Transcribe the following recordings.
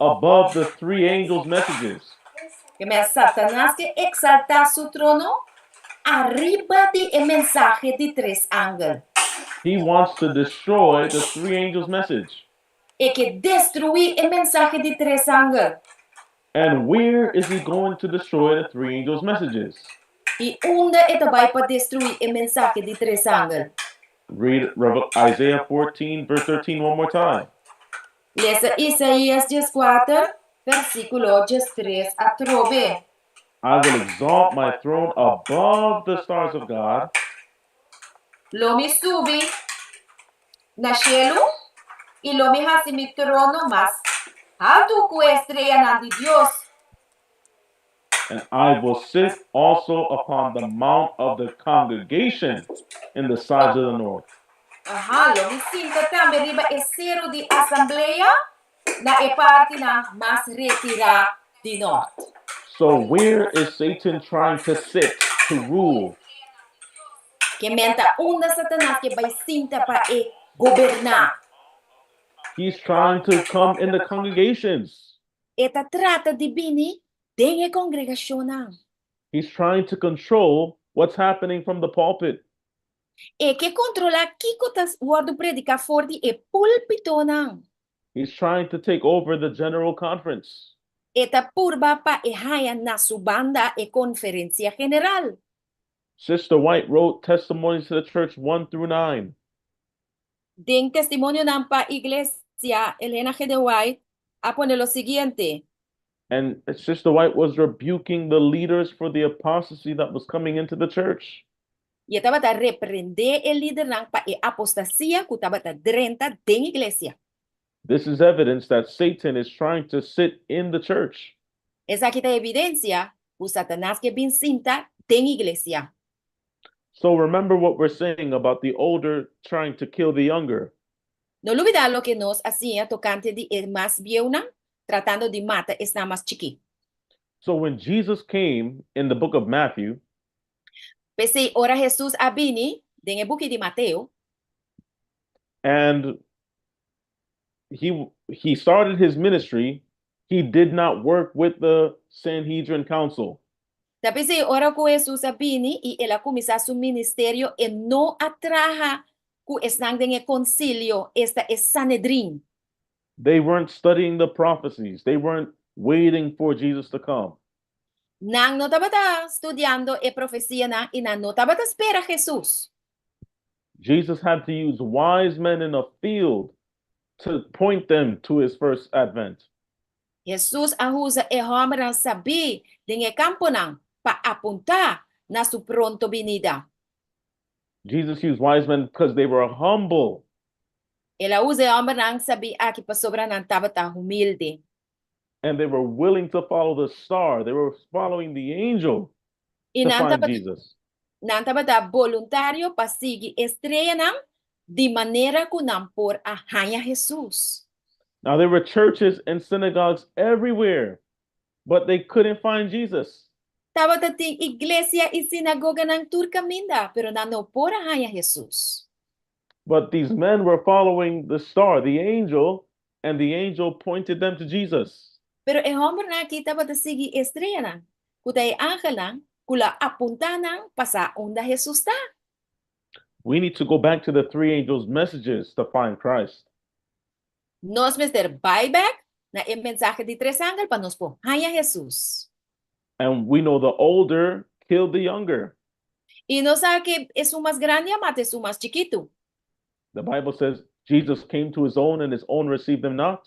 above the three angels' messages. Ke men Satanas ke eksaltá su trono ariba di e mensahe di tres angel. He wants to destroy the three angels' message. E ke destruí e mensahe di tres angel. And where is he going to destroy the three angels' messages? I unda e ta bai pa destruí e mensahe di tres angel? Read Isaiah 14, verse 13 one more time. Lesa Isaías 14, versíkulo 13 atrobe. "I will exalt my throne above the stars of God." Lo mi subi na shelu i lo mi hasi mi trono mas haltu ku e streanan di Dios. "And I will sit also upon the mount of the congregation in the sides of the north." Aha, lo mi sinta tambe riba e seru di asamblea na e partinan mas retirá di nort. So, where is Satan trying to sit to rule? Ke men ta unda Satanas ke bai sinta pa e goberná? He's trying to come in the congregations. E ta trata di bini den e kongregashonnan. He's trying to control what's happening from the pulpit. E ke kontrolá kiko ta wòrdu prediká for di e púlpitonan. He's trying to take over the general conference. E ta purba pa e haña na su banda e konferensia general. Sister White wrote Testimonies to the Church 1 through 9. Den Testimonionan pa Iglesia, Elena G. de White a pone lo siguiente. And Sister White was rebuking the leaders for the apostasy that was coming into the church. I e tabata reprendé e lidernan pa e apostasia ku tabata drenta den iglesia. This is evidence that Satan is trying to sit in the church. Esaki ta evidensia ku Satanas ke bin sinta den iglesia. So remember what we're saying about the older trying to kill the younger. No lubidá loke nos a siña tokante di e mas bieunan tratando di mata esnan mas chikí. So when Jesus came in the book of Matthew, P'esei ora Hesus a bini den e buki di Mateo, and he started his ministry, he did not work with the Sanhedrin Council. Ta p'esei ora ku Hesus a bini i el a kuminsá su ministerio, e no a traha ku esnan den e konsilio, esta e Sanedrin. They weren't studying the prophecies. They weren't waiting for Jesus to come. Nan no tabata studiando e profesianan i nan no tabata spera Hesus. Jesus had to use wise men in a field to point them to his first advent. Hesus a usa e hòmbernan sabí den e kamponan pa apuntá na su pronto binida. Jesus used wise men because they were humble. El a usa e hòmbernan sabí aki pasobra nan tabata humilde. And they were willing to follow the star. They were following the angel I to nan find tabata, Jesus. Nan tabata boluntario pa sigui e streanan di manera ku nan por a haña Hesus. Now, there were churches and synagogues everywhere, but they couldn't find Jesus. Tabata tin iglesia i sinagoganan tur kaminda, pero nan no por a haña Hesus. But these men were following the star, the angel, and the angel pointed them to Jesus. Pero e hòmbernan akí tabata sigui e streanan, ku ta e angelnan ku lo a apuntá nan pa sa unda Hesus ta. We need to go back to the three angels' messages to find Christ. Nos mester bai bèk na e mensahe di tres angel pa nos por haña Hesus. And we know the older killed the younger. I nos sa ku esun mas grandi a mata esun mas chikitu. The Bible says Jesus came to his own and his own received him not.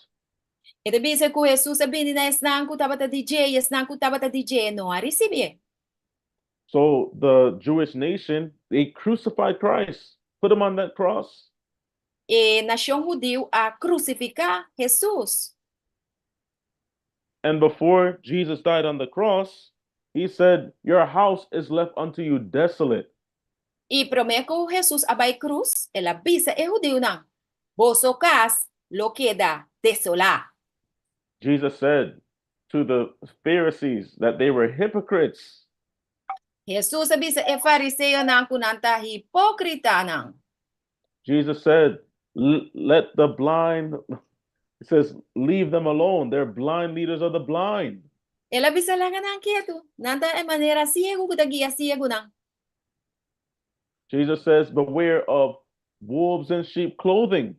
E ta bisa ku Hesus a bini na esnan ku tabata di dje i esnan ku tabata di dje no a risibié. So the Jewish nation, they crucified Christ, put him on that cross. E nashon hudiu a krusifiká Hesus. And before Jesus died on the cross, he said, "Your house is left unto you desolate." I promé ku Hesus a bai krus, el a bisa e hudiunan, "Boso kas lo keda desolá." Jesus said to the Pharisees that they were hypocrites. Hesus a bisa e fariseonan ku nan ta hipókritanan. Jesus said, "Let the blind He says, Leave them alone. They're blind leaders of the blind. El a bisa laga nan ketu, nan ta e manera siegu ku ta guia siegunan. Jesus says, Beware of wolves in sheep clothing.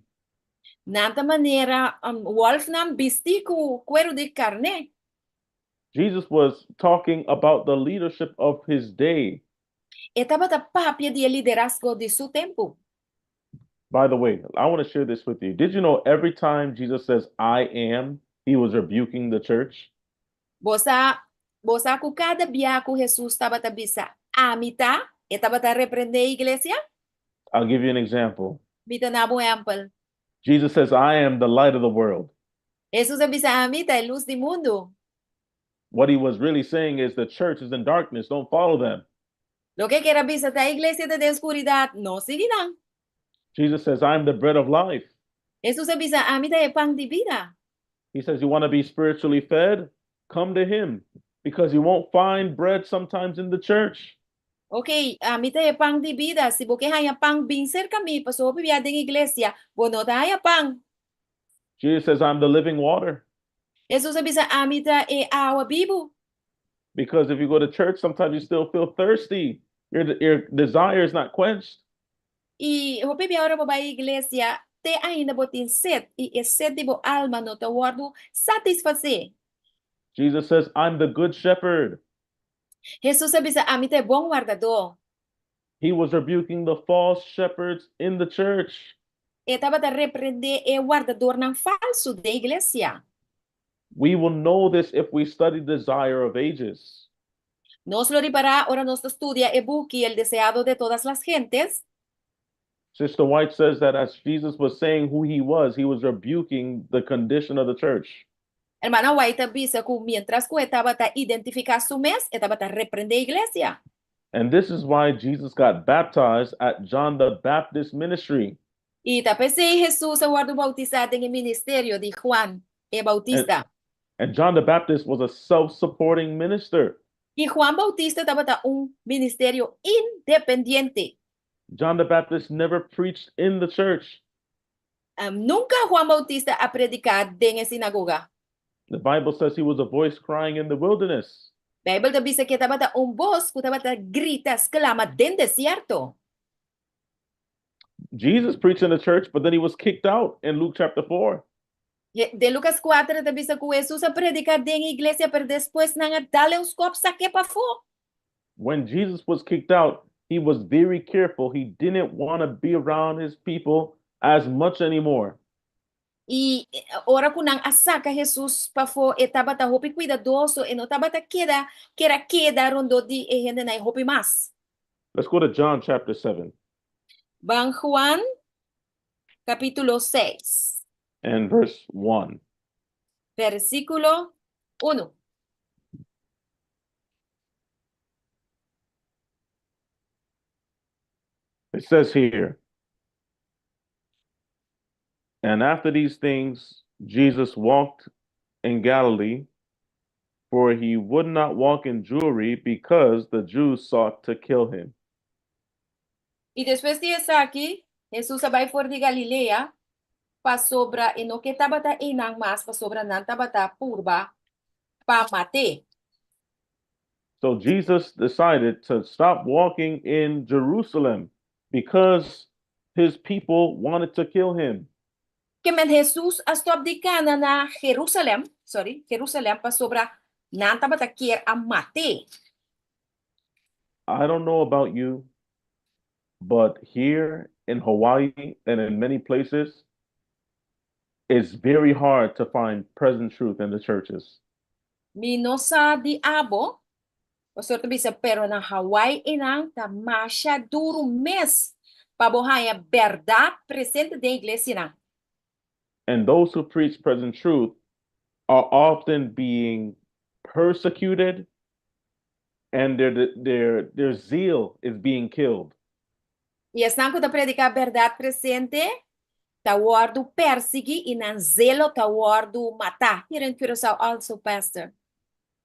Nan ta manera um, wolfnan bistí ku kueru di karné. Jesus was talking about the leadership of his day. E tabata papia di e liderazgo di su tempu. By the way, I want to share this with you. Did you know every time Jesus says, I am, he was rebuking the church? Bo sa, bo sa ku kada bia ku Hesus tabata bisa, Ami ta, e tabata reprendé iglesia? I'll give you an example. Mi ta duna bo un ehèmpel. Jesus says, I am the light of the world. Hesus a bisa, Ami ta e lus di mundu. What he was really saying is the church is in darkness. Don't follow them. Loke e ker a bisa ta iglesia ta den skuridat, no sigui nan. Jesus says, I am the bread of life. Hesus a bisa, Ami ta e pan di bida. He says, You want to be spiritually fed? Come to him because you won't find bread sometimes in the church. Ok, ami ta e pan di bida. Si bo ke haña pan, bin serka mi, pasobra hopi bia den iglesia, bo no ta haña pan. Jesus says, I'm the living water. Hesus a bisa, Ami ta e awa bibu. Because if you go to church, sometimes you still feel thirsty. Your desire is not quenched. I hopi bia ora bo bai iglesia, te ainda bo tin set, i e set di bo alma no ta wòrdu satisfasé. Jesus says, I'm the good shepherd. Hesus a bisa, Ami ta e bon wardadó. He was rebuking the false shepherds in the church. E tabata reprendé e wardadornan falsu den iglesia. We will know this if we study Desire of Ages. Nos lo ripará ora nos ta studia e buki El Deseado de Todas las Gentes. Sister White says that as Jesus was saying who he was, he was rebuking the condition of the church. Hermana White ta bisa ku miéntras ku e tabata identifiká su mes, e tabata reprendé iglesia. And this is why Jesus got baptized at John the Baptist's ministry. I ta p'esei Hesus a wòrdu boutisá den e ministerio di Juan e Boutista. And John the Baptist was a self-supporting minister. I Juan Boutista tabata un ministerio independiente. John the Baptist never preached in the church. Nunka Juan Boutista a prediká den e sinagoga. The Bible says he was a voice crying in the wilderness. Beibel ta bisa ku e tabata un bos ku tabata grita, sklama, den desierto. Jesus preached in the church, but then he was kicked out in Luke chapter 4. Den Lucas 4 ta bisa ku Hesus a prediká den e iglesia, pero despues nan a dal-e un skòp sak'é pafó. When Jesus was kicked out, he was very careful. He didn't want to be around his people as much anymore. I ora ku nan a saka Hesus pafó, e tabata hopi kuidadoso, e no tabata keda ker a keda rondó di e hendenan ei hopi mas. Let's go to John chapter 7. Ban Juan kapítulo 6. And verse 1. Versíkulo 1. It says here, And after these things, Jesus walked in Galilee, for he would not walk in Jewry because the Jews sought to kill him. I despues di esaki, Hesus a bai for di Galilea, pasobra e no ke tabata einan mas, pasobra nan tabata purba pa mat'é. So Jesus decided to stop walking in Jerusalem because his people wanted to kill him. Ke men Hesus a stòp di kana na Jerusalèm, sorry, Jerusalèm pasobra nan tabata kier a mat'é. I don't know about you, but here in Hawaii and in many places, it's very hard to find present truth in the churches. Mi no sa di abo, pastor ta bisa, pero na Hawaii einan ta masha duru mes pa bo haña bèrdat presente den iglesianan. And those who preach present truth are often being persecuted and their zeal is being killed. I esnan ku ta prediká bèrdat presente ta wòrdu persiguí i nan zelo ta wòrdu matá. Here in Curaçao also, Pastor.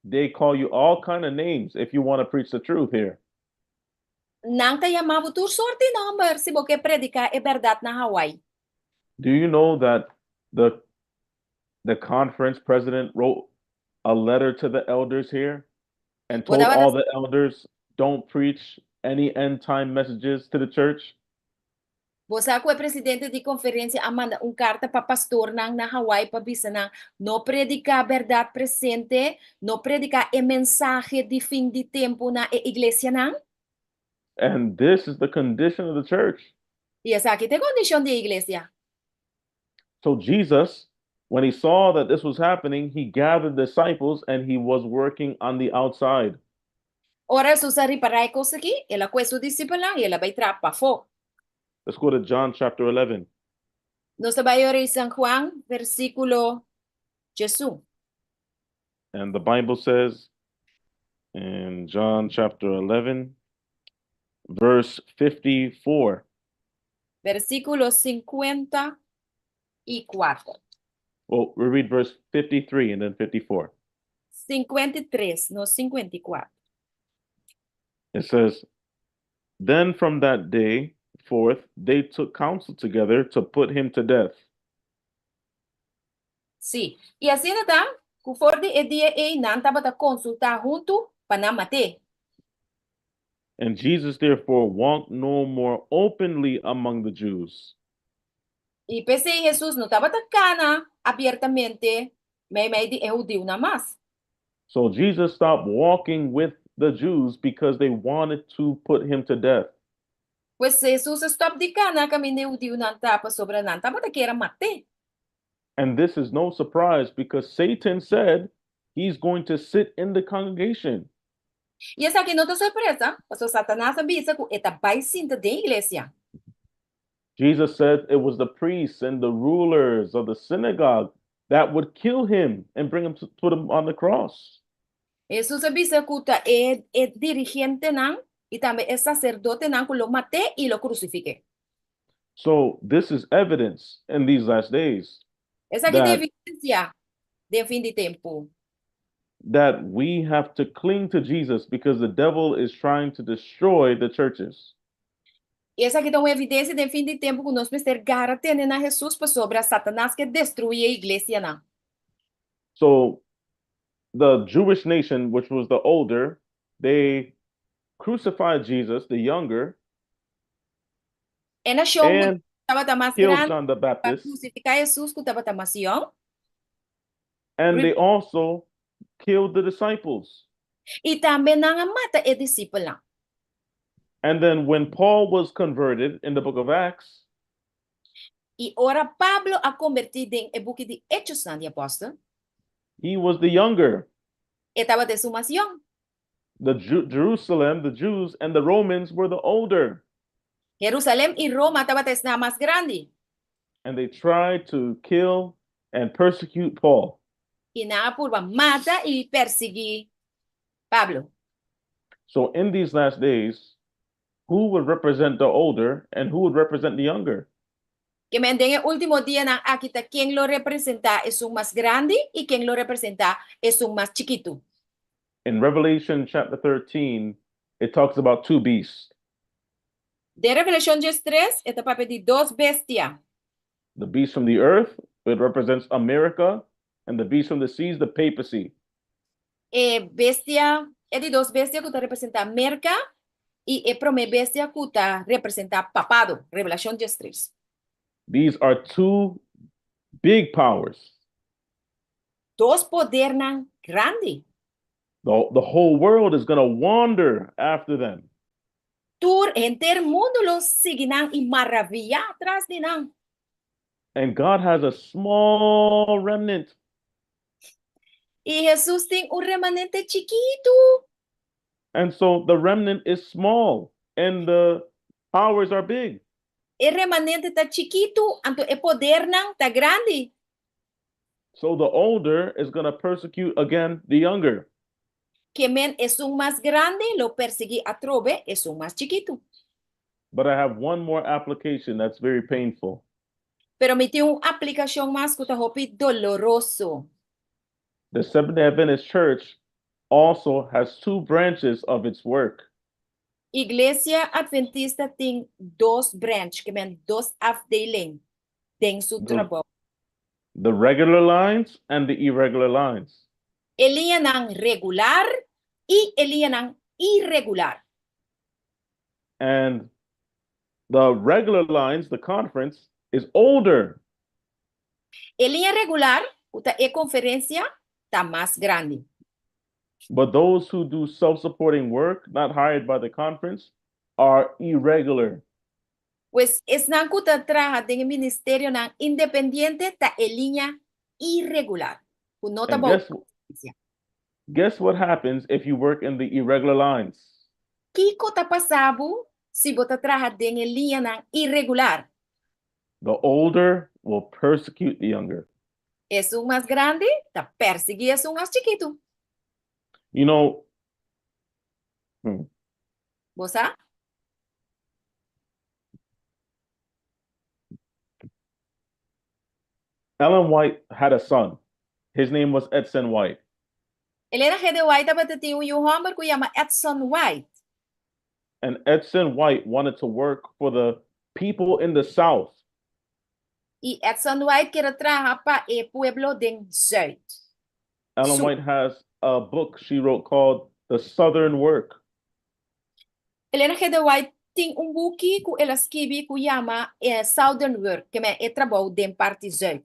They call you all kind of names if you want to preach the truth here. Nan ta yama bo tur sort di nòmber si bo ke prediká e bèrdat na Hawaii. Do you know that the The conference president wrote a letter to the elders here and Bo told tabata all the elders, "Don't preach any end time messages to the church." Bo sa ku e presidente di konferensia a manda un karta pa pastornan na Hawaii pa bisa nan, "No prediká bèrdat presente, no prediká e mensahe di fin di tempu na e iglesianan." And this is the condition of the church. I esaki ta e kondishon di e iglesia. So Jesus, when he saw that this was happening, he gathered disciples and he was working on the outside. Ora Hesus a ripará e kos akí, el a kue su disipelnan i el a bai traha pafó. Let's go to John chapter 11. Nos ta bai ora i San Juan, versíkulo 11. And the Bible says in John chapter 11, verse 54. Versíkulo 54. Well, we read verse 53 and then 54. 53, no 54. It says, "Then from that day forth they took counsel together to put him to death." Sí, i asina ta, ku for di e dia ei nan tabata konsultá huntu pa nan mat'é. And Jesus therefore walked no more openly among the Jews. I p'esei Hesus no tabata kana abiertamente meimei di e hudiunan mas. So Jesus stopped walking with the Jews because they wanted to put him to death. Pues Hesus a stòp di kana kaminda e hudiunan ta pasobra nan tabata kier a mat'é. And this is no surprise because Satan said he's going to sit in the congregation. I esaki no ta sorpresa, pasobra Satanas a bisa ku e ta bai sinta den iglesia. Jesus said it was the priests and the rulers of the synagogue that would kill him and bring him to put him on the cross. Hesus a bisa ku ta e e dirigentenan i tambe e saserdotenan ku lo mat'é i lo krusifik'é. So this is evidence in these last days Esaki ta that evidensia den fin di tempu. that we have to cling to Jesus because the devil is trying to destroy the churches. I esaki ta un evidensia den fin di tempu ku nos mester gara tene na Hesus pasobra Satanas ke destruí e iglesianan. So the Jewish nation, which was the older, they crucified Jesus, the younger, E nashon ku and tabata mas killed grandi John the a Baptist. krusifiká Hesus ku tabata mas yòn. And they also killed the disciples. I tambe nan a mata e disipelnan. And then when Paul was converted in the book of Acts, I ora Pablo a kombertí den e buki di Hechosnan di Apòstel, he was the younger. E tabata esun mas yòn. The Jerusalem, the Jews, and the Romans were the older. Jerusalèm i Roma tabata esnan mas grandi. And they tried to kill and persecute Paul. I nan a purba mata i persiguí Pablo. So in these last days, who would represent the older and who would represent the younger? Ke men den e último dianan aki ta ken lo representá esun mas grandi i ken lo representá esun mas chikitu? In Revelation chapter 13, it talks about two beasts. Den Revelashon 13, e ta papia di dos bestia. The beast from the earth, it represents America, and the beast from the seas, the papacy. E bestia, e di dos bestia ku ta representá Merka i e promé bestia ku ta representá papado, Revelashon 13. These are two big powers. Dos podernan grandi. The whole world is gonna wander after them. Tur henter mundu lo sigui nan i maraviyá tras di nan. And God has a small remnant. I Hesus tin un remanente chikitu. And so the remnant is small and the powers are big. E remanente ta chikitu, anto e podernan ta grandi. So the older is gonna persecute again the younger. Ke men esun mas grandi lo persiguí atrobe esun mas chikitu. But I have one more application that's very painful. Pero mi tin un aplikashon mas ku ta hopi doloroso. The Seventh-day Adventist Church also has two branches of its work. Iglesia Adventista tin dos branch, ke men dos afdeling, den su trabou. The regular lines and the irregular lines. E liñanan regular i e liñanan iregular. And the regular lines, the conference, is older. E liña regular, ku ta e konferensia, ta mas grandi. But those who do self-supporting work, not hired by the conference, are irregular. Pues esnan ku ta traha den e ministerionan independiente ta e liña iregular, ku no ta And bou guess konferensia. guess what happens if you work in the irregular lines? Kiko ta pasa bo si bo ta traha den e liñanan iregular? The older will persecute the younger. Esun mas grandi ta persiguí esun mas chikitu. You know, Bo sa? Ellen White had a son. His name was Edson White. Elena G. de White tabata tin un yu hòmber ku yama Edson White. And Edson White wanted to work for the people in the South. I Edson White kier a traha pa e pueblo den Zuid. Ellen Sur. White has a book she wrote called The Southern Work. Elena G. de White tin un buki ku el a skibi ku yama e Southern Work, ke men e trabou den parti Zuid.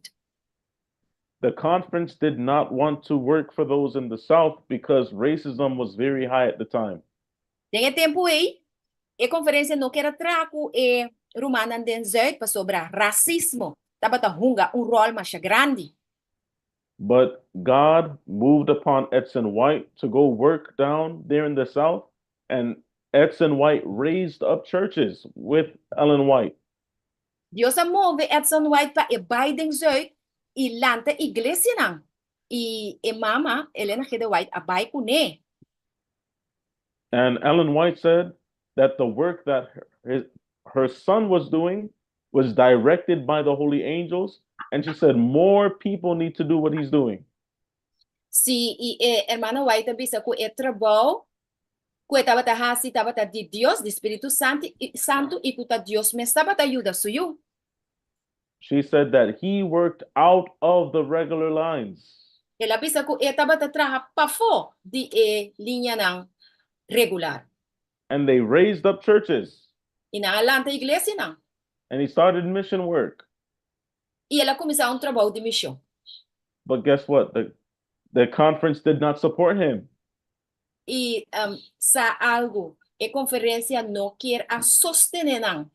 The conference did not want to work for those in the South because racism was very high at the time. Den e tempu ei, e konferensia no kier a traha ku e rumannan den Zuid pasobra rasismo tabata hunga un ròl masha grandi. But God moved upon Edson White to go work down there in the South, and Edson White raised up churches with Ellen White. Dios a move Edson White pa e bai den Zuid i lanta iglesianan, i e mama, Elena G. de White, a bai kuné. And Ellen White said that the work that her, her son was doing was directed by the holy angels. And she said, more people need to do what he's doing. Sí, i e hermana White a bisa ku e trabou ku e tabata hasi tabata di Dios, di Spiritu Santi, Santu, i ku ta Dios mes tabata yuda su yu. She said that he worked out of the regular lines. El a bisa ku e tabata traha pafó di e liñanan regular. And they raised up churches. I nan a lanta iglesianan. And he started mission work. I el a kuminsá un trabou di mishon. But guess what? The conference did not support him. I sa algu, e konferensia no kier a sostené nan.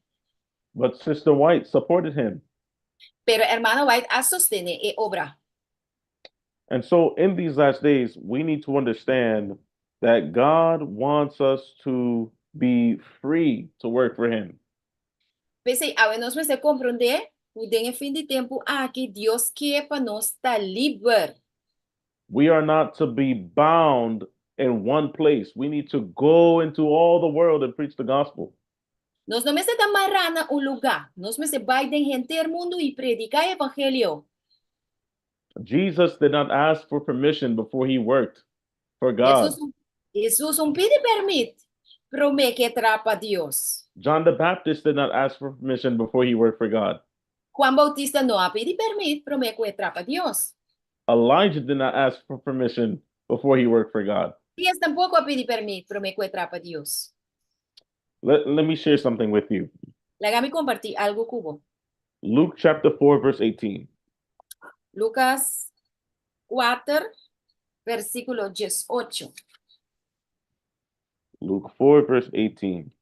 But Sister White supported him. Pero Hermana White a sostené e obra. And so in these last days, we need to understand that God wants us to be free to work for him. P'esei, awe nos mester komprondé ku den e fin di tempu aki Dios ke pa nos ta liber. We are not to be bound in one place. We need to go into all the world and preach the gospel. Nos no mester ta mará na un lugá. Nos mester bai den henter mundu i prediká e evangelio. Jesus did not ask for permission before he worked for God. Hesus, Hesus un pidi pèrmit promé ku e traha pa Dios. John the Baptist did not ask for permission before he worked for God. Juan Bautista no a pidi pèrmit promé ku e traha pa Dios. Elijah did not ask for permission before he worked for God. Elias tampoko a pidi pèrmit promé ku e traha pa Dios. Let me share something with you. Laga mi kompartí algu ku bo. Luke chapter 4, verse 18. Lukas kuater, versíkulo diesocho. Luke 4, verse 18.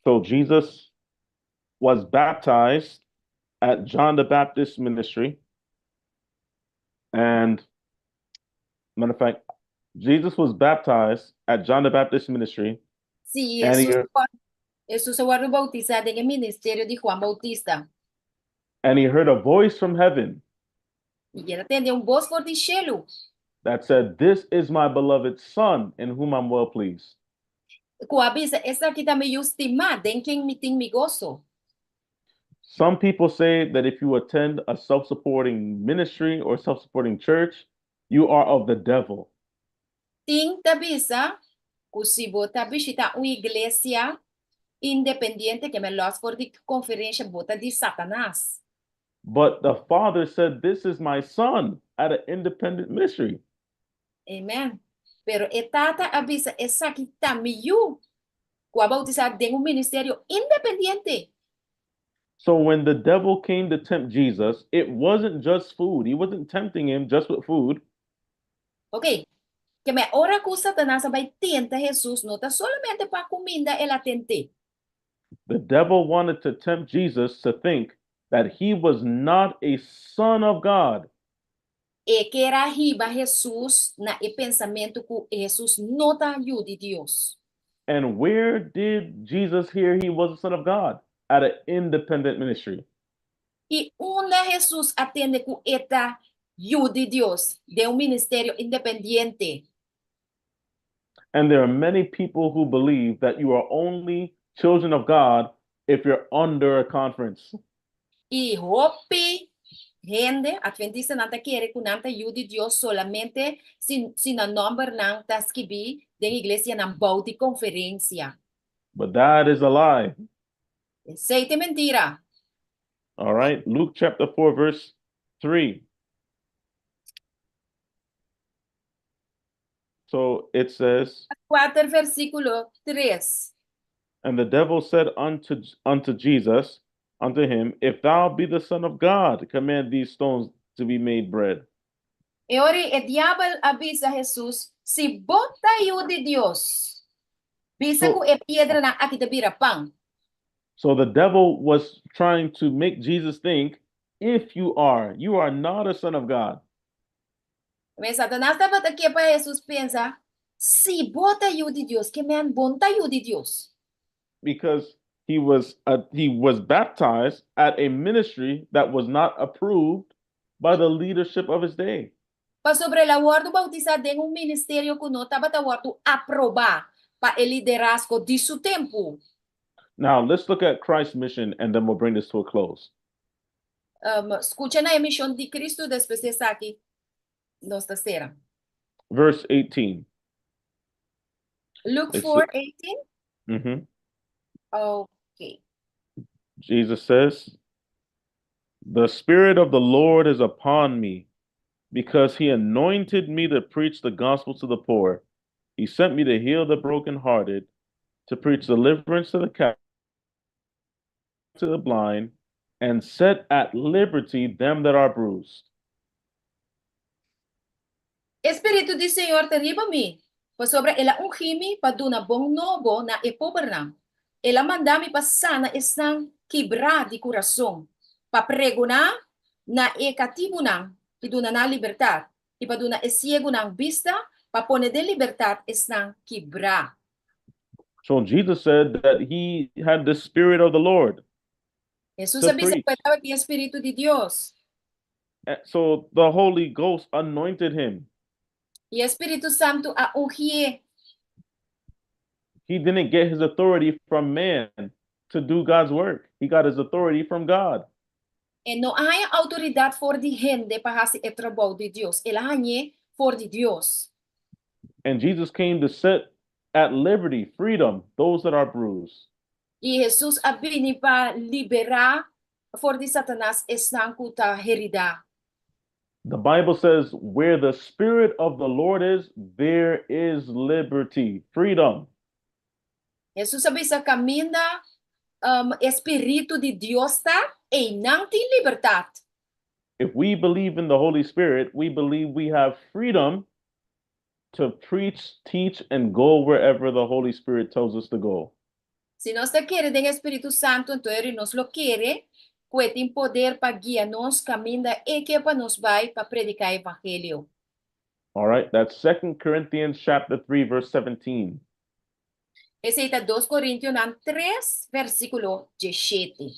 So Jesus was baptized at John the Baptist's ministry. And matter of fact, Jesus was baptized at John the Baptist's ministry. Sí, And Hesus, Hesus a wòrdu boutisá den e ministerio di Juan Boutista. And he heard a voice from heaven I el a tende un bos for di shelu that said, This is my beloved Son, in whom I'm well pleased. ku a bisa, Esaki ta mi Yu stimá, den ken mi tin mi goso. Some people say that if you attend a self-supporting ministry or self-supporting church, you are of the devil. Tin ta bisa ku si bo ta bishitá un iglesia. Independiente ke men lòs for di konferensha bo ta di Satanas. But the Father said, This is my son at an independent ministry. Amen. Pero e Tata a bisa, Esaki ta mi yu, ku a boutisá den un ministerio independiente. So when the devil came to tempt Jesus, it wasn't just food. He wasn't tempting him just with food. Ok. Ke men ora ku Satanas a bai tenta Hesus, no ta solamente pa kuminda el a tent'é. The devil wanted to tempt Jesus to think that he was not a son of God. E kier a hiba Hesus na e pensamentu ku Hesus no ta Yu di Dios. And where did Jesus hear he was the Son of God? At an independent ministry. I unda Hesus a tende ku e ta Yu di Dios? Den un ministerio independiente. And there are many people who believe that you are only children of God if you're under a conference. I hopi hende, Adventistanan, ta kere ku nan ta yu di Dios solamente si si nan nòmbernan ta skibí den iglesianan bou di konferensia. But that is a lie. Esei ta mentira. All right, Luke chapter 4 verse 3. So it says, Kuater versíkulo tres. And the devil said unto, unto Jesus, unto him, If thou be the Son of God, command these stones to be made bread. E ora e diabel a bisa Hesus, Si bo ta Yu di Dios, bisa So, ku e piedranan aki ta bira pan. So the devil was trying to make Jesus think, if you are, you are not a son of God. Men Satanas tabata ke pa Hesus pensa, Si bo ta Yu di Dios, ke men bo no ta Yu di Dios. Because he was a, he was baptized at a ministry that was not approved by the leadership of his day. Pasobra el a wòrdu boutisá den un ministerio ku no tabata wòrdu aprobá pa e liderazgo di su tempu. Now, let's look at Christ's mission and then we'll bring this to a close. Skucha na e mishon di Kristu, despues di esaki nos ta sera. Verse 18. Luke It's 4:18? Mhm. Ok. Jesus says, The Spirit of the Lord is upon me, because he anointed me to preach the gospel to the poor. He sent me to heal the brokenhearted, to preach deliverance to the captives, to the blind, and set at liberty them that are bruised. E Spiritu di Señor ta riba mi, pasobra El a ungí mi pa duna bon nobo na e pobernan. El a manda mi pa sana esnan kibrá di kurason, pa pregoná na e katibunan i duna nan libertat, i pa duna e siegunan bista, pa pone den libertat esnan kibrá. So Jesus said that he had the Spirit of the Lord. Hesus a bisa ku e tabatin e Spiritu di Dios. So the Holy Ghost anointed him. I e Spiritu Santu a ungié. He didn't get his authority from man to do God's work. He got his authority from God. E no a haña outoridat for di hende pa hasi e trabou di Dios, el a hañ'é for di Dios. And Jesus came to set at liberty, freedom, those that are bruised. I Hesus a bini pa liberá for di Satanas esnan ku ta heridá. The Bible says, Where the Spirit of the Lord is, there is liberty, freedom. Hesus a bisa, Kaminda e spiritu di Dios ta, einan tin libertat. If we believe in the Holy Spirit, we believe we have freedom to preach, teach, and go wherever the Holy Spirit tells us to go. Si nos ta kere den e Spiritu Santu, anto eri nos lo kere ku e tin poder pa guia nos kaminda e ke pa nos bai pa prediká e evangelio. All right, that's Second Corinthians chapter 3 verse 17. Esei ta Dos Korintionan tres, versíkulo diesshete.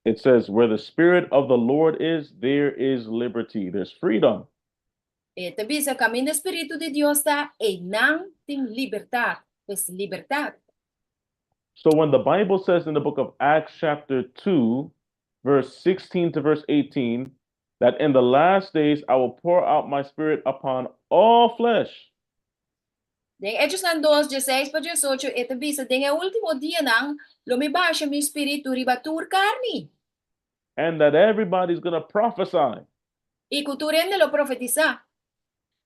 It says, Where the Spirit of the Lord is, there is liberty, there's freedom. E ta bisa, Kaminda e Spiritu di Dios ta, einan tin libertat, pues libertat. So when the Bible says in the book of Acts chapter 2, verse 16 to verse 18, that in the last days I will pour out my spirit upon all flesh. Den Echonan 2, 16 pa 18, e ta bisa, den e último dianan, lo mi basha mi spiritu riba tur karni. And that everybody's going to prophesy. I ku tur hende lo profetisá.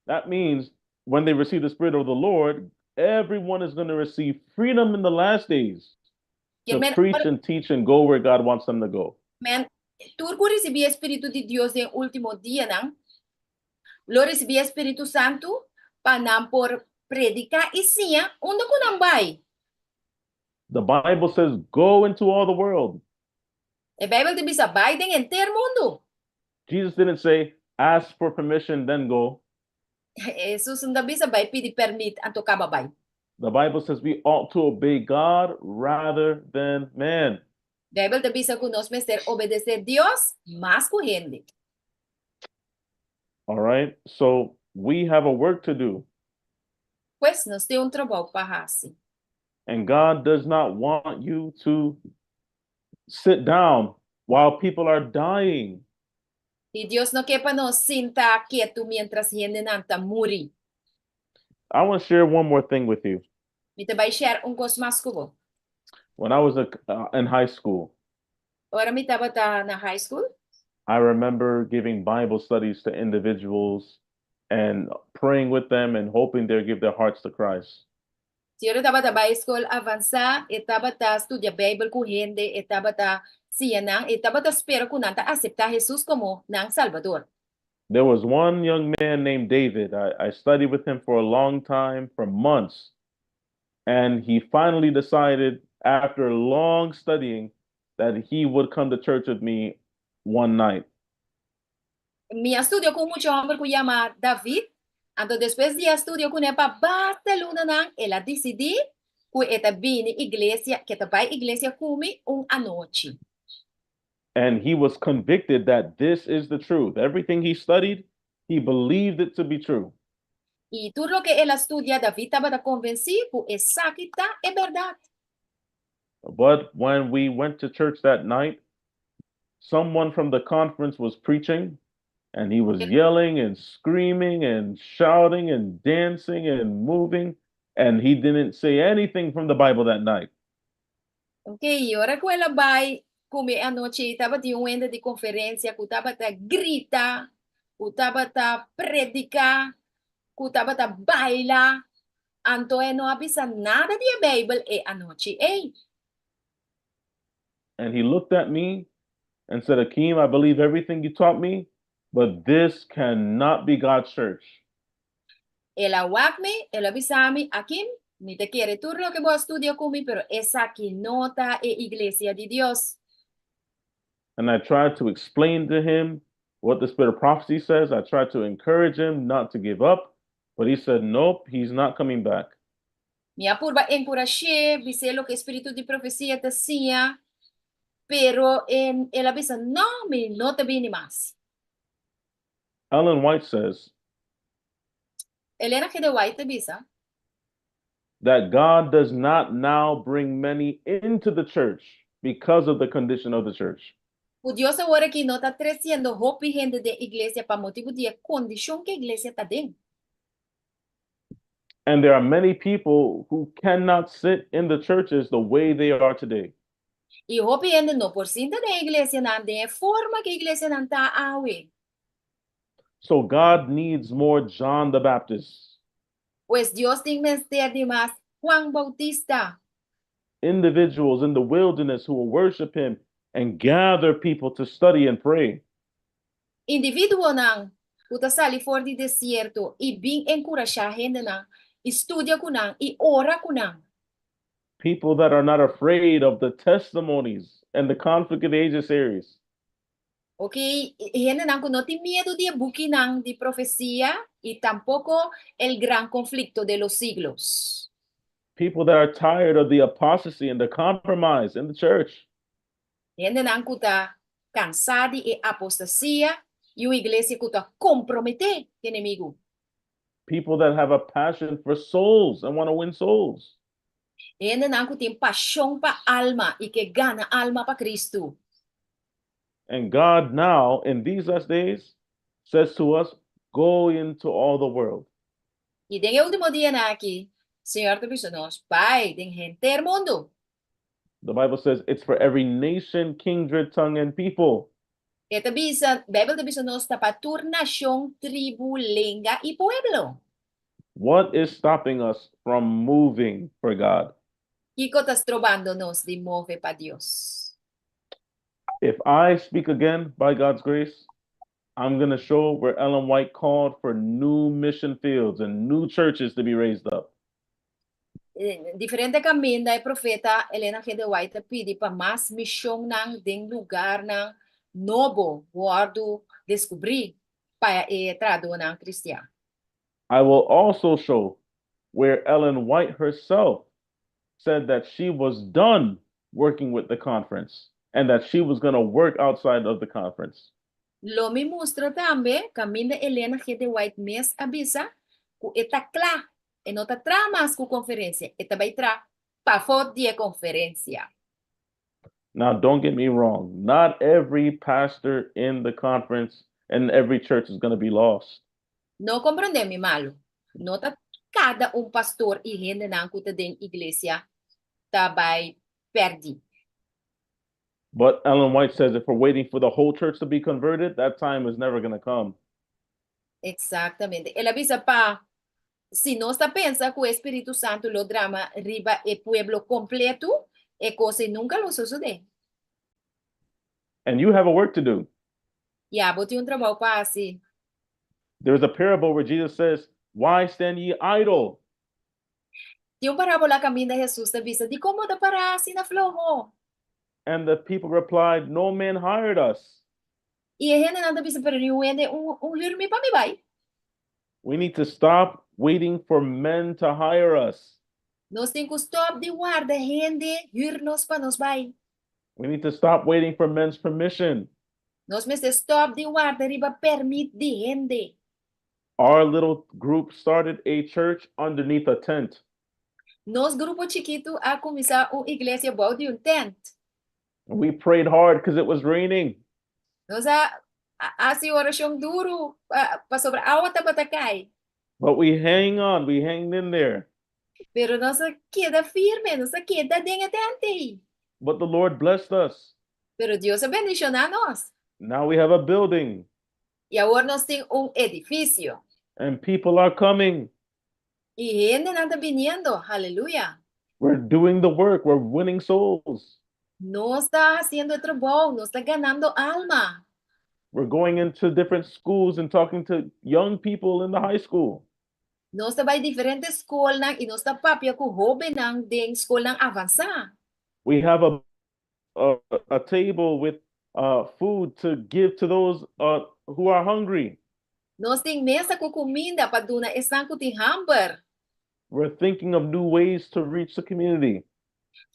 That means when they receive the Spirit of the Lord, everyone is going to receive freedom in the last days to preach and teach and go where God wants them to go. Men, tur ku risibí e Spiritu di Dios den último dianan, lo risibí e Spiritu Santu pa nan por prediká i siña unda ku nan bai. The Bible says, "Go into all the world." E Beibel ta bisa, Bai den henter mundu. Jesus didn't say, "Ask for permission, then go." Hesus no ta bisa, Bai pidi pèrmit, anto kaba bai. The Bible says we ought to obey God rather than man. Beibel ta bisa ku nos mester obedesé Dios mas ku hende. All right? So we have a work to do. Pues, nos tin un trabou pa hasi. And God does not want you to sit down while people are dying. I Dios no ke pa nos sinta ketu miéntras hendenan ta muri. I want to share one more thing with you. Mi ta bai share un kos mas ku bo. When I was in high school, Ora mi tabata na high school, I remember giving Bible studies to individuals and praying with them and hoping they'll give their hearts to Christ. Si ora tabata bai skol avansá, e tabata studia Beibel ku hende, e tabata siña nan, e tabata spera ku nan ta aseptá Hesus komo nan Salbador. There was one young man named David. I studied with him for a long time, for months. And he finally decided, after long studying, that he would come to church with me one night. Mi a studia ku un mucha hòmber ku yama David. Anto despues di a studia kuné pa basta lunanan, el a disidí ku e ta bini iglesia, ku e ta bai iglesia ku mi un anochi. And he was convicted that this is the truth. Everything he studied, he believed it to be true. I tur loke el a studia, David tabata konvensí ku esaki ta e bèrdat. But when we went to church that night, someone from the conference was preaching, and he was yelling and screaming and shouting and dancing and moving, and he didn't say anything from the Bible that night. Ok, i ora ku el a bai ku mi e anochi ei tabatin un hende di konferensia ku tabata grita, ku tabata prediká, ku tabata baila, anto e no a bisa nada di e Beibel e anochi ei. And he looked at me and said, "Akeem, I believe everything you taught me, but this cannot be God's church." El a wak mi, el a bisa mi, Akeem, mi ta kere tur loke bo a studia ku mi, pero esaki no ta e iglesia di Dios. And I tried to explain to him what the Spirit of Prophecy says. I tried to encourage him not to give up, but he said, nope, he's not coming back. Mi a purba enkurash'é, bis'é loke e spiritu di profesia ta siña, pero el a bisa, No, mi no ta bini mas. Ellen White says Elena G. de White ta bisa that God does not now bring many into the church because of the condition of the church. Ku Dios awor aki no ta tresiendo hopi hende den iglesia pa motibu di e kondishon ku e iglesia ta den. And there are many people who cannot sit in the churches the way they are today. I hopi hende no por sinta den e iglesianan den e forma ku e iglesianan ta awe. So God needs more John the Baptist. Pues Dios tin mester di mas Juan Bautista. Individuals in the wilderness who will worship him and gather people to study and pray. Individuonan ku ta sali for di desierto i bin enkurashá hendenan i studia ku nan i ora ku nan. People that are not afraid of the testimonies and the Conflict of the Ages series. Ok, hendenan ku no tin miedu di e bukinan di profesia i tampoko El Gran Conflicto de los Siglos. People that are tired of the apostasy and the compromise in the church. Hendenan ku ta kansá di e apostasia i un iglesia ku ta komprometé ku enemigu. People that have a passion for souls and want to win souls. Hendenan ku tin pashon pa alma i ke gana alma pa Kristu. And God now, in these last days, says to us, "Go into all the world." I den e último dianan aki, Señor ta bisa nos, bai den henter mundu. The Bible says it's for every nation, kindred, tongue, and people. E ta bisa, Beibel ta bisa nos ta pa tur nashon, tribu, lenga i pueblo. What is stopping us from moving for God? Kiko ta strobando nos di move pa Dios? If I speak again by God's grace, I'm going to show where Ellen White called for new mission fields and new churches to be raised up. Diferente kaminda e profeta Elena G. de White a pidi pa mas mishonnan den lugarnan nobo wòrdu deskubrí pa e trahadónan kristian. I will also show where Ellen White herself said that she was done working with the conference and that she was going to work outside of the conference. Lo mi mustra tambe kaminda Elena G. de White mes a bisa ku e ta kla, e no ta traha mas ku konferensia, e ta bai traha pafó di e konferensia. Now, don't get me wrong, not every pastor in the conference and every church is going to be lost. No komprondé mi malu, no ta kada un pastor i hendenan ku ta den iglesia ta bai pèrdí. But Ellen White says if we're waiting for the whole church to be converted, that time is never going to come. Eksaktamente. El a bisa pa si nos ta pensa ku e Spiritu Santu lo drama riba e pueblo kompletu, e kos ei nunka lo sosodé. And you have a work to do. I abo tin un trabou pa hasi. There's a parable where Jesus says, Why stand ye idle? Tin un parábola kaminda Hesus ta bisa, Dikon bo ta pará asina floho? And the people replied, No man hired us. I e hendenan ta bisa, Pero niun hende un hür mi pa mi bai. We need to stop waiting for men to hire us. Nos tin ku stòp di warda hende hür nos pa nos bai. We need to stop waiting for men's permission. Nos mester stòp di warda riba pèrmit di hende. Our little group started a church underneath a tent. Nos grupo chikitu a kuminsá un iglesia bou di un tènt. We prayed hard because it was raining. Nos a hasi orashon duru pasobra awa tabata kai. But we hang on, we hanged in there. Pero nos a keda firme, nos a keda den e tènt ei. But the Lord blessed us. Pero Dios a bendishoná nos. Now we have a building. I awor nos tin un edifisio. And people are coming. I hendenan ta biniendo. Haleluya! We're doing the work, we're winning souls. Nos ta hasiendo e trabou, nos ta ganando alma. We're going into different schools and talking to young people in the high school. Nos ta bai diferente skolnan i nos ta papia ku hóbennan den skolnan avansá. We have a a table with food to give to those who are hungry. Nos tin mesa ku kuminda pa duna esnan ku tin hamber. We're thinking of new ways to reach the community.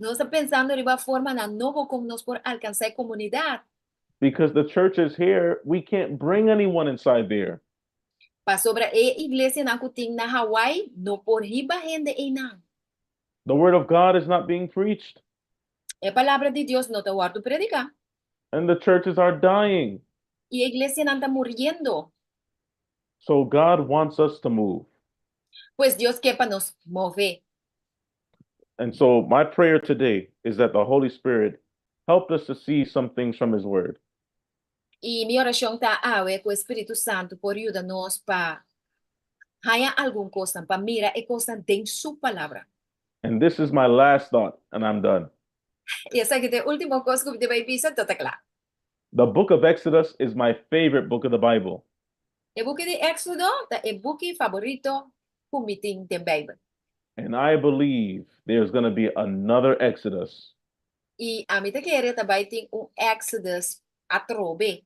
Nos ta pensando riba formanan nobo kon nos por alkansá e komunidat. Because the churches here, we can't bring anyone inside there. Pasobra e iglesianan ku tin na Hawaii no por hiba hende einan. The word of God is not being preached. E palabra di Dios no ta wòrdu prediká. And the churches are dying. I e iglesianan ta muriendo. So God wants us to move. Pues Dios ke pa nos move. And so my prayer today is that the Holy Spirit help us to see some things from his word. I mi orashon ta awe ku e Spiritu Santu por yuda nos pa haña algun kosnan, pa mira e kosnan den Su Palabra. And this is my last thought, and I'm done. I esaki ta e último kos ku mi ta bai bisa, anto ta kla. The book of Exodus is my favorite book of the Bible. E buki di Éksodo ta e buki faborito ku mi tin den Beibel. And I believe there's gonna be another Exodus. I ami ta kere ta bai tin un Exodus atrobe.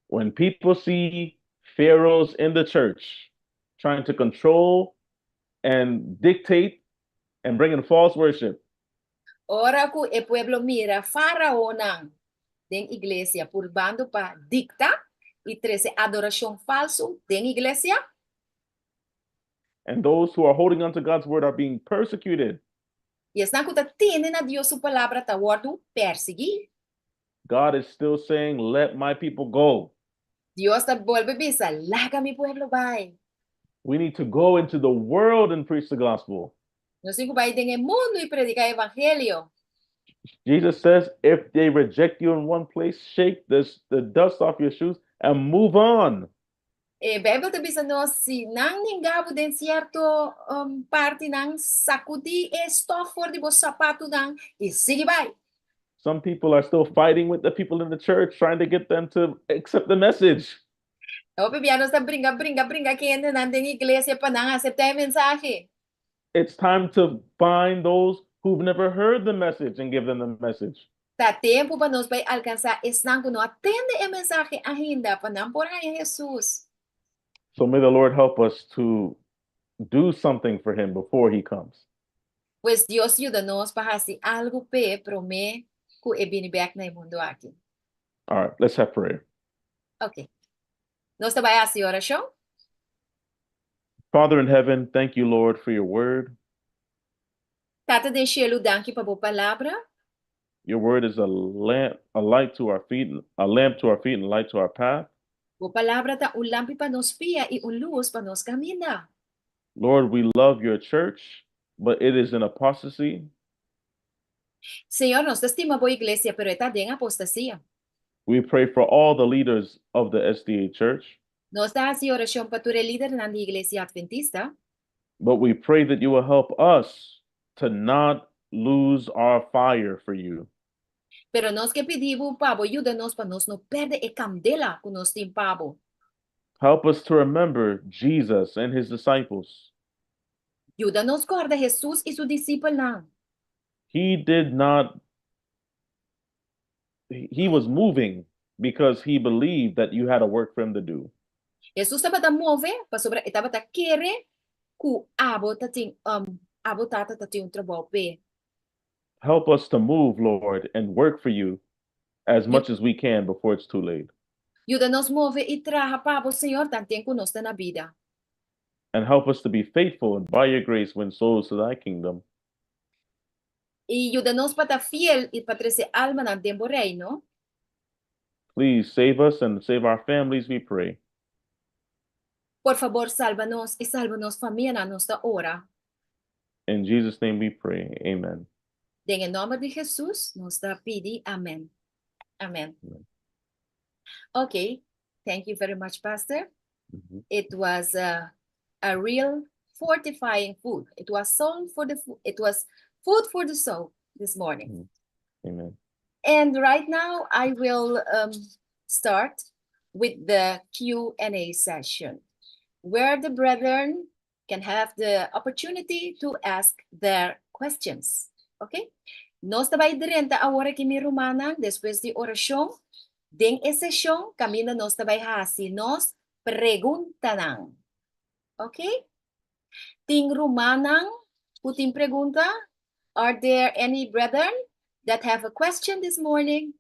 When people see Pharaohs in the church trying to control and dictate and bring in false worship. Ora ku e pueblo mira faraonan den iglesia purbando pa dikta i trese adorashon falsu den iglesia. And those who are holding onto God's word are being persecuted. I esnan ku ta tene na Dios su palabra ta wòrdu persiguí. God is still saying, Let my people go. Dios ta bolbe bisa, Laga mi pueblo bai. We need to go into the world and preach the gospel. Nos tin ku bai den e mundu i prediká e evangelio. Jesus says, if they reject you in one place, shake the, the dust off your shoes and move on. E Beibel ta bisa nos, si nan ninga bo den sierto um, partinan, sakudí e stof for di bo sapatunan i sigui bai. Some people are still fighting with the people in the church, trying to get them to accept the message. Hopi bia nos ta bringa, bringa, bringa ku hendenan den iglesia pa nan aseptá e mensahe. It's time to find those who've never heard the message and give them the message. Ta tempu pa nos bai alkansá esnan ku no a tende e mensahe ainda, pa nan por haña Hesus. So may the Lord help us to do something for him before he comes. Pues Dios yuda nos pa hasi algu p'e promé ku e bini bèk na e mundu aki. All right, let's have prayer. Ok. Nos ta bai hasi orashon. Father in heaven, thank you, Lord, for your word. Tata den shelu, danki pa bo palabra. Your word is a lamp, a light to our feet, a lamp to our feet and light to our path. Bo palabra ta un lampi pa nos pia i un lus pa nos kaminda. Lord, we love your church, but it is in apostasy. Señor, nos ta stima bo iglesia, pero e ta den apostasia. We pray for all the leaders of the SDA Church. Nos ta hasi orashon pa tur e lidernan di Iglesia Adventista. But we pray that you will help us to not lose our fire for you. Pero nos ke pidi bo pa bo yuda nos pa nos no pèrdè e kandela ku nos tin pa bo. Help us to remember Jesus and his disciples. Yuda nos kòrda Hesus i su disipelnan. He did not he was moving because he believed that you had a work for him to do. Hesus tabata move pasobra e tabata kere ku abo ta tin um abo Tata ta tin un trabou p'e. Help us to move, Lord, and work for you as much as we can before it's too late. Yuda nos move i traha pa bo, Señor, tanten ku nos ta na bida. And help us to be faithful and by your grace win souls to thy kingdom. I yuda nos pa ta fiel i pa trese almanan den bo Reino. Please save us and save our families, we pray. Por fabor salba nos i salba nos famianan, nos ta ora. In Jesus name we pray. Amen. Den e nomber di Jesus nos ta pidi amen. Amen. Amen. Okay, thank you very much, Pastor. It was a, a real fortifying food. It was soul for the it was food for the soul this morning. Amen. And right now I will um, start with the Q&A session, where the brethren can have the opportunity to ask their questions. Okay? Nos ta bai drenta awor aki mi rumannan despues di orashon den e seshon kaminda nos ta bai hasi nos preguntanan. Okay? Tin rumannan ku tin pregunta? Are there any brethren that have a question this morning?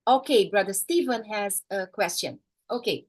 Okay, Brother Stephen has a question. Okay.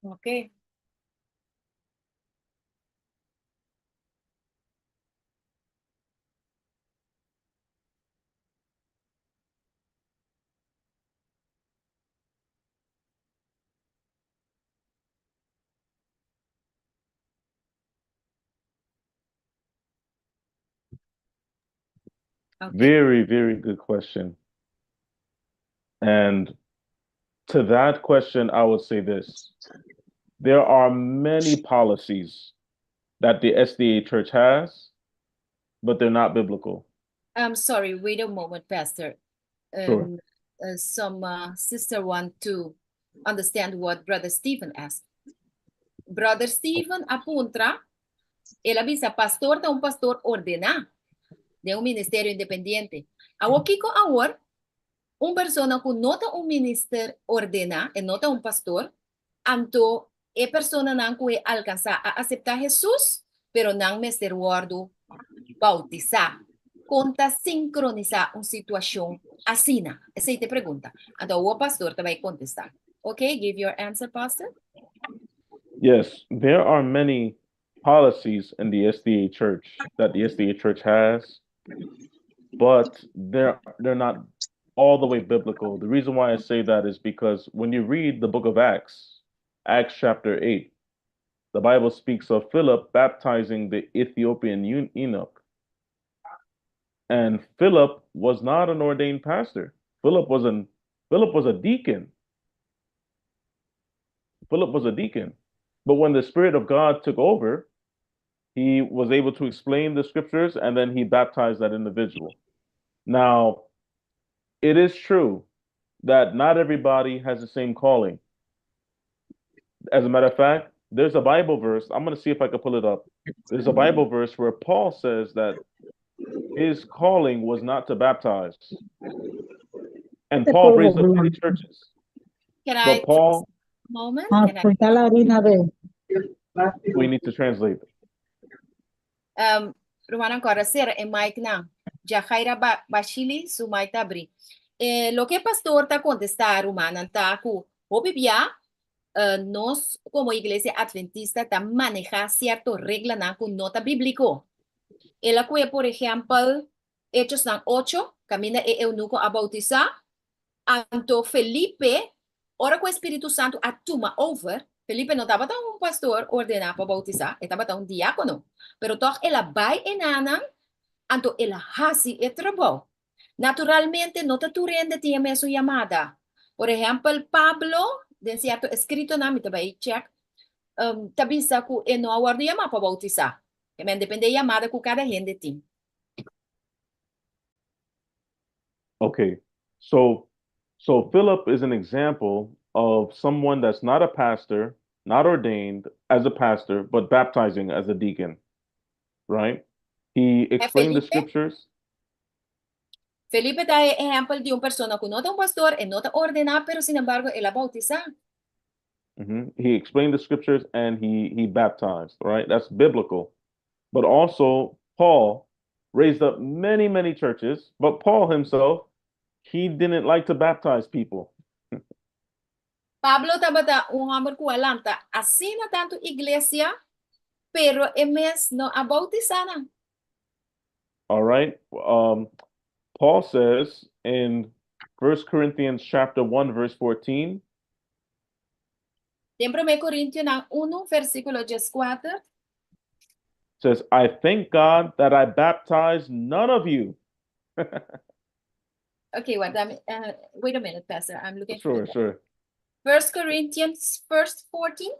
Okay. Okay. Very, very good question. And to that question, I would say this. There are many policies that the SDA Church has, but they're not biblical. I'm sorry, wait a moment, Pastor. Sure. Um, uh, some uh, sister want to understand what Brother Stephen asked. Brother Stephen a puntra. El a bisa, pastor ta un pastor ordená den un ministerio independiente. Awor kiko awor? Un persona ku no ta un minister ordená, e no ta un pastor, anto e personanan ku e alkansá a aseptá Hesus, pero nan mester wòrdu boutisá. Kon ta sinkronisá un situashon asina? Esei ta e pregunta. Anto awor pastor ta bai kontestá. Okay, give your answer, pastor. Yes, there are many policies in the SDA Church that the SDA Church has, but they're not all the way biblical. The reason why I say that is because when you read the book of Acts, Acts chapter 8, the Bible speaks of Philip baptizing the Ethiopian eunuch. And Philip was not an ordained pastor. Philip was a deacon. Philip was a deacon. But when the Spirit of God took over, he was able to explain the scriptures and then he baptized that individual. Now, it is true that not everybody has the same calling. As a matter of fact, there's a Bible verse. I'm going to see if I can pull it up. There's a Bible verse where Paul says that his calling was not to baptize. And Paul raised up many churches. Can I But Paul, moment? Ah, Can I cortar la harina de. We need to translate. Rumannan kòrda sera e mic nan. Jajaira ba Bashili su mic ta abrí. Loke pastor ta kontestá rumannan ta ku hopi bia nos komo iglesia adventista ta manehá sierto reglanan ku no ta bíbliko. El a kue por ehèmpel Hechosnan 8, kaminda e eunuko a boutisá. Anto Felipe, ora ku e Spiritu Santu a tuma over, Felipe no tabata un pastor ordená pa boutisá, e tabata un diákono. Pero tòg el a bai enanan, anto el a hasi e trabou. Naturalmente, no ta tur hende tin e mesun yamada. Por ehèmpel, Pablo, den sierto eskritonan, mi ta bai chèk, ta bisa ku e no a wòrdu yamá pa boutisá. E men dependé e yamada ku kada hende tin. Okay, so Philip is an example of someone that's not a pastor, not ordained as a pastor, but baptizing as a deacon, right? He explained the Felipe? scriptures. Felipe ta e ehèmpel di un persona ku no ta un pastor, e no ta ordená, pero sin embargo el a boutisá. He explained the scriptures and he baptized, right? That's biblical. But also Paul raised up many, many churches, but Paul himself, he didn't like to baptize people. Pablo tabata un hòmber ku a lanta asina tantu iglesia, pero e mes no a boutisá nan. All right. Paul says in First Corinthians chapter 1, verse 14, Den 1 Korintionan 1, versíkulo 14, says, "I thank God that I baptized none of you." Okay, wait, wait a minute, Pastor. I'm looking for Sure, the sure. First Corinthians, verse 14?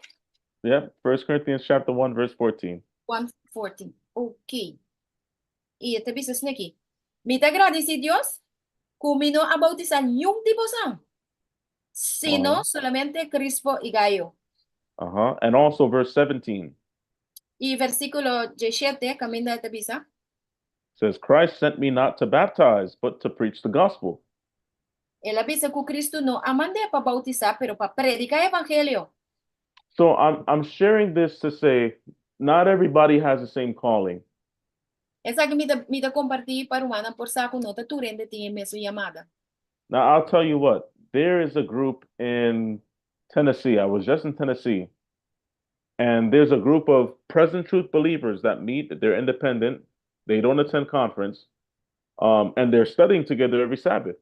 Yep. First Corinthians chapter 1, verse 14. 1, 14. Ok. I e ta bisa aki: "Mi ta gradisí Dios, ku mi no a boutisá niun di boso, sino solamente Crispo i Gayo." And also verse 17 I versíkulo 17, kaminda ta bisa: says, "Christ sent me not to baptize, but to preach the gospel." El a bisa ku Kristu no a mand'é pa boutisá, pero pa prediká evangelio. So I'm sharing this to say not everybody has the same calling. Esaki mi ta kompartí pa rumannan por sa ku no ta tur hende tin e mesun yamada. Now I'll tell you what, there is a group in Tennessee. I was just in Tennessee. And there's a group of present truth believers that meet, they're independent, they don't attend conference, and they're studying together every Sabbath.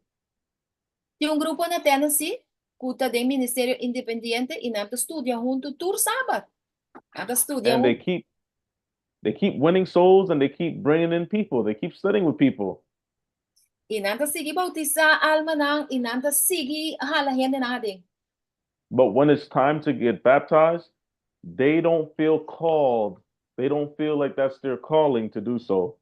Tin un grupo na Tennessee ku ta den ministerio independiente i nan ta studia huntu tur sabat. Nan ta studia And they huntu. keep winning souls and they keep bringing in people. They keep studying with people. I nan ta sigui boutisá almanan i nan ta sigui hala hendenan aden. But when it's time to get baptized, they don't feel called. They don't feel like that's their calling to do so.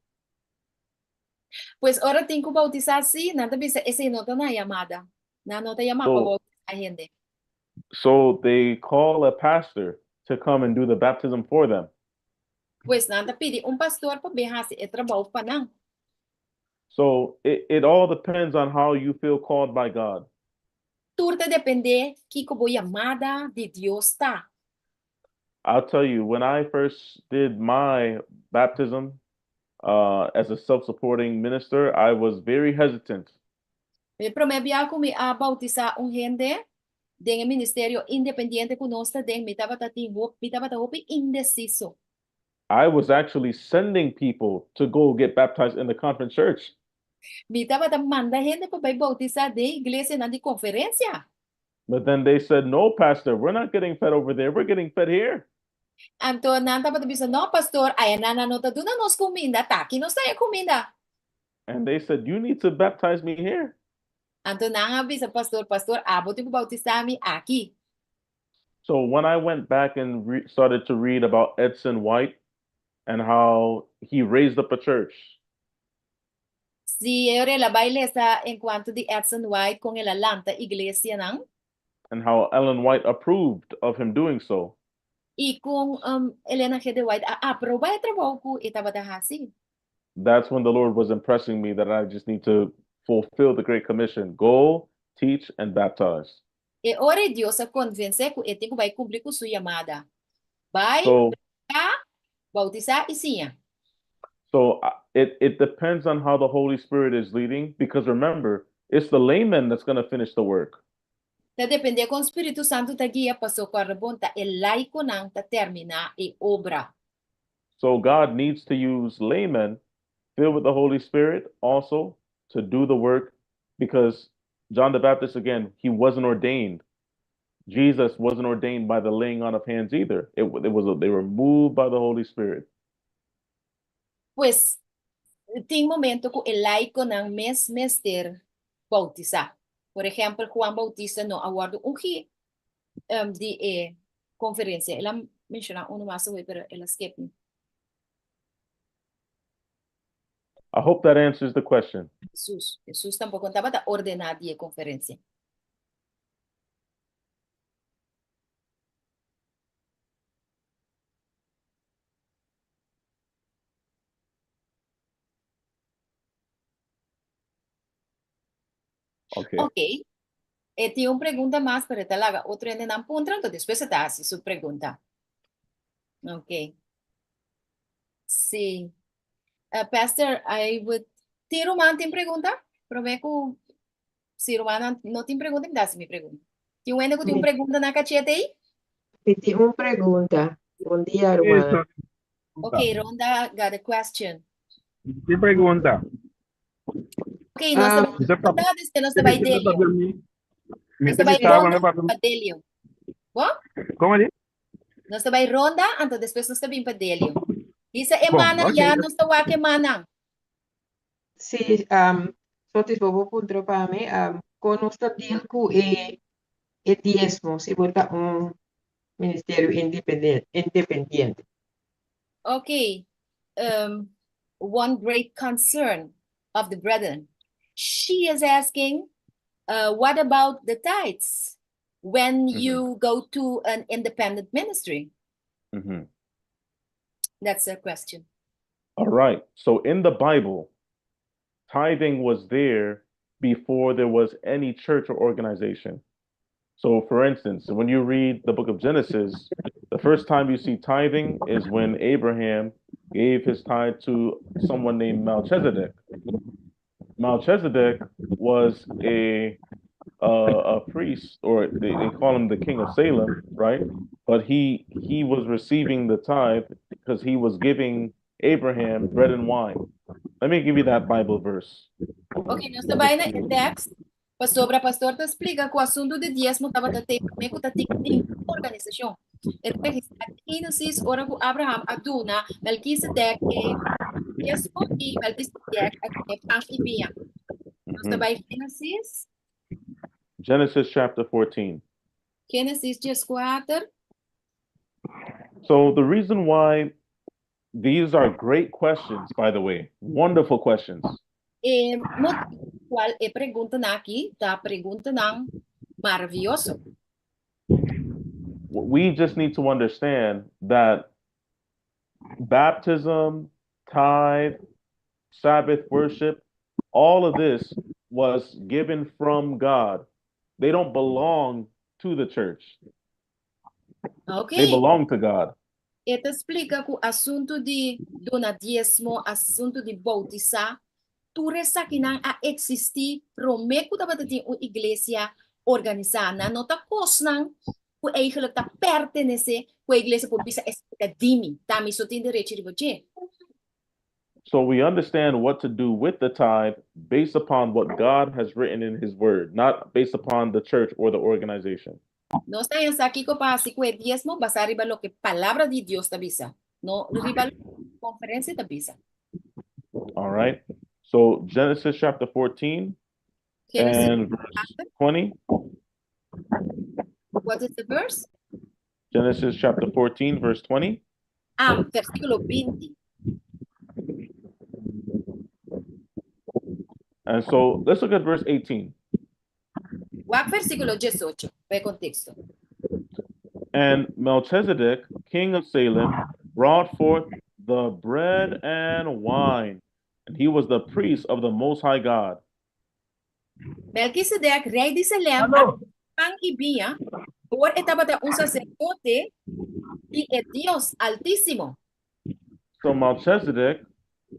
Pues ora tin ku boutisá sí, nan ta bisa esei no ta nan yamada. Nan no ta yamá pa boutisá hende. So they call a pastor to come and do the baptism for them. Pues nan ta pidi un pastor pa bin hasi e trabou pa nan. So it all depends on how you feel called by God. Tur ta dependé kiko bo yamada di Dios ta. I'll tell you, when I first did my baptism as a self-supporting minister, I was very hesitant. E promé bia ku mi a boutisá un hende den e ministerio independiente ku nos ta den, mi tabata tin hopi, mi tabata hopi indesiso. I was actually sending people to go get baptized in the conference church. Mi tabata manda hende pa bai boutisá den iglesianan di konferensia. But then they said, No, pastor, we're not getting fed over there, we're getting fed here. Anto nan tabata bisa, No, pastor, ayanan nan no ta duna nos kuminda, ta aki nos ta haña kuminda. And they said, You need to baptize me here. Anto nan a bisa pastor, Pastor, abo tin ku boutisá mi aki. So when I went back and re started to read about Edson White and how he raised up a church. Si e ora el a bai lesa en cuanto di Edson White con el a lanta iglesianan. And how Ellen White approved of him doing so. Y con Elena G. de White a aproba e trabou cu e tabata haci. That's when the Lord was impressing me that I just need to fulfill the Great Commission, go, teach and baptize. E ora ei Dios a konvensé ku e tin ku bai kumpli ku su yamada, Bai, prediká, boutisá i siña. So it it depends on how the Holy Spirit is leading because remember it's the layman that's gonna finish the work. Ta dependé kon Spiritu Santu ta guia paso kòrda bon ta e laikonan ta terminá e obra. So God needs to use laymen filled with the Holy Spirit also to do the work because John the Baptist again, he wasn't ordained. Jesus wasn't ordained by the laying on of hands either. It, it was they were moved by the Holy Spirit. Pues, tin momento ku e laikonan mes mester boutisá. Por ehèmpel, Juan Boutista no a wòrdu ungí di e konferensia. El a menshoná unu mas awe, pero el a skip mi. I hope that answers the question. Hesus. Hesus tampoko no tabata ordená di e konferensia. Ok. Ok. E tin un pregunta mas, pero e ta laga otro hendenan puntra, anto despues e ta hasi su pregunta. Ok. Sí. Uh, Pastor, I would... Tin ruman tin pregunta? Promé ku... Si rumannan no tin pregunta, mi ta hasi mi pregunta. Tin un hende ku tin un pregunta na kachete ei? Mi tin un pregunta. Bon dia, rumannan. Ok, Ronda got a question. Tin pregunta. Ok, nos ta Mi ta ronda, después nos ta bai Delio. Mi Nos ta ta bai bisa ronda pa pa Delio. Bo? Como di? Nos ta bai ronda, anto despues nos ta bin pa Delio. Bisa e Bon, manan ok. ya, nos ta wak e manan. Sí, um, Sotis, bo por puntra pa mi, um, kon nos ta deal ku e, e diesmo si bo ta un ministerio independen- independiente? Ok, um, one great concern of the brethren. She is asking, uh, what about the tithes when you go to an independent ministry? That's her question. All right. So in the Bible, tithing was there before there was any church or organization. So, for instance, when you read the book of Genesis, the first time you see tithing is when Abraham gave his tithe to someone named Melchizedek. Melchizedek was a a priest, or they, they call him the king of Salem, right? But he he was receiving the tithe because he was giving Abraham bread and wine. Let me give you that Bible verse. Ok, nos ta bai na e tekst pasobra pastor ta splika ku asuntu di diesmo tabata te promé ku ta tin ningun organisashon. E ta registrá Génesis ora ku Abraham a duna Melkisedek e diesmo i Melkisedek a dun'é pan i biña. Nos ta bai Génesis. Genesis chapter 14. Génesis dieskuater. So the reason why these are great questions, by the way, wonderful questions. E motibu kual e preguntanan aki ta preguntanan maravioso. We just need to understand that. Baptism, tithe, Sabbath worship, all of this was given from God. They don't belong to the church. Ok. They belong to God. E ta splika ku asuntu di duna diesmo, asuntu di boutisá, tur esakinan a eksistí promé ku tabata tin un iglesia organisá. Nan no ta kosnan ku eigenlijk ta pertenesé ku e iglesia por bisa esaki ta di mi, ta mi so tin derecho riba dje. So we understand what to do with the tithe based upon what God has written in his word, not based upon the church or the organization. Nos ta haña sa kiko pa hasi ku e diesmo basá riba loke Palabra di Dios ta bisa, no riba loke konferensia ta bisa. All right. So Genesis chapter 14 Genesis and verse 20. What is the verse? Genesis chapter 14, verse 20. Ah, versíkulo 20. And so let's look at verse 18. Wak versíkulo 18 pa e konteksto. And Melchizedek, king of Salem, brought forth the bread and wine, and he was the priest of the Most High God. Melkisedek, rei di Salem, a trese pan i biña, awor e tabata un saserdote di e Dios Altísimo. So Melchizedek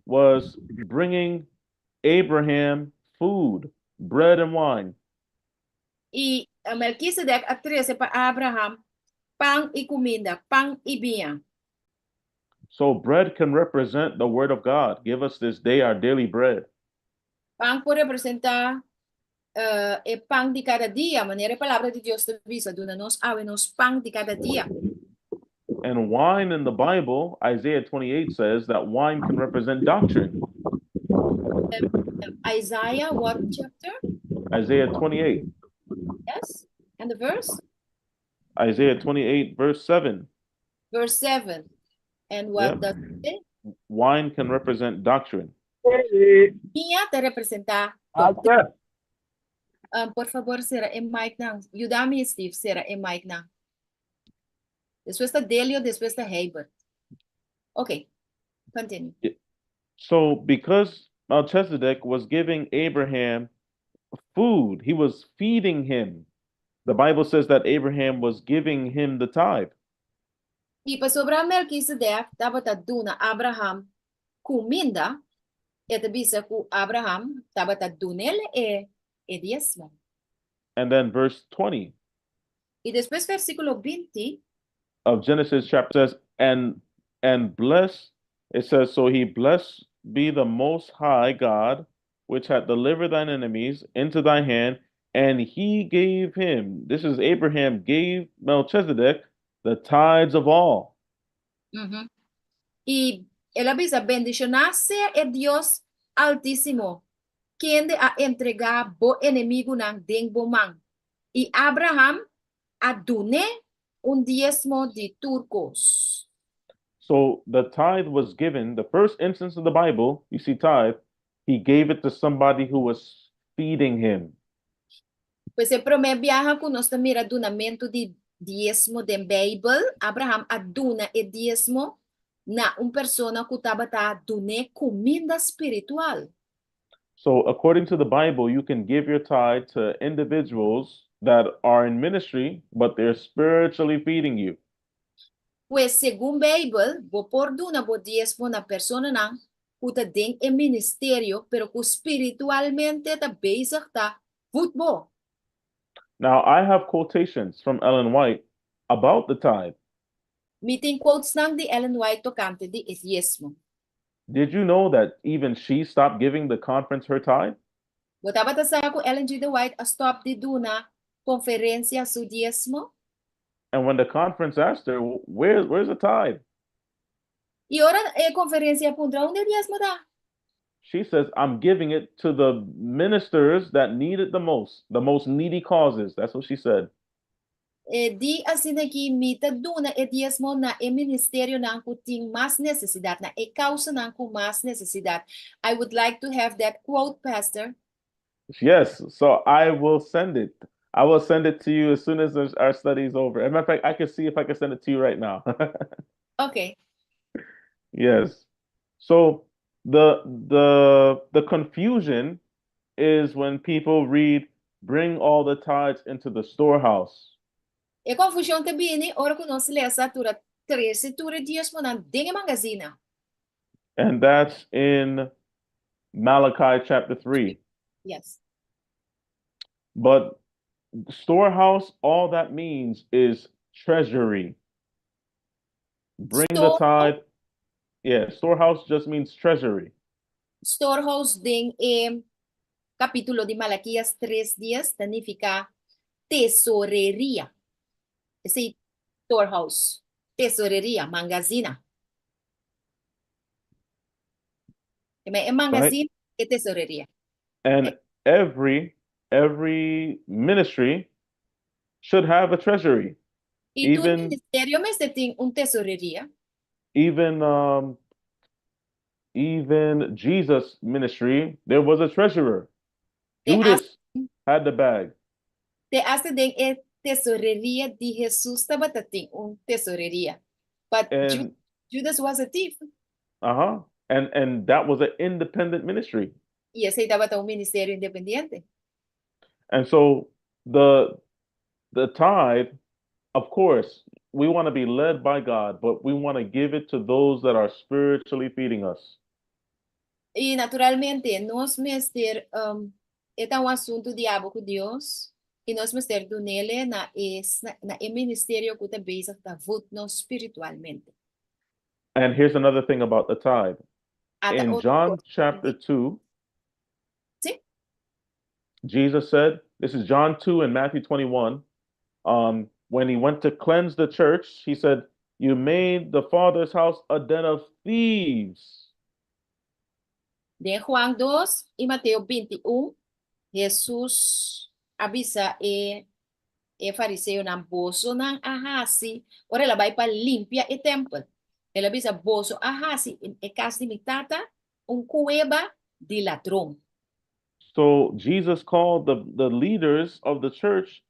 was bringing Abraham food, bread and wine. I Melkisedek a trese pa Abraham pan i kuminda, pan i biña. So bread can represent the word of God. Give us this day our daily bread. Pan por representá e pan di kada dia, manera e Palabra di Dios ta bisa, Duna nos awe nos pan di kada dia. And wine in the Bible, Isaiah 28 says that wine can represent doctrine. Isaiah, what chapter? Isaiah 28. Yes, and the verse? Isaiah 28, verse 7. Verse 7. And what does it say? Wine can represent doctrine. Biña ta representá doctrina. Por favor, sera e mic nan. Yuda mi, Steve, sera e mic nan. Despues ta Delio, despues ta Heibert. Ok, continue. So, because Melchizedek was giving Abraham food, he was feeding him. The Bible says that Abraham was giving him the tithe. I pasobra Melkisedek tabata duna Abraham kuminda, e ta bisa ku Abraham tabata dun'el e e diesmo. And then verse 20. I despues versíkulo 20. Of Genesis chapter says, and and bless, it says, so he blessed be the most high God, which hath delivered thine enemies into thy hand, and he gave him, this is Abraham gave Melchizedek the tithes of all. Mhm. I el a bisa, Bendishoná sea e Dios Altísimo, kende a entregá bo enemigunan den bo man. I Abraham a dun'é un diesmo di tur kos. So the tithe was given, the first instance of the Bible, you see tithe, he gave it to somebody who was feeding him. Pues e promé biaha ku nos ta mira dunamentu di diesmo den Beibel, Abraham a duna e diesmo na un persona ku tabata dun'é kuminda spiritual. So according to the Bible, you can give your tithe to individuals that are in ministry, but they're spiritually feeding you. Pues segun Beibel, bo por duna bo diesmo na personanan ku ta den e ministerio pero ku spiritualmente ta bezig ta voed bo. Now, I have quotations from Ellen White about the tithe. Mi tin quotesnan di Ellen White tokante di e diesmo. Did you know that even she stopped giving the conference her tithe? Bo tabata sa ku Ellen G. de White a stòp di duna konferensia su diesmo? And when the conference asked her, Where, where's the tithe? I ora e konferensia a puntra, Unda e diesmo ta? She says, I'm giving it to the ministers that need it the most, the most needy causes. That's what she said. E di asina ki mi ta duna e diesmo na e ministerionan ku tin mas nesesidat, na e kausanan ku mas nesesidat. I would like to have that quote, Pastor. Yes, so I will send it. I will send it to you as soon as our study is over. As a matter of fact, I can see if I can send it to you right now. Okay. Yes. So the the the confusion is when people read bring all the tithes into the storehouse. E konfushon ta bini ora ku nos lesa tura trese tur e diesmonan den e mangazina. And that's in Malachi chapter 3. Yes. But storehouse, all that means is treasury. Bring the tithe. Yeah, storehouse just means treasury. Storehouse den e kapítulo di Malakias 3 10 ta nifiká tesoreria. Esei storehouse, tesoreria, mangazina. E mangazina e tesoreria. And every ministry should have a treasury. I tur ministerio mester tin un tesoreria. Even Jesus' ministry, there was a treasurer. Te Judas had the bag. Te hasta den e tesoreria di Jesus tabata tin un tesoreria. But Judas was a thief. And that was an independent ministry. I esei tabata un ministerio independiente. And so the tithe, of course, we want to be led by God, but we want to give it to those that are spiritually feeding us. I naturalmente, nos mester e ta un asuntu di abo ku Dios i nos mester dun'é na e ministerio ku ta bezig ta voed nos spiritualmente. And here's another thing about the tithe. Ata In otro John kos. chapter 2, Si? Jesus said, this is John 2 and Matthew 21. When he went to cleanse the church, he said, "You made the Father's house a den of thieves." Den Juan 2 i Mateo 21, Jesus a bisa e fariseonan, "Bosonan a hasi," ora el a bai pa limpia e tèmpel. El a bisa, "Boso a hasi e kas di mi tata un kueba di ladron." So Jesus called the leaders of the church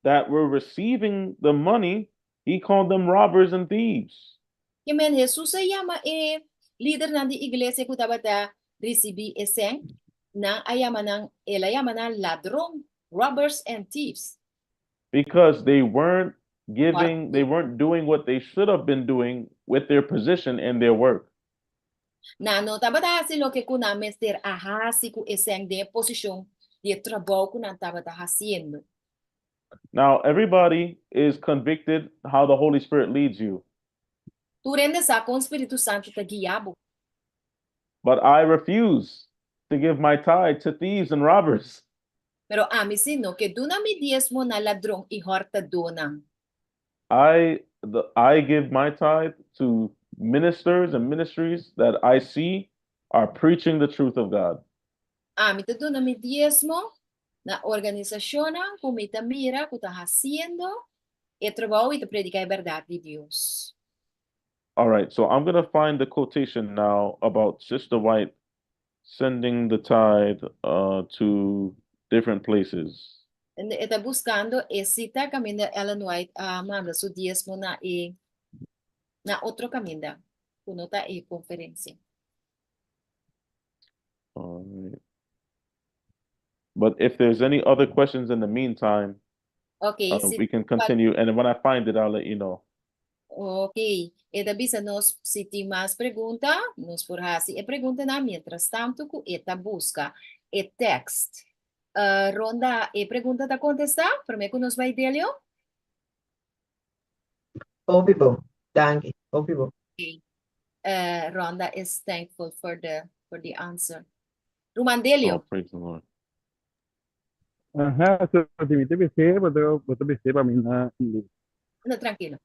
that were receiving the money, he called them robbers and thieves. Ke men Jesus a yama e lidernan di iglesia ku tabata risibí e sèn, nan a yama nan, el a yama nan ladron, robbers and thieves. Because they weren't giving, they weren't doing what they should have been doing with their position and their work. Nan no tabata hasi loke ku nan mester a hasi ku e sèn den posishon di trabou ku nan tabata hasiendo. Now, everybody is convicted how the Holy Spirit leads you. Tur hende sa kon Spiritu Santu ta guia bo. But I refuse to give my tithe to thieves and robbers. Pero ami sí no ke duna mi diesmo na ladron i hòrtadónan. I give my tithe to ministers and ministries that I see are preaching the truth of God. Ami ta duna mi diesmo na organisashonnan ku mi ta mira ku ta hasiendo e trabou i ta prediká e bèrdat di Dios. All right, so I'm going to find the quotation now about Sister White sending the tithe to different places. E ta buskando e sita kaminda Ellen White a manda su diesmo na otro kaminda, ku no ta e konferensia. All right. But if there's any other questions in the meantime, Ok, si we can continue. And when I find it, I'll let you know. Ok, e ta bisa nos si tin mas pregunta, nos por hasi e preguntanan mientras tantu ku e ta buska e tekst. Ronda, e pregunta ta kontestá? Promé ku nos bai, Delio? Hopi bon. Danki. Hopi bon. Ronda is thankful for the answer. Ruman Delio. Oh, praise the Lord. Aha, so si mi ta bis'é, bo ta bis'é pa mi na ingles. No, trankilo.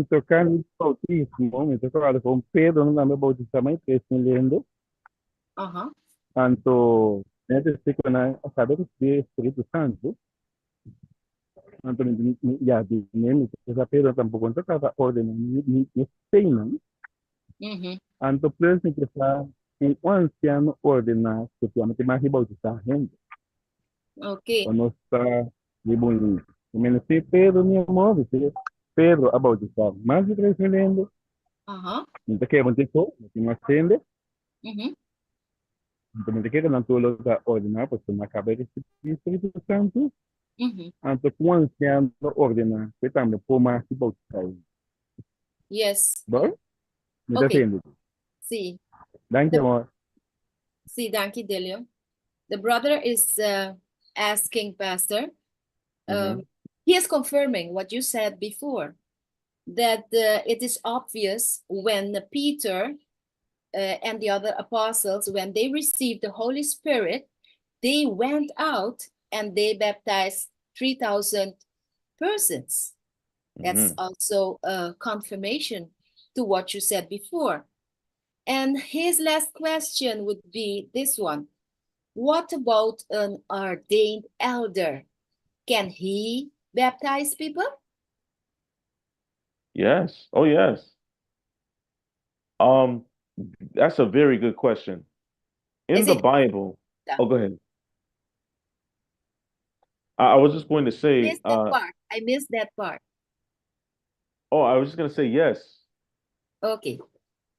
Tokante boutismo, mi ta kòrda ku Pedro nan a boutisá mas 3000 hende. Anto, nèt ku nan a kaba di risibí Spiritu Santu. Anto, ya, di mi sa Pedro tampoko no tabata ordená ni nan. Anto, plus mi sa un ansiano ordená ku ta mas boutisá hende. No ta di bon. Mi si Pedro mi amor, si Pedro a boutisá mas di 3000 hende. Mi ta kere un so, mi tin mas hende. Anto mi ta kere nan tur lo ta ordená, pasobra mi a kaba di risibí Spiritu Santu. Anto ku un ansiano ordená, ku e tambe por mas di boutisá hende. Bon? Mi ta tende. Sí. Danki, amor. Sí, danki, Delio. The brother is asking, Pastor, he is confirming what you said before, that it is obvious when Peter and the other apostles, when they received the Holy Spirit, they went out and they baptized 3,000 persons. That's also a confirmation to what you said before. And his last question would be this one. What about an ordained elder? Can he baptize people? Yes. Oh, yes. That's a very good question. In Is the it- Bible, oh, go ahead. I was just going to say, Missed that part. I missed that part. Oh, I was just going to say yes. Okay.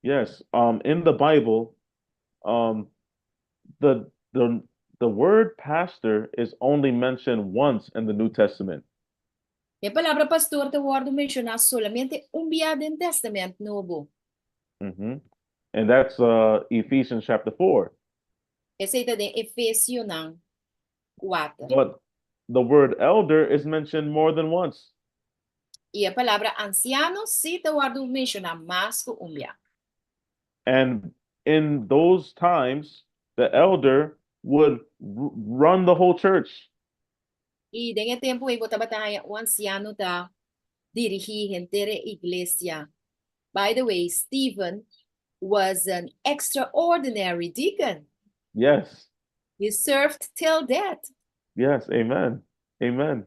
Yes. In the Bible, the word pastor is only mentioned once in the New Testament. E palabra pastor ta wòrdu menshoná solamente un biaha den Tèstamènt Nobo. And that's Ephesians chapter 4. Esei ta den Efesionan 4. But the word elder is mentioned more than once. I e palabra ansiano sí ta wòrdu menshoná mas ku un biaha. And in those times, the elder would run the whole church. I den e tempu ei bo tabata haña un ansiano ta dirigí henter e iglesia. By the way, Stephen was an extraordinary deacon. He served till death. Yes, amen. Amen.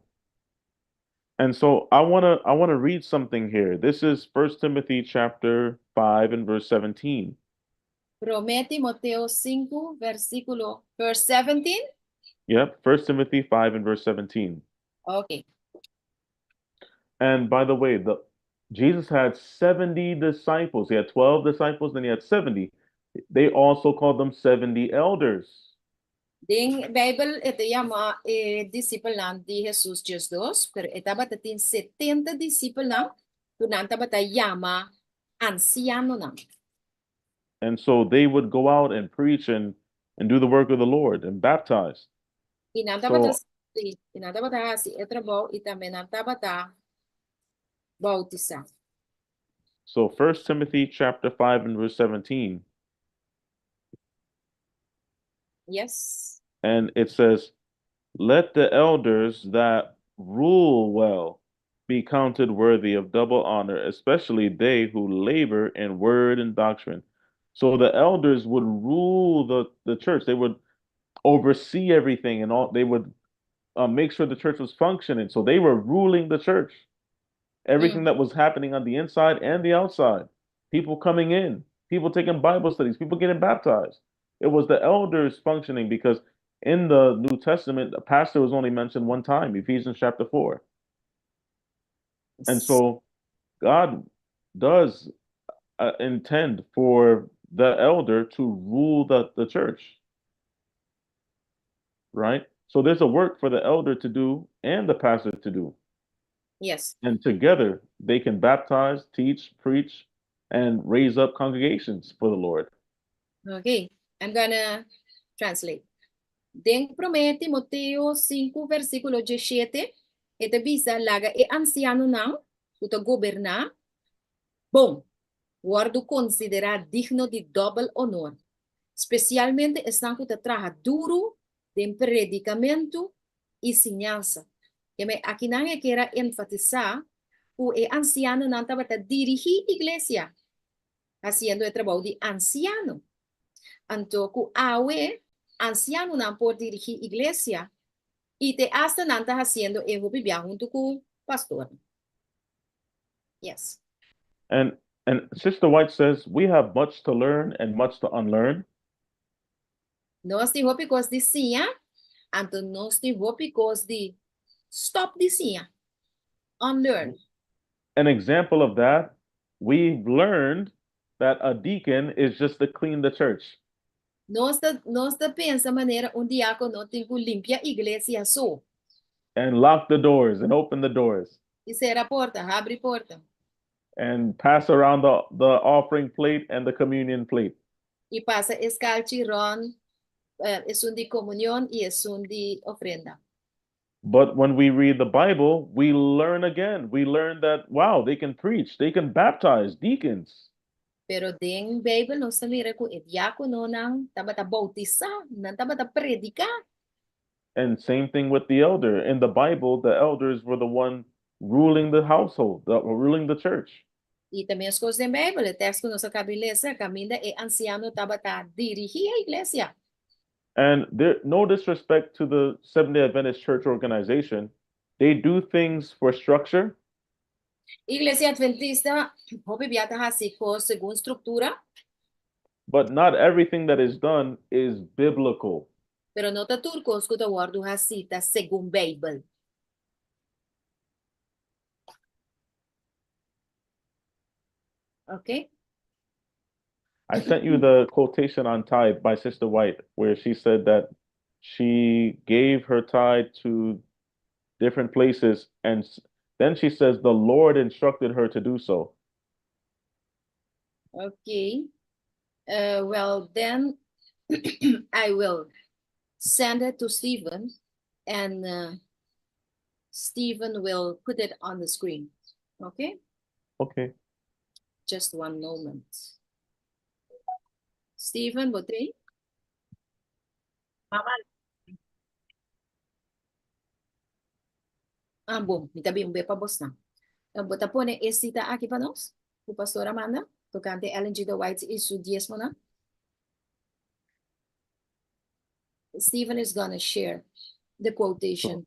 And so I want to read something here. This is 1 Timothy chapter 5 and verse 17. Promé Timoteo 5, versíkulo verse 17. Yep, 1 Timothy 5 and verse 17. Okay. And by the way, the Jesus had 70 disciples. He had 12 disciples, then he had 70. They also called them 70 elders. Den Beibel e ta yama e disipelnan di Jesus 12, pero e tabatin 70 disipelnan, ku nan tabata yama ansianonan. And so they would go out and preach and do the work of the Lord and baptize. I nan tabata i nan tabata hasi e trabou i tambe nan tabata boutisá. So 1 Timothy chapter 5 and verse 17. And it says, "Let the elders that rule well be counted worthy of double honor, especially they who labor in word and doctrine." So the elders would rule the church. They would oversee everything and all. They would make sure the church was functioning. So they were ruling the church. Everything that was happening on the inside and the outside. People coming in, people taking Bible studies, people getting baptized. It was the elders functioning because in the New Testament, the pastor was only mentioned one time, Ephesians chapter 4. And so God does intend for the elder to rule the church. Right? So there's a work for the elder to do and the pastor to do. And together they can baptize, teach, preach, and raise up congregations for the Lord. Okay, I'm gonna translate. Den Promé Timoteo 5, versíkulo 17, e ta bisa laga e ansianonan, ku ta goberná, bon, wòrdu konsiderá digno di dòbel honor. Spesialmente esnan ku ta traha duru den predikamentu i siñansa. Ke men akinan e ke enfatisá ku e ansianonan tabata dirigí iglesia, hasiendo e trabou di ansiano. Anto ku awe ansianonan por dirigí iglesia i te hasta nan ta hasiendo e hopi bia huntu ku pastor. Yes. And Sister White says we have much to learn and much to unlearn. Nos tin hopi kos di siña, anto nos tin hopi kos di stòp di siña. Unlearn. An example of that, we've learned that a deacon is just to clean the church. Nos ta, nos ta pensa manera un diákono tin ku limpia iglesia so. And lock the doors and open the doors. I sera porta, habri porta. And pass around the, the offering plate and the communion plate. I pasa e skalchi rònt, eh, esun di komunion i esun di ofrenda. But when we read the Bible, we learn again. We learn that, wow, they can preach, they can baptize deacons. Pero den Beibel nos ta mira ku e diákononan tabata boutisá, nan tabata prediká. And same thing with the elder. In the Bible, the elders were the one ruling the household, the, ruling the church. I ta meskos den Beibel, e tekst ku nos a kaba di lesa, kaminda e ansiano tabata dirigí e iglesia. And there, no disrespect to the Seventh-day Adventist Church organization, they do things for structure. Iglesia Adventista hopi bia ta hasi kos segun struktura. But not everything that is done is biblical. Pero no ta tur kos ku ta wòrdu hasí ta segun Beibel. Okay. I sent you the quotation on tithe by Sister White, where she said that she gave her tithe to different places, and then she says the Lord instructed her to do so. Okay. Well, then I will send it to Stephen, and Stephen will put it on the screen. Okay? Okay. Just one moment. Stephen, bo t'ei? Mama. Ah, bon, mi ta bin be pa bosnan. Bo ta pone e sita aki pa nos, ku Pastor a manda, tokante Ellen G. White i su diesmonan. Stephen is gonna share the quotation.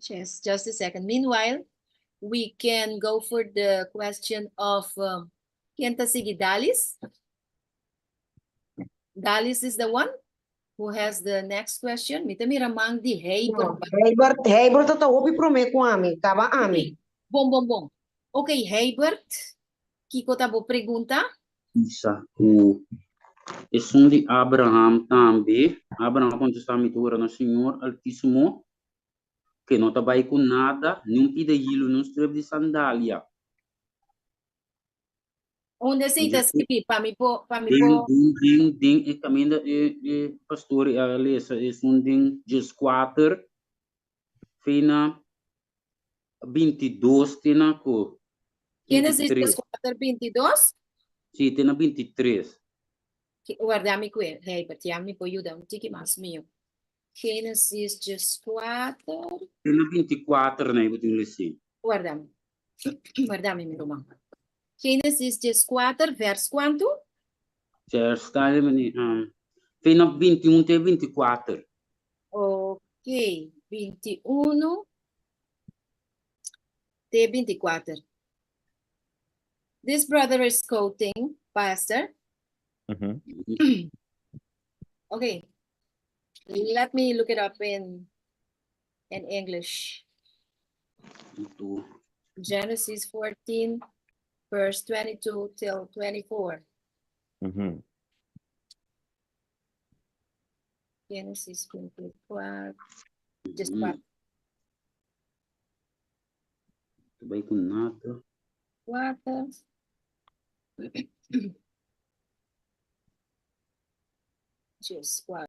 Just a second. Meanwhile, we can go for the question of ken ta sigui Dalis. Dalis is the one who has the next question. Mi ta mira man di Heibert. Heibert, Heibert ta hopi promé ku ami, kaba ami. Bon, bon, bon. Ok, Heibert, kiko ta bo pregunta? Bisa ku esun di Abraham tambe. Abraham a kontestá, Mi ta ora na Señor Altísimo, ke no ta bai ku nada, ni un pida hilu, ni un strep di sandalia. Unda esei ta skibí? Pa mi por, pa mi Den, por. den, den, den e kaminda e, e pastor a lesa esun den dieskuater, fina 22 te na ku Génesis 23. 4, 22. Sí, te na 23. Warda mi kue, Herbert, ya mi por yuda un tiki mas mio. Génesis 14. Te na 24 na e bo tin lesi. Warda mi. Warda mi, mi ruman. Génesis 14, vers kuantu? Vers ta um, te na 21 te 24. Ok, 21 te 24. This brother is quoting, Pastor. Okay, let me look it up in English. Ito. Genesis 14, verse 22 till 24. Genesis 24, just 4. Bai ku nada. 4. Just 4.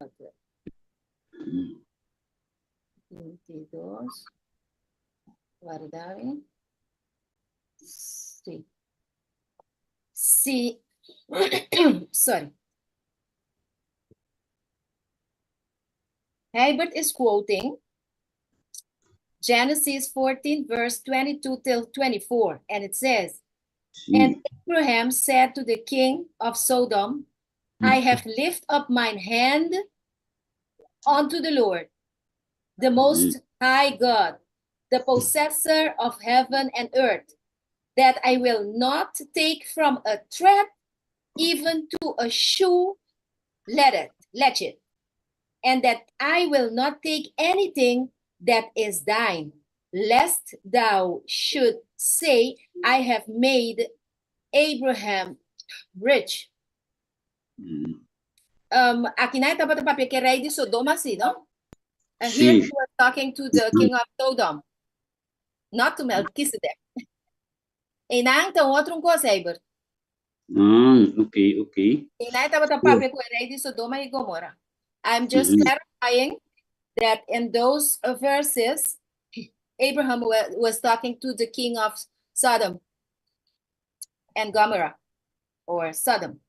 22. Warda. Sí. Sí. Sorry. Herbert is quoting Genesis 14, verse 22 till 24, and it says, And Abraham said to the king of Sodom, I have lifted up mine hand unto the Lord, the Most High God, the possessor of heaven and earth, that I will not take from a thread even to a shoe let latchet, and that I will not take anything that is thine, lest thou should say, I have made Abraham rich. Aki nan tabata papia ku rei di Sodoma, si, no? And here Si. he was talking to the king of Sodom, not to Melchizedek. Einan ta otro kos, Herbert. Ah, ok. Einan tabata papia ku rei di Sodoma i Gomora. I'm just clarifying that in those verses, Abraham was talking to the king of Sodom and Gomorrah, or Sodom.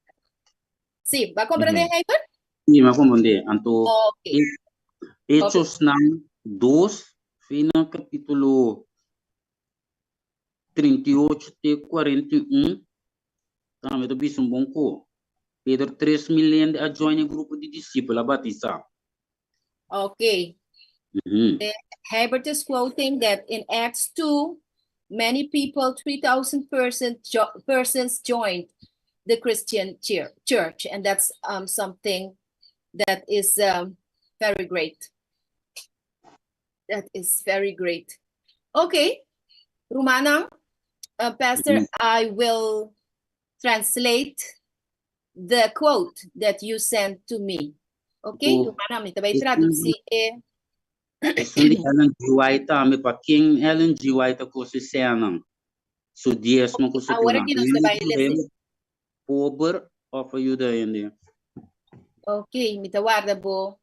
Si, bo a komprondé, Herbert? Si, m'a komprondé. Anto, Echonan 2, fin kapítulo 38 te 41, tambe ta bisa un bon kos. Pedro 3 mil hende a join e grupo di disipel a batisá. Herbert is quoting that in Acts 2, many people, 3,000 persons joined the Christian church. And that's something that is very great. That is very great. Okay, Rumannan, Pastor, I will translate the quote that you sent to me. Okay, Oh. Rumannan, mi ta bai tradusí. Esun di Ellen G. White tambe, pa ken Ellen G. White a kose sèn? Su diesmo ku su Awor aki nos ta bai lesa. Pober òf yuda hende. Ok, mi ta warda bo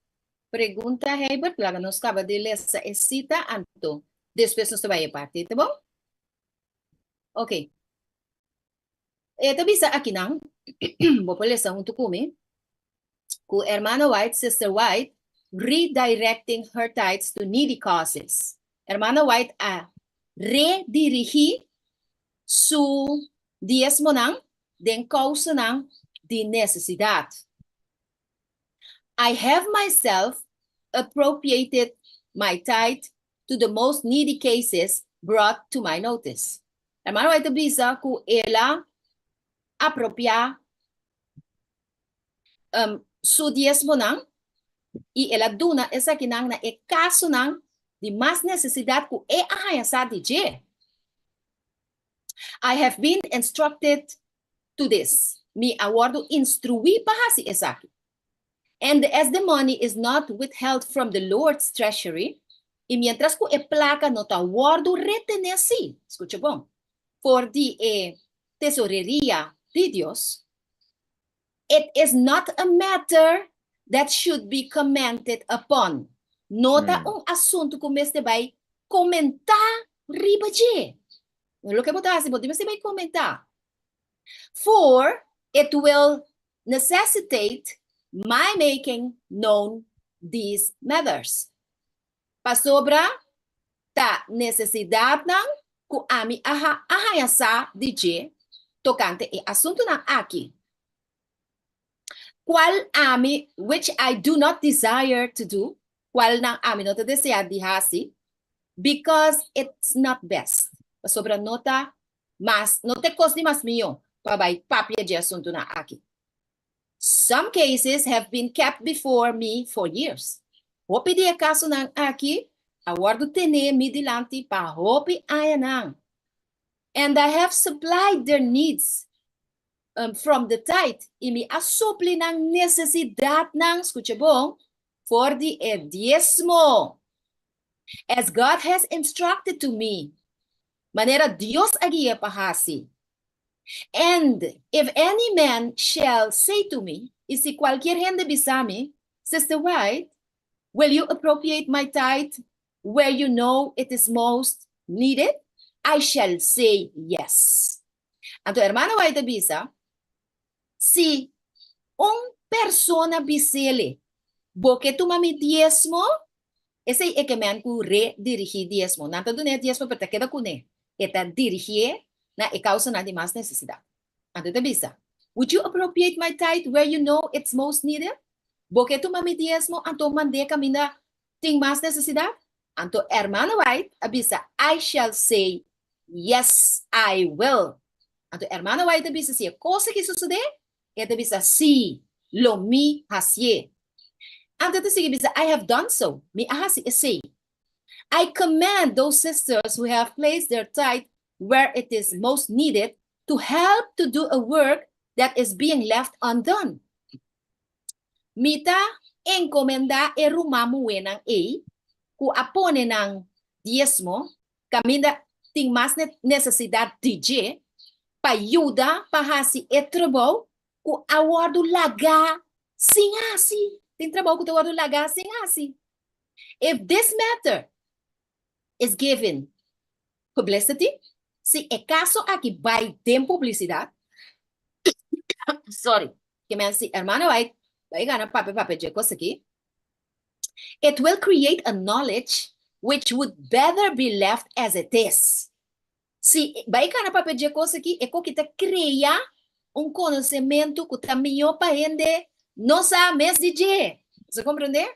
pregunta, Herbert. Laga nos kaba di lesa e sita anto. Despues nos ta bai parti, ta bon? Ok. E ta bisa akinan, bo por lesa huntu ku mi. Ku Hermana White, Sister White, redirecting her tithes to needy causes. Hermana White a redirigí su diesmonan den kousanan di nesesidat. I have myself appropriated my tithe to the most needy cases brought to my notice. Hermana White bisa ku el a apropiá su diesmonan i el a duna esakinan na e kasonan di mas nesesidat ku el a haña sa di dje. I have been instructed to this. Mi a wòrdu instruí pa hasi esaki. And as the money is not withheld from the Lord's treasury, i mientras ku e plaka no ta wòrdu retené si, skucha bon, for di e tesoreria di Dios, it is not a matter that should be commented upon. No ta un asuntu ku mester bai komentá riba dje. Loke bo ta hasi, bo mester bai komentá. For it will necessitate my making known these matters. Pasobra ta nesesidatnan ku ami a haña sa di dje tokante e asuntunan aki. Kual ami, which I do not desire to do, kualnan ami no ta deseá di hasi, because it's not best. Pasobra no ta mas, no ta kos di mas mihó pa bai papia di e asuntunan aki. Some cases have been kept before me for years. Hopi di e kasonan aki, a wòrdu tené mi dilanti pa hopi añanan. And I have supplied their needs from the tithe. I mi a supli nan nesesidatnan, skucha bon, for di e diesmo. As God has instructed to me. Manera Dios a guia pa hasi. And if any man shall say to me, i si kualke hende bisa mi, "Sister White, will you appropriate my tithe where you know it is most needed?" I shall say yes. Anto, Hermana White bisa, si un persona bis'é, "Bo ke tuma mi diesmo?" Esei e ke men ku redirigí diesmo. Nan ta duna diesmo, pero ta keda kuné. E ta dirigí na e kousanan di mas nesesidat. Anto ta bisa, "Would you appropriate my tithe where you know it's most needed?" Bo ke tuma mi diesmo, anto mand'é kaminda tin mas nesesidat? Anto Hermana White a bisa, "I shall say, yes, I will." Anto Hermana White a bisa, si e kos aki sosodé, E ta bisa, Si, lo mi hasié. Anto e ta sigui bisa, I have done so, mi a hasi esei. I command those sisters who have placed their tithe where it is most needed to help to do a work that is being left undone. Mi ta encomendá e ruman muhénan ei cu a pone nan diesmo caminda tin mas necesidad di dje pa yuda pa haci e trabou cu a wordo lagá sin haci. Tin trabou cu ta wordo lagá sin haci. If this matter is given publicity, si e caso aki bay den publicidad, sorry, ke men si hermana White bay gana papia papia dje cos aki, it will create a knowledge which would better be left as it is. Si bai kana papia dje kos aki, e koki ta krea un konosementu ku ta mihó pa hende no sa mes di dje. Bo sa komprendé?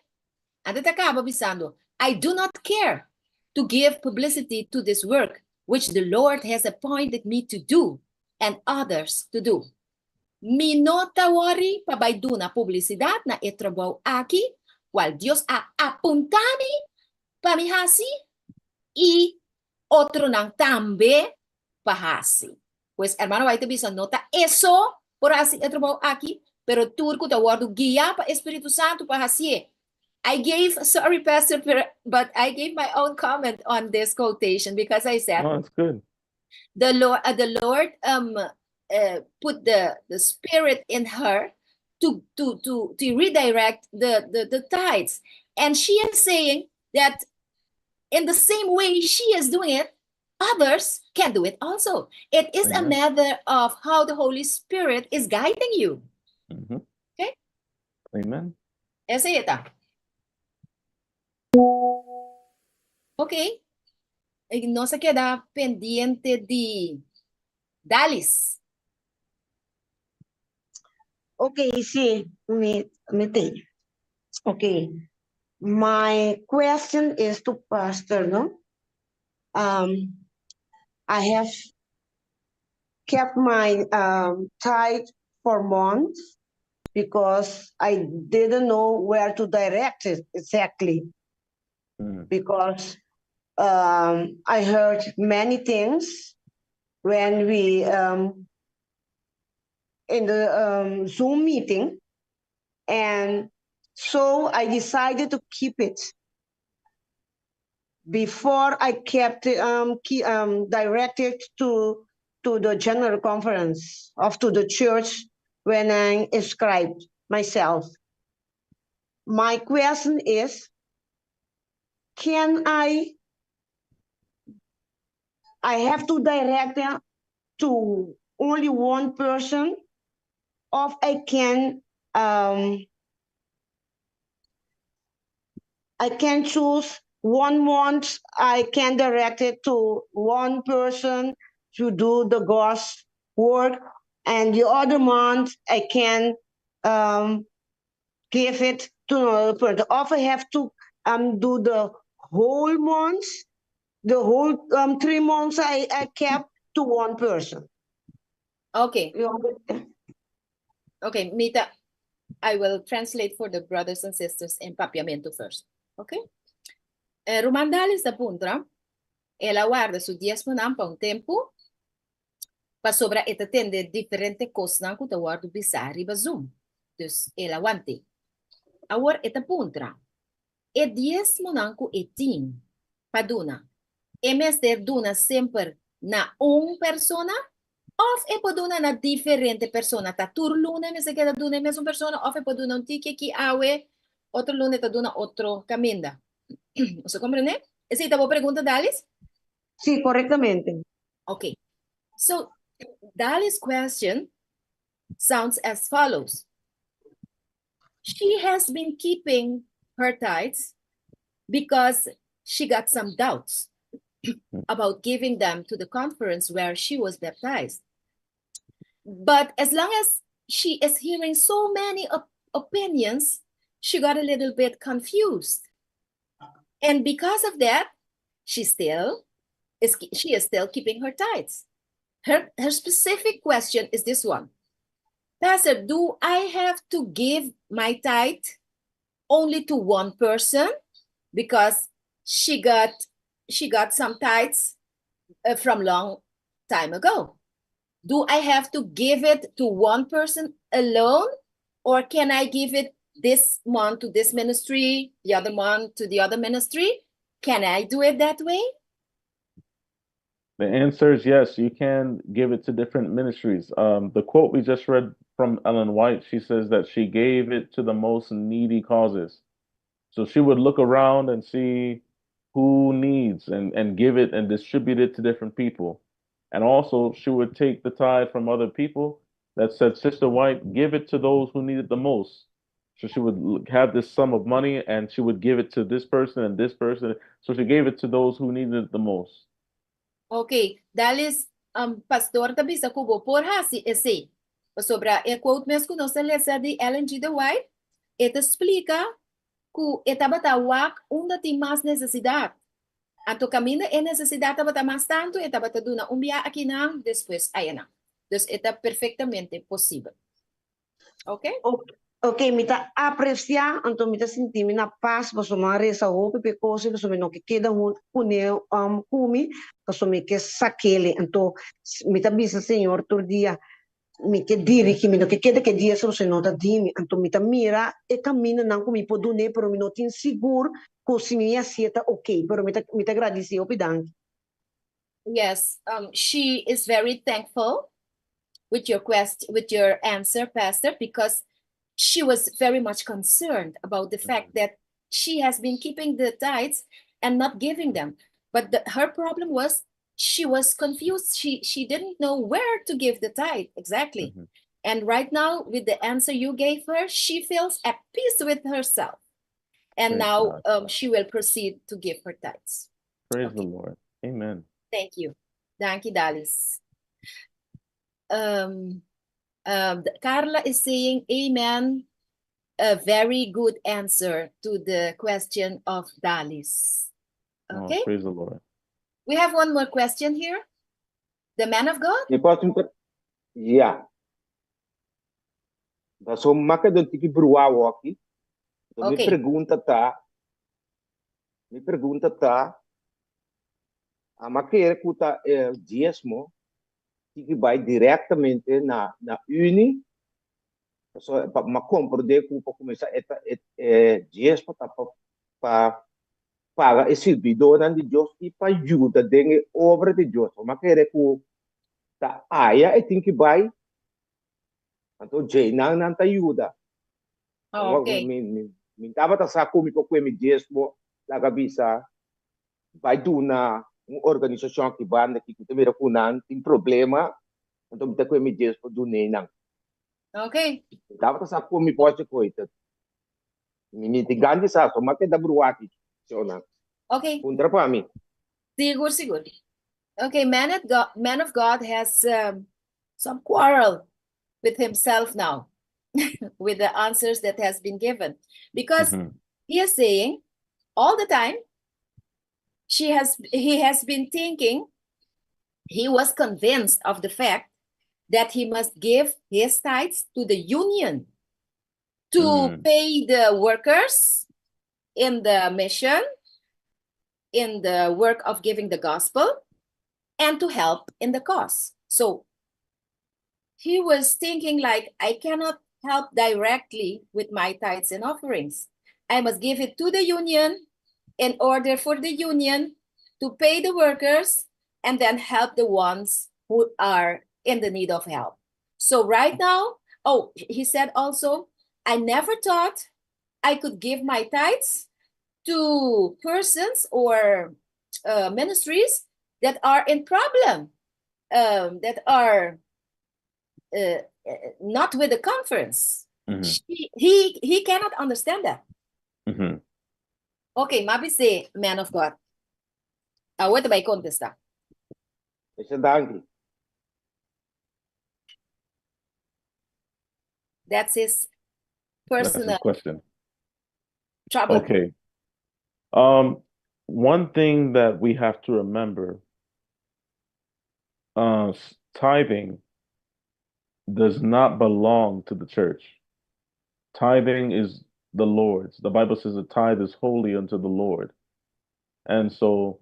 Anto ta kaba bisando, I do not care to give publicity to this work which the Lord has appointed me to do and others to do. Mi no ta wòri pa bai duna publisidat na e trabou aki kual Dios a apuntá mi pa mi hasi i otronan tambe pa hasi. Pues hermano White ta bisa no ta e so por hasi e trabou aki, pero tur ku ta wòrdu guiá pa e Spiritu Santu pa hasié. I gave, sorry pastor, but I gave my own comment on this quotation because I said, No, it's good. The Lord, the Lord put the spirit in her to redirect the tithes. And she is saying that in the same way she is doing it, others can do it also. It is a Amen. matter of how the Holy Spirit is guiding you. Okay? Amen. Esei ta. Ok. Nos a keda pendiente di Dalis. Ok, sí, mi tin. Ok. My question is to Pastor, no? I have kept my tithe for months because I didn't know where to direct it exactly. Because I heard many things when we in the Zoom meeting, and so I decided to keep it. Before I kept it, directed to the general conference of to the church when I inscribed myself. My question is, can I have to direct it to only one person, or I can choose one month, I can direct it to one person to do the God's work, and the other month I can give it to another person. Or I have to do the whole month, the whole 3 months I kept to one person. Okay. You understand? Okay, Mita, I will translate for the brothers and sisters in Papiamento first. Okay? Ruman Dalis ta puntra, el a warda su diesmonan pa un tempu, pasobra e ta tende diferente kosnan ku ta wòrdu bisá riba Zoom. Dus el a want'é. Awor e ta puntra, e diesmonan ku e tin pa duna, e mester duna semper na un persona òf e por duna na diferente persona? Ta tur luna mester keda duna e mesun persona òf e por duna un tiki aki awe, otro luna ta duna otro kaminda? Bo ta komprendé? Esei ta bo pregunta, Dalis? Sí, korektamente. Okay. So, Dalis' question sounds as follows. She has been keeping her tithes because she got some doubts about giving them to the conference where she was baptized. But as long as she is hearing so many opinions, she got a little bit confused. And because of that, she is still keeping her tithes. Her specific question is this one. Pastor, do I have to give my tithe only to one person? Because she got some tithes from long time ago. Do I have to give it to one person alone, or can I give it this month to this ministry, the other month to the other ministry? Can I do it that way? The answer is yes, you can give it to different ministries. The quote we just read from Ellen White, she says that she gave it to the most needy causes. So she would look around and see who needs and give it and distribute it to different people. And also she would take the tithe from other people that said, "Sister White, give it to those who need it the most." So she would have this sum of money and she would give it to this person and this person. So she gave it to those who needed it the most. Ok, Dalis, pastor ta bisa ku bo por hasi esei. Pasobra e quote mes ku nos a lesa di Ellen G. de White, e ta splika ku e tabata wak unda tin mas nesesidat. Anto kaminda e nesesidat tabata mas tantu, e tabata duna un bia akinan, despues ayanan. Dus e ta perfektamente posibel. Ok? Ok, mi ta apresiá, anto mi ta sinti mi na pas, pasobra mi a resa hopi p'e kos, pasobra mi no ke keda kuné ku mi, pasobra mi ke sak'el. Anto mi ta bisa Señor tur dia, mi ke dirigí, mi no ke keda ke dia pasobra no ta di mi. Anto mi ta mira e kamindanan ku mi por dun'é, pero mi no tin sigur ku si mi hasié ta ok, pero mi ta gradisí hopi, danki. Yes, she is very thankful with your quest, with your answer, Pastor, because she was very much concerned about the fact that she has been keeping the tithes and not giving them. But her problem was she was confused. She didn't know where to give the tithe exactly. And right now, with the answer you gave her, she feels at peace with herself. And Praise now God. She will proceed to give her tithes. Praise the Lord. Amen. Thank you. Danki, Dalis. Carla is saying, "Amen." A very good answer to the question of Dalis. Oh, Okay. praise the Lord. We have one more question here. The man of God? Mi por Ya. So m'a keda un tiki bruá aki. So, mi pregunta ta, ami a kere ku ta diesmo ku bai direktamente na uni, so pa m'a komprondé ku pa kuminsá e diesmo ta pa paga e sirbidónan di Dios i pa yuda den obra di Dios. M'a kere ku ta aya e tin ku bai, anto nan nan ta yuda. Mi tabata sa ku mi por mi diesmo laga bisa bai duna un organisashon ku banda ku ta mira ku nan tin problema, anto mi ta ku mi diesmo duna nan. Mi tabata sa ku mi por koita. Mi tin grandi sa, so m'a keda bruá aki. So na. Puntra pa mi. Sigur, sigur. Okay, man of God has some quarrel with himself now, with the answers that has been given, because he is saying all the time she has he has been thinking, he was convinced of the fact that he must give his tithes to the union to pay the workers in the mission, in the work of giving the gospel, and to help in the cause. So he was thinking like, "I cannot help directly with my tithes and offerings. I must give it to the union in order for the union to pay the workers and then help the ones who are in the need of help." So right now, oh, he said also, "I never thought I could give my tithes to persons or ministries that are in problem, that are not with the conference." He cannot understand that. Okay, m'a bis'é, man of God. Awor bai kontestá. Masha danki. That's his That's his personal question. Trouble. Okay. One thing that we have to remember, tithing does not belong to the church. Tithing is the Lord's. The Bible says the tithe is holy unto the Lord. And so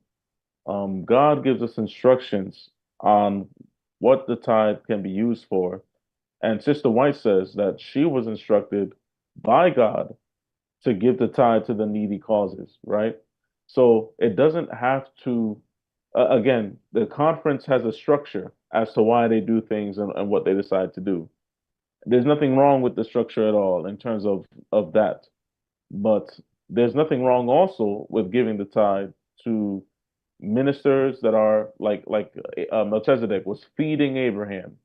God gives us instructions on what the tithe can be used for. And Sister White says that she was instructed by God to give the tithe to the needy causes, right? So it doesn't have to, again, the conference has a structure as to why they do things and what they decide to do. There's nothing wrong with the structure at all in terms of that. But there's nothing wrong also with giving the tithe to ministers that are like Melchizedek was feeding Abraham,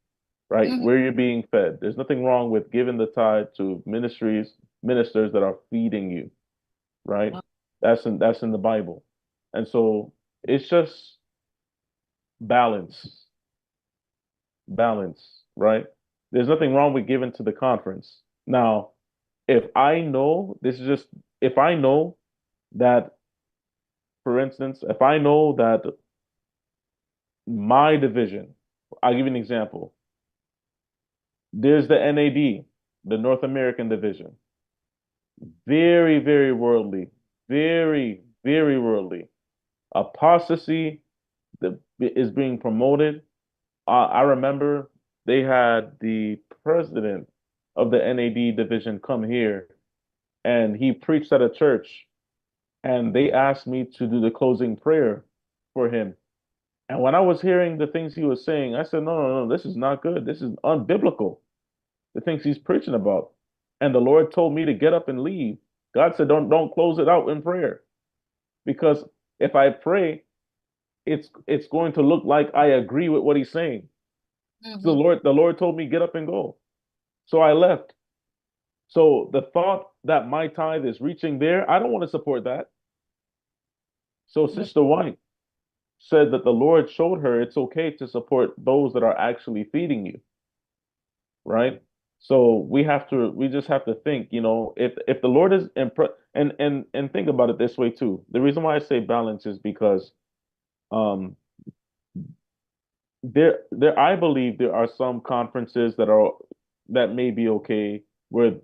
right? Where you're being fed. There's nothing wrong with giving the tithe to ministries, ministers that are feeding you, right? That's in the Bible. And so it's just balance. Balance, right? There's nothing wrong with giving to the conference. Now, if I know, this is just, if I know that, for instance, if I know that my division, I'll give you an example. There's the NAD, the North American Division. Very, very worldly. Very, very worldly. Apostasy is being promoted. I remember they had the president of the NAD division come here, and he preached at a church, and they asked me to do the closing prayer for him. And when I was hearing the things he was saying, I said, no, no, no, this is not good. This is unbiblical, the things he's preaching about. And the Lord told me to get up and leave. God said, don't close it out in prayer. Because if I pray, it's going to look like I agree with what he's saying. So the Lord told me, get up and go. So I left. So the thought that my tithe is reaching there, I don't want to support that. So Sister White said that the Lord showed her it's okay to support those that are actually feeding you, right? So we have to, we just have to think, you know, if the Lord is, and think about it this way too. The reason why I say balance is because I believe there are some conferences that may be okay, where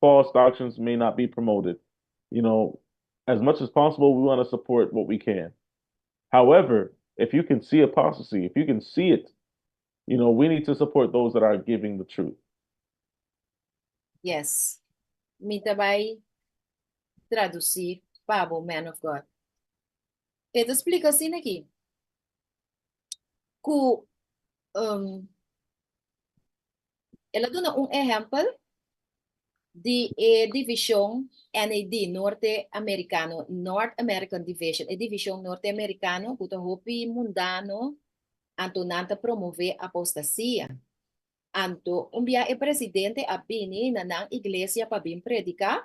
false doctrines may not be promoted. As much as possible, we want to support what we can. However, if you can see apostasy, if you can see it, we need to support those that are giving the truth. Yes. Mi ta bai tradusí pa bo, man of God. E ta splika asina aki. Ku el a duna un ehèmpel di e divishon NAD, Norte Amerikano, North American Division, e divishon Norte Amerikano, ku ta hopi mundano, anto nan ta promové apostasia. Anto, un bia e presidente a bini na nan iglesia pa bin prediká,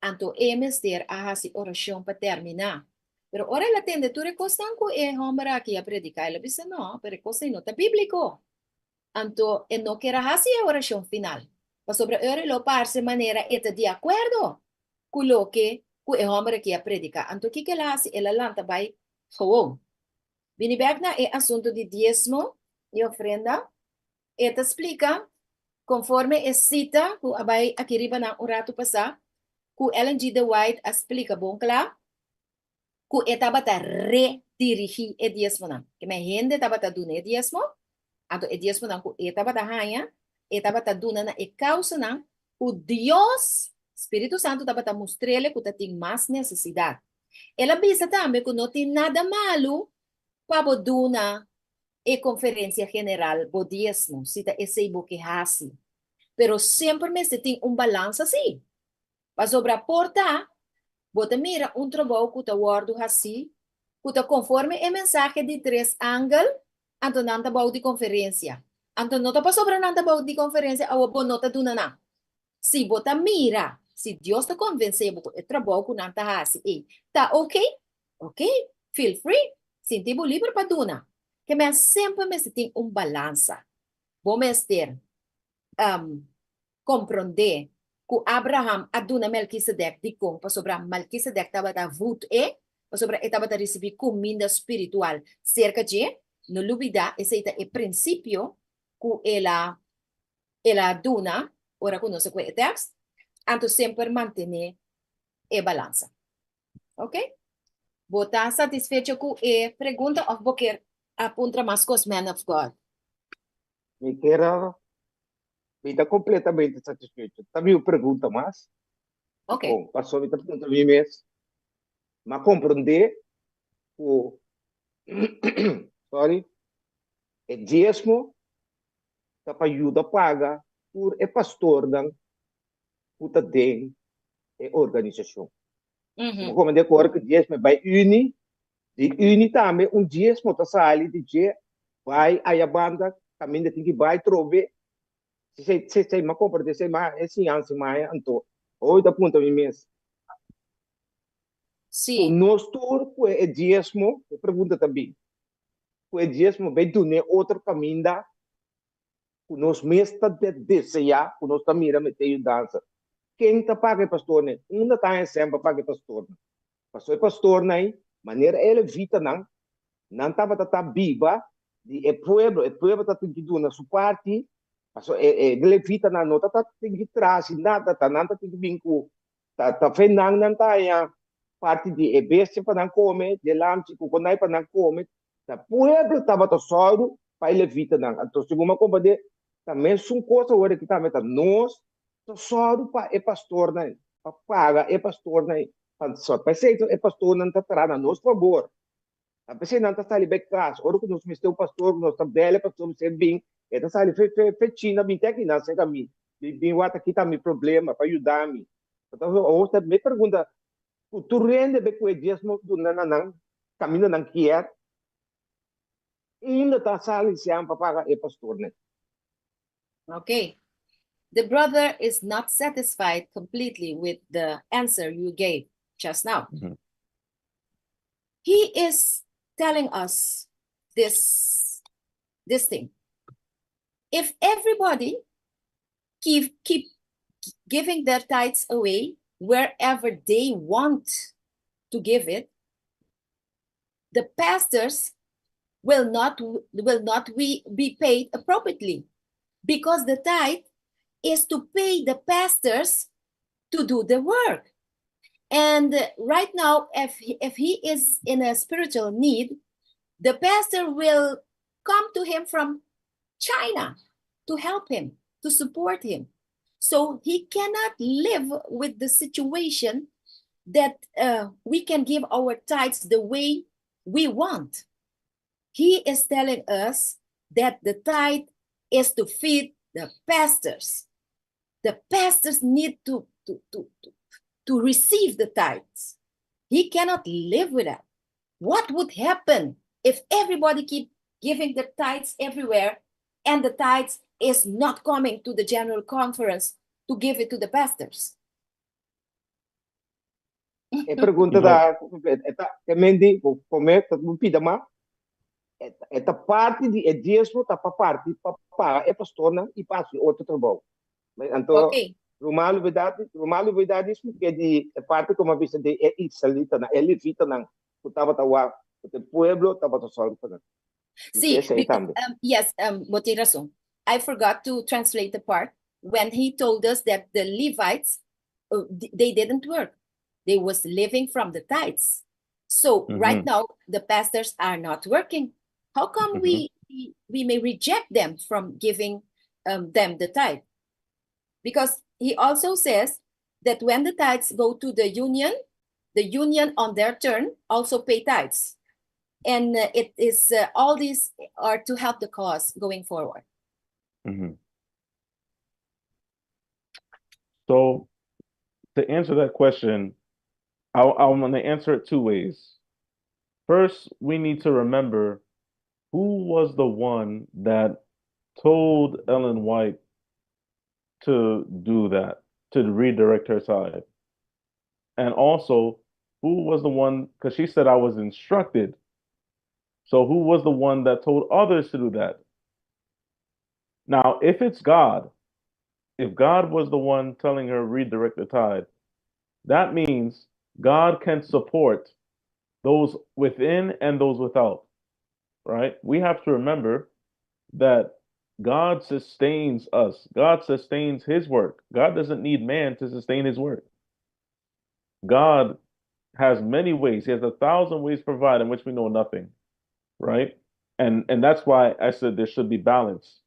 anto e mester a hasi orashon pa terminá. Pero ora el a tende tur e kosnan ku e hòmber aki a prediká, el a bisa no, pero e kos ei no ta bíbliko. Anto, e no ker a hasi e orashon final. Pasobra ora lo parse manera e ta di akuerdo ku loke ku e hòmber aki a prediká. Anto, kiko el a hasi? El a lanta bai gewoon. Bini bèk na e asuntu di diesmo i ofrenda. E ta splika, konforme e sita ku a bai aki riba nan un ratu pasá, ku Ellen G. de White a splika bon kla, ku e tabata redirigí e diesmonan. Ke men hende tabata duna e diesmo, anto e diesmonan ku e tabata haña, e tabata duna na e kausanan ku Dios, Spiritu Santu, tabata mustr'el ku ta tin mas nesesidat. El a bisa tambe ku no tin nada malu pa bo duna e konferensia general bo diesmo, si ta esei bo ke hasi. Pero semper mester tin un balansa sí. Pasobra por ta, bo ta mira un trabou ku ta wòrdu hasí ku ta konforme e mensahe di tres angel, anto nan ta bou di konferensia. Anto no ta pasobra nan ta bou di konferensia awor bo no ta duna nan. Si bo ta mira, si Dios ta konvensé bo ku e trabou ku nan ta hasi ei ta oké, oké, feel free, sinti bo liber pa duna. Ke men semper mester tin un balansa. Bo mester komprondé ku Abraham a duna Melkisedek dikon pasobra Melkisedek tabata voed e, pasobra e tabata risibí kuminda spiritual serka dje. No lubidá, esei ta e prinsipio ku el a. El a duna ora ku nos a kue e tèkst, anto semper mantené e balansa. Ok? Bo ta satisfecho ku e pregunta òf bo kier a puntra mas kos, man of God? Mi kier a, mi ta kompletamente satisfecho. Ta mi un pregunta mas. Ok. Bon, pasobra mi ta puntra mi mes, m'a komprondé ku, sorry, e diesmo ta pa yuda paga tur e pastornan ku ta den e organisashon. Bo komprendé ku ora ku diesmo bai uni, di uni tambe un diesmo ta sali di dje bai aya banda kaminda tin ki bai trobe. Si si m'a komprendé esei ma e siñansa maya anto hopi ta puntra mi mes. Sí. Ku nos tur ku e diesmo, e pregunta ta bin, ku e diesmo bai dun'é otro kaminda ku nos mes ta deseá, ku nos ta mira mester yudansa. Ken ta paga e pastornan? Unda ta haña sèn pa paga e pastornan? Pasobra e pastornan ei, manera e levitanan, nan tabata ta biba di e pueblo, e pueblo ta tin ki duna su parti, pasobra e levitanan no ta tin ki trasi nada, ta nan ta tin ki bin ku Ta ta fe nan nan ta haña parti di e bestia pa nan kome, di e lamchi ku konai pa nan kome. Ta pueblo tabata sòru pa e levitanan. Anto segun mi a komprendé, ta mesun kos awor aki tambe, ta nos ta sòru pa e pastornan, pa paga e pastornan. Pa p'esei e pastornan ta traha na nos fabor. A pesey nan ta sali bay cas, ora cu nos mester un pastor, nos ta bel e pastor mester bin, e ta sali fe fe fe China bin te aki nan cerca mi, bin bin wak aki ta mi problema pa yuda mi. Entonces awor ta mi pregunta, cu tur hende bay cu e diesmo duna na nan caminda nan kier, unda ta sali sian pa paga e pastornan? Okay. The brother is not satisfied completely with the answer you gave just now. He is telling us this this thing. If everybody keep keep giving their tithes away wherever they want to give it, the pastors will not will not we be paid appropriately because the tithe is to pay the pastors to do the work. And right now, if he, if he is in a spiritual need, the pastor will come to him from China to help him, to support him. So he cannot live with the situation that uh, we can give our tithes the way we want. He is telling us that the tithe is to feed the pastors. The pastors need to, to, to, to, to receive the tithes. He cannot live with that. What would happen if everybody keep giving the tithes everywhere and the tithes is not coming to the general conference to give it to the pastors? E pregunta ta, e mendi, come, ta un pida ma, e ta parti di e diesmo ta pa parti pa paga e pastornan i pa hasi otro trabou. Anto, ruman lubida, ruman lubida di splike di e parti ku mi a bisa di e israelitanan, e levitanan ku tabata wak, ku e pueblo tabata sòru pa nan. Sí, because, yes, bo tin rason. I forgot to translate the part when he told us that the Levites, they didn't work. They was living from the tithes. So right now, the pastors are not working. How come we, we may reject them from giving them the tithe? Because he also says that when the tithes go to the union on their turn also pay tithes. And it is all these are to help the cause going forward. So to answer that question, I'm going to answer it two ways. First, we need to remember who was the one that told Ellen White to do that, to redirect her tithe. And also, who was the one, because she said I was instructed. So who was the one that told others to do that? Now, if it's God, if God was the one telling her redirect the tithe, that means God can support those within and those without, right? We have to remember that God sustains us. God sustains his work. God doesn't need man to sustain his work. God has many ways. He has 1,000 ways to provide in which we know nothing, right? And that's why I said there should be balance.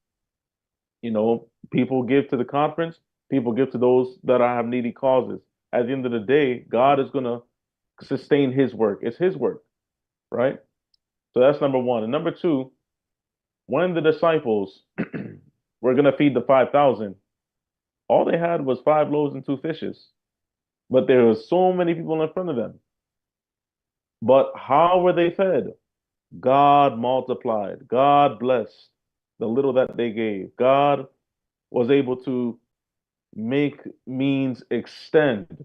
People give to the conference, people give to those that have needy causes. At the end of the day, God is going to sustain his work. It's his work, right? So that's number one. And number two, when the disciples were going to feed the 5,000, all they had was 5 loaves and 2 fishes. But there were so many people in front of them. But how were they fed? God multiplied. God blessed the little that they gave. God was able to make means extend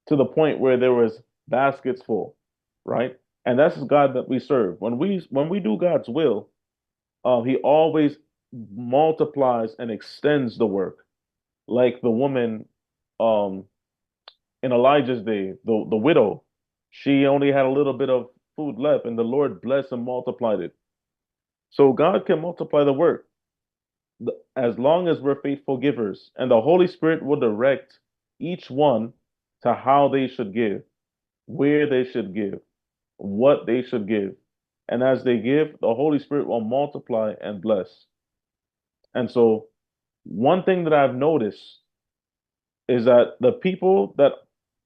to the point where there was baskets full, right? And that's the God that we serve. When we do God's will, he always multiplies and extends the work. Like the woman in Elijah's day, the widow, she only had a little bit of food left, and the Lord blessed and multiplied it. So God can multiply the work as long as we're faithful givers, and the Holy Spirit will direct each one to how they should give, where they should give, what they should give. And as they give, the Holy Spirit will multiply and bless. And so one thing that I've noticed is that the people that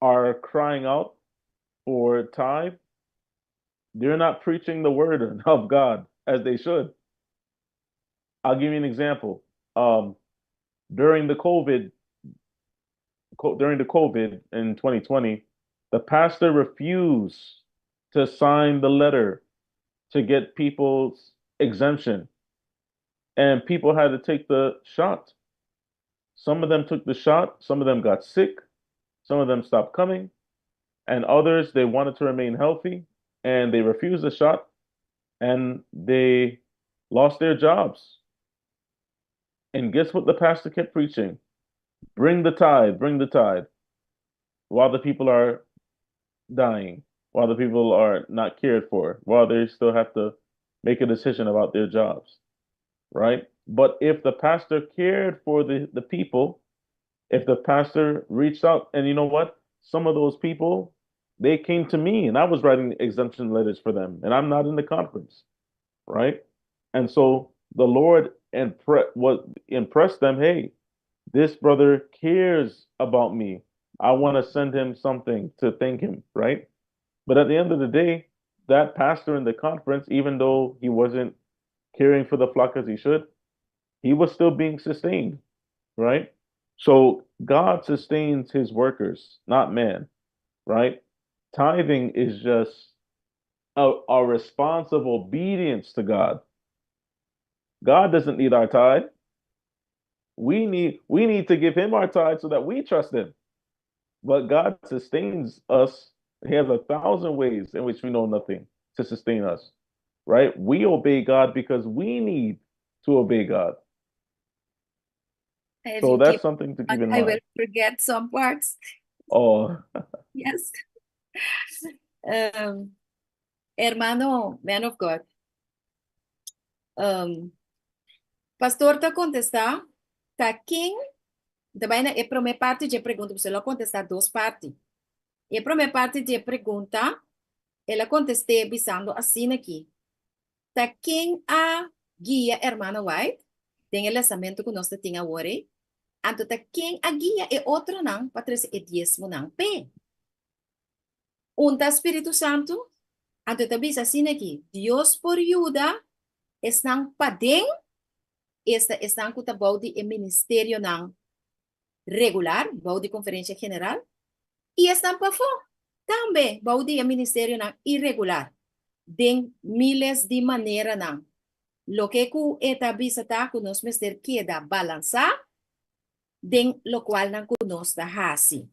are crying out for tithe, they're not preaching the word of God as they should. I'll give you an example. During the COVID in 2020, the pastor refused to sign the letter to get people's exemption, and people had to take the shot. Some of them took the shot. Some of them got sick. Some of them stopped coming, and others, they wanted to remain healthy, and they refused the shot, and they lost their jobs. And guess what the pastor kept preaching? Bring the tithe, bring the tithe, while the people are dying, while the people are not cared for, while they still have to make a decision about their jobs, right? But if the pastor cared for the people, if the pastor reached out, and you know what? Some of those people, they came to me, and I was writing exemption letters for them, and I'm not in the conference, right? And so the Lord what impressed them, hey, this brother cares about me. I want to send him something to thank him, right? But at the end of the day, that pastor in the conference, even though he wasn't caring for the flock as he should, he was still being sustained, right? So God sustains his workers, not man, right? Tithing is just a response of obedience to God. God doesn't need our tithe. We need to give him our tithe so that we trust him. But God sustains us. He has 1,000 ways in which we know nothing to sustain us, right? We obey God because we need to obey God. If So you that's keep something to keep in I will mind. forget some parts. Oh. Yes. Hermano, man of God. Pastor ta kontestá, ta ken, tambe e promé parti di pregunta, bo a kontestá dos parti. E promé parti di pregunta, el a kontestá bisando asina aki. Ta ken a guia hermano White, den e lesamentu ku nos tin awor, anto ta ken a guia e otronan pa trese e diesmonan p'e. Un ta Spiritu Santu, anto ta bisa asina aki, Dios por yuda esnan paden, esta esnan ku ta bou di e ministerionan regular, bou di konferensia general, i esnan pafó, tambe bou di e ministerionan irregular, den miles di maneranan. Loke ku e ta bisa ta ku nos mester keda balansá, den lokual nan ku nos ta hasi.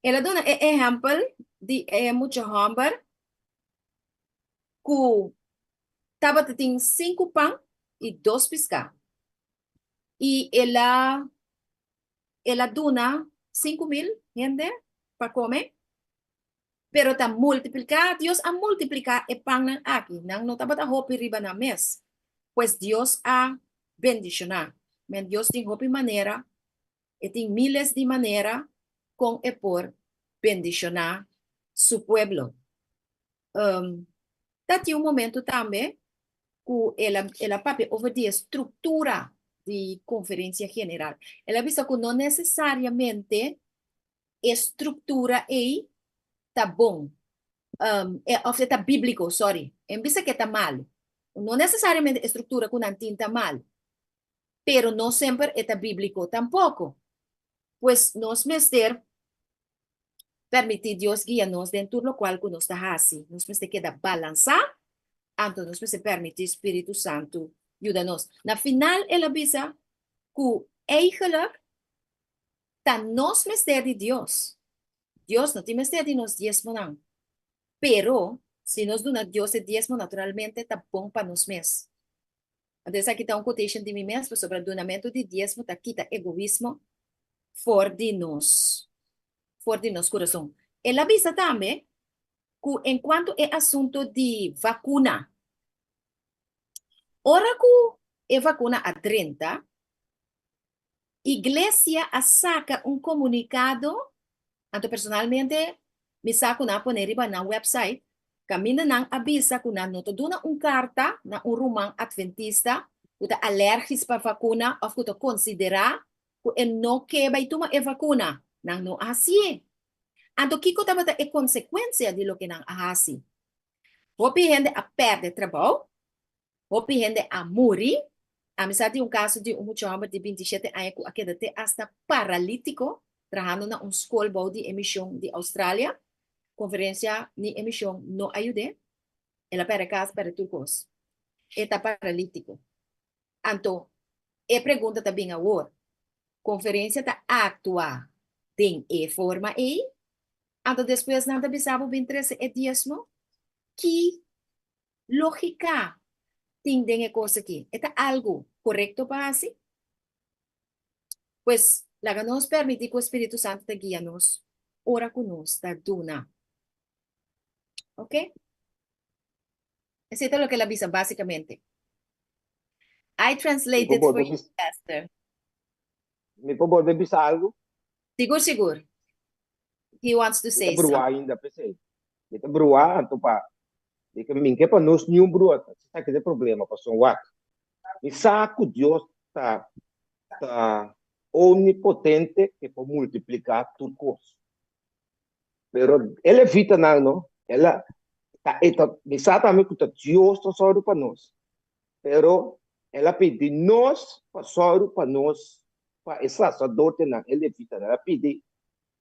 El a duna e ehèmpel di e mucha hòmber ku tabatin 5 pan i 2 piská. I el a duna 5.000 hende pa kome, pero ta multipliká, Dios a multipliká e pannan aki, nan no tabata hopi riba nan mes. Pues Dios a bendishoná. Men Dios tin hopi manera, e tin miles di manera kon e por bendishoná su pueblo. Um, ta tin un momento tambe ku el a, el a papia over di e struktura di konferensia general. El a bisa ku no nesesariamente e struktura ei ta bon, um, e, of e ta bíbliko, sorry. En bisa ke ta malu. No nesesariamente e struktura ku nan tin ta malu, pero no semper e ta bíbliko tampoko. Pues nos mester permití Dios guia nos den tur lokual ku nos ta hasi. Nos mester keda balansá, anto nos mester permití Spiritu Santu yuda nos. Na final el a bisa ku eigenlijk ta nos mester di Dios. Dios no tin mester di nos diesmonan. Pero si nos duna Dios e diesmo naturalmente ta bon pa nos mes. Anto esaki ta un quotation di mi mes pasobra dunamentu di diesmo ta kita egoismo for di nos for di nos kurason. El a bisa tambe ku enkuanto e asunto di vakuna, ora ku e vakuna a drenta, Iglesia a saka un komunikado, anto personalmente mi sa ku nan a pone riba nan website, kaminda nan a bisa ku nan no ta duna un karta na un ruman atventista ku ta alèrgis pa vakuna òf ku ta konsiderá ku e no ke bai tuma e vakuna. Nan no a hasié. Anto kiko tabata e konsekuensia di loke nan a hasi? Hopi hende a pèrdè trabou, Hopi hende a muri. Ami sa di un kaso di un mucha hòmber di bintishete aña ku a keda te asta paralítiko trahando na un skol bou di e mishon di Australia. Konferensia ni e mishon no a yud'é. El a pèrdè kas, pèrdè tur kos. E ta paralítiko. Anto, e pregunta ta bin awor, Konferensia ta aktua den e forma ei? Anto despues nan ta bisa bo bin trese e diesmo? Ki Lógika tin den e kos aki? E ta algu korekto pa hasi? Pues, laga nos permití ku e spiritu santu ta guia nos ora ku nos ta duna. Oke? Esei ta loke el a bisa básikamente. I Mi translated por for bolbe you, bisa, Pastor. mi por bolbe bisa algu? Sigur, sigur. He wants to Mi ta say brua something. ainda p'esei. Mi ta brua anto pa mi ke mi ke pa nos niun brua sa ke ta e problema pasobra wak mi sa ku Dios ta ta omnipotente ke por multipliká tur kos pero e levitanan no el a ta e ta mi sa tambe ku ta Dios ta sòru pa nos pero el a pidi nos pa sòru pa nos pa e saserdotenan e levitanan el a pidi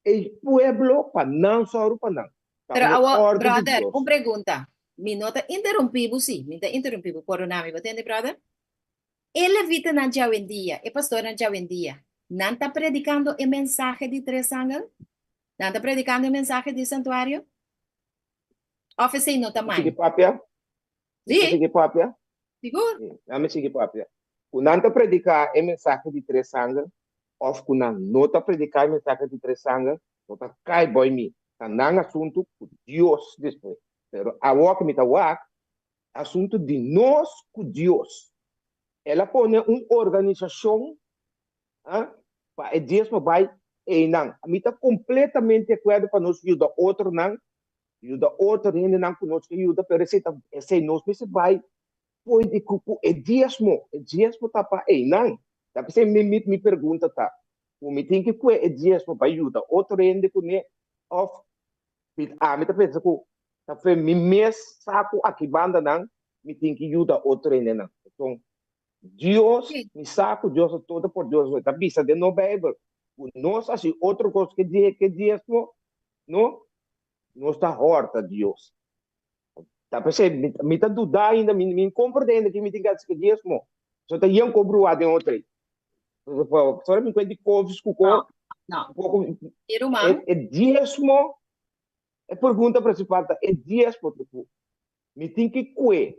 E pueblo pa nan sòru pa nan. Ta Pero un awor, òrdu di brother, Dios. un pregunta. Mi no ta interumpí bo, sí, mi ta interumpí bo. Pordona mi, bo tende, brother? E levitanan djawendia, e pastornan djawendia, nan ta predikando e mensahe di tres angel? Nan ta predikando e mensahe di santuario? Òf esei no ta Mi sigui mai? papia? Mi por Sí, sigui papia? sigur. Sí, laat mi sigui papia. Ku nan ta prediká e mensahe di tres angel òf ku nan no ta prediká e mensahe di tres angel, no ta kai boi mi. Ta nan asuntu ku Dios despues. Pero awor ku mi ta wak, asuntu di nos ku Dios. El a pone un organisashon pa e diesmo bai einan. Mi ta kompletamente akuerdo pa nos yuda otronan, yuda otro hendenan ku nos ke yuda, pero esei ta esei nos mester bai fo'i di ku ku e diesmo, e diesmo ta pa einan. Ta p'esei mi mi mi pregunta ta, ku mi tin ke kue e diesmo pa yuda otro hende kuné òf mi ami ta pensa ku ta fe mi mes sa ku aki bandanan mi tin ke yuda otro hendenan. Enton Dios, Sí. mi sa ku Dios ta todo poderoso, e ta bisa den nos Bijbel ku nos hasi otro kos ke die ke diesmo, no, nos ta hòrta Dios. Ta p'esei mi, mi ta duda ainda, mi, mi komprende ainda ke mi tin ke hasi ke diesmo. So ta yen ko bruá den otro ei. Sora mi kuenta di kofis ku ko, No, no. poko, Mi e, ruman, e diesmo, e pregunta prinsipal ta e diesmo ku mi tin ke kue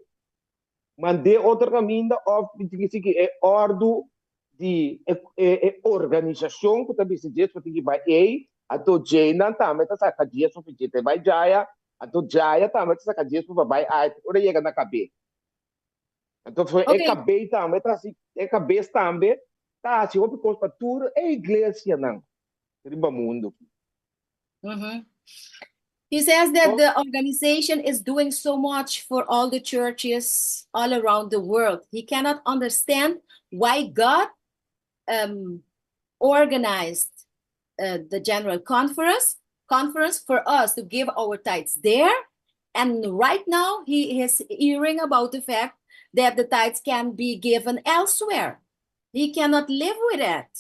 Mand'é otro kaminda òf mi tin ki sigui e òrdu di e e organisashon ku ta bisa djes bo tin ki bai ei, anto djeinan tambe ta saka djes pa dje ta bai djaya, anto djaya tambe ta saka djes pa bai ai ora yega na kabes. Anto e kabei tambe ta hasi, e kabes tambe ta hasi hopi kos pa tur e iglesianan riba mundu. He says that the organization is doing so much for all the churches all around the world. He cannot understand why God organized the general conference for us to give our tithes there. And right now he is hearing about the fact that the tithes can be given elsewhere. He cannot live with that.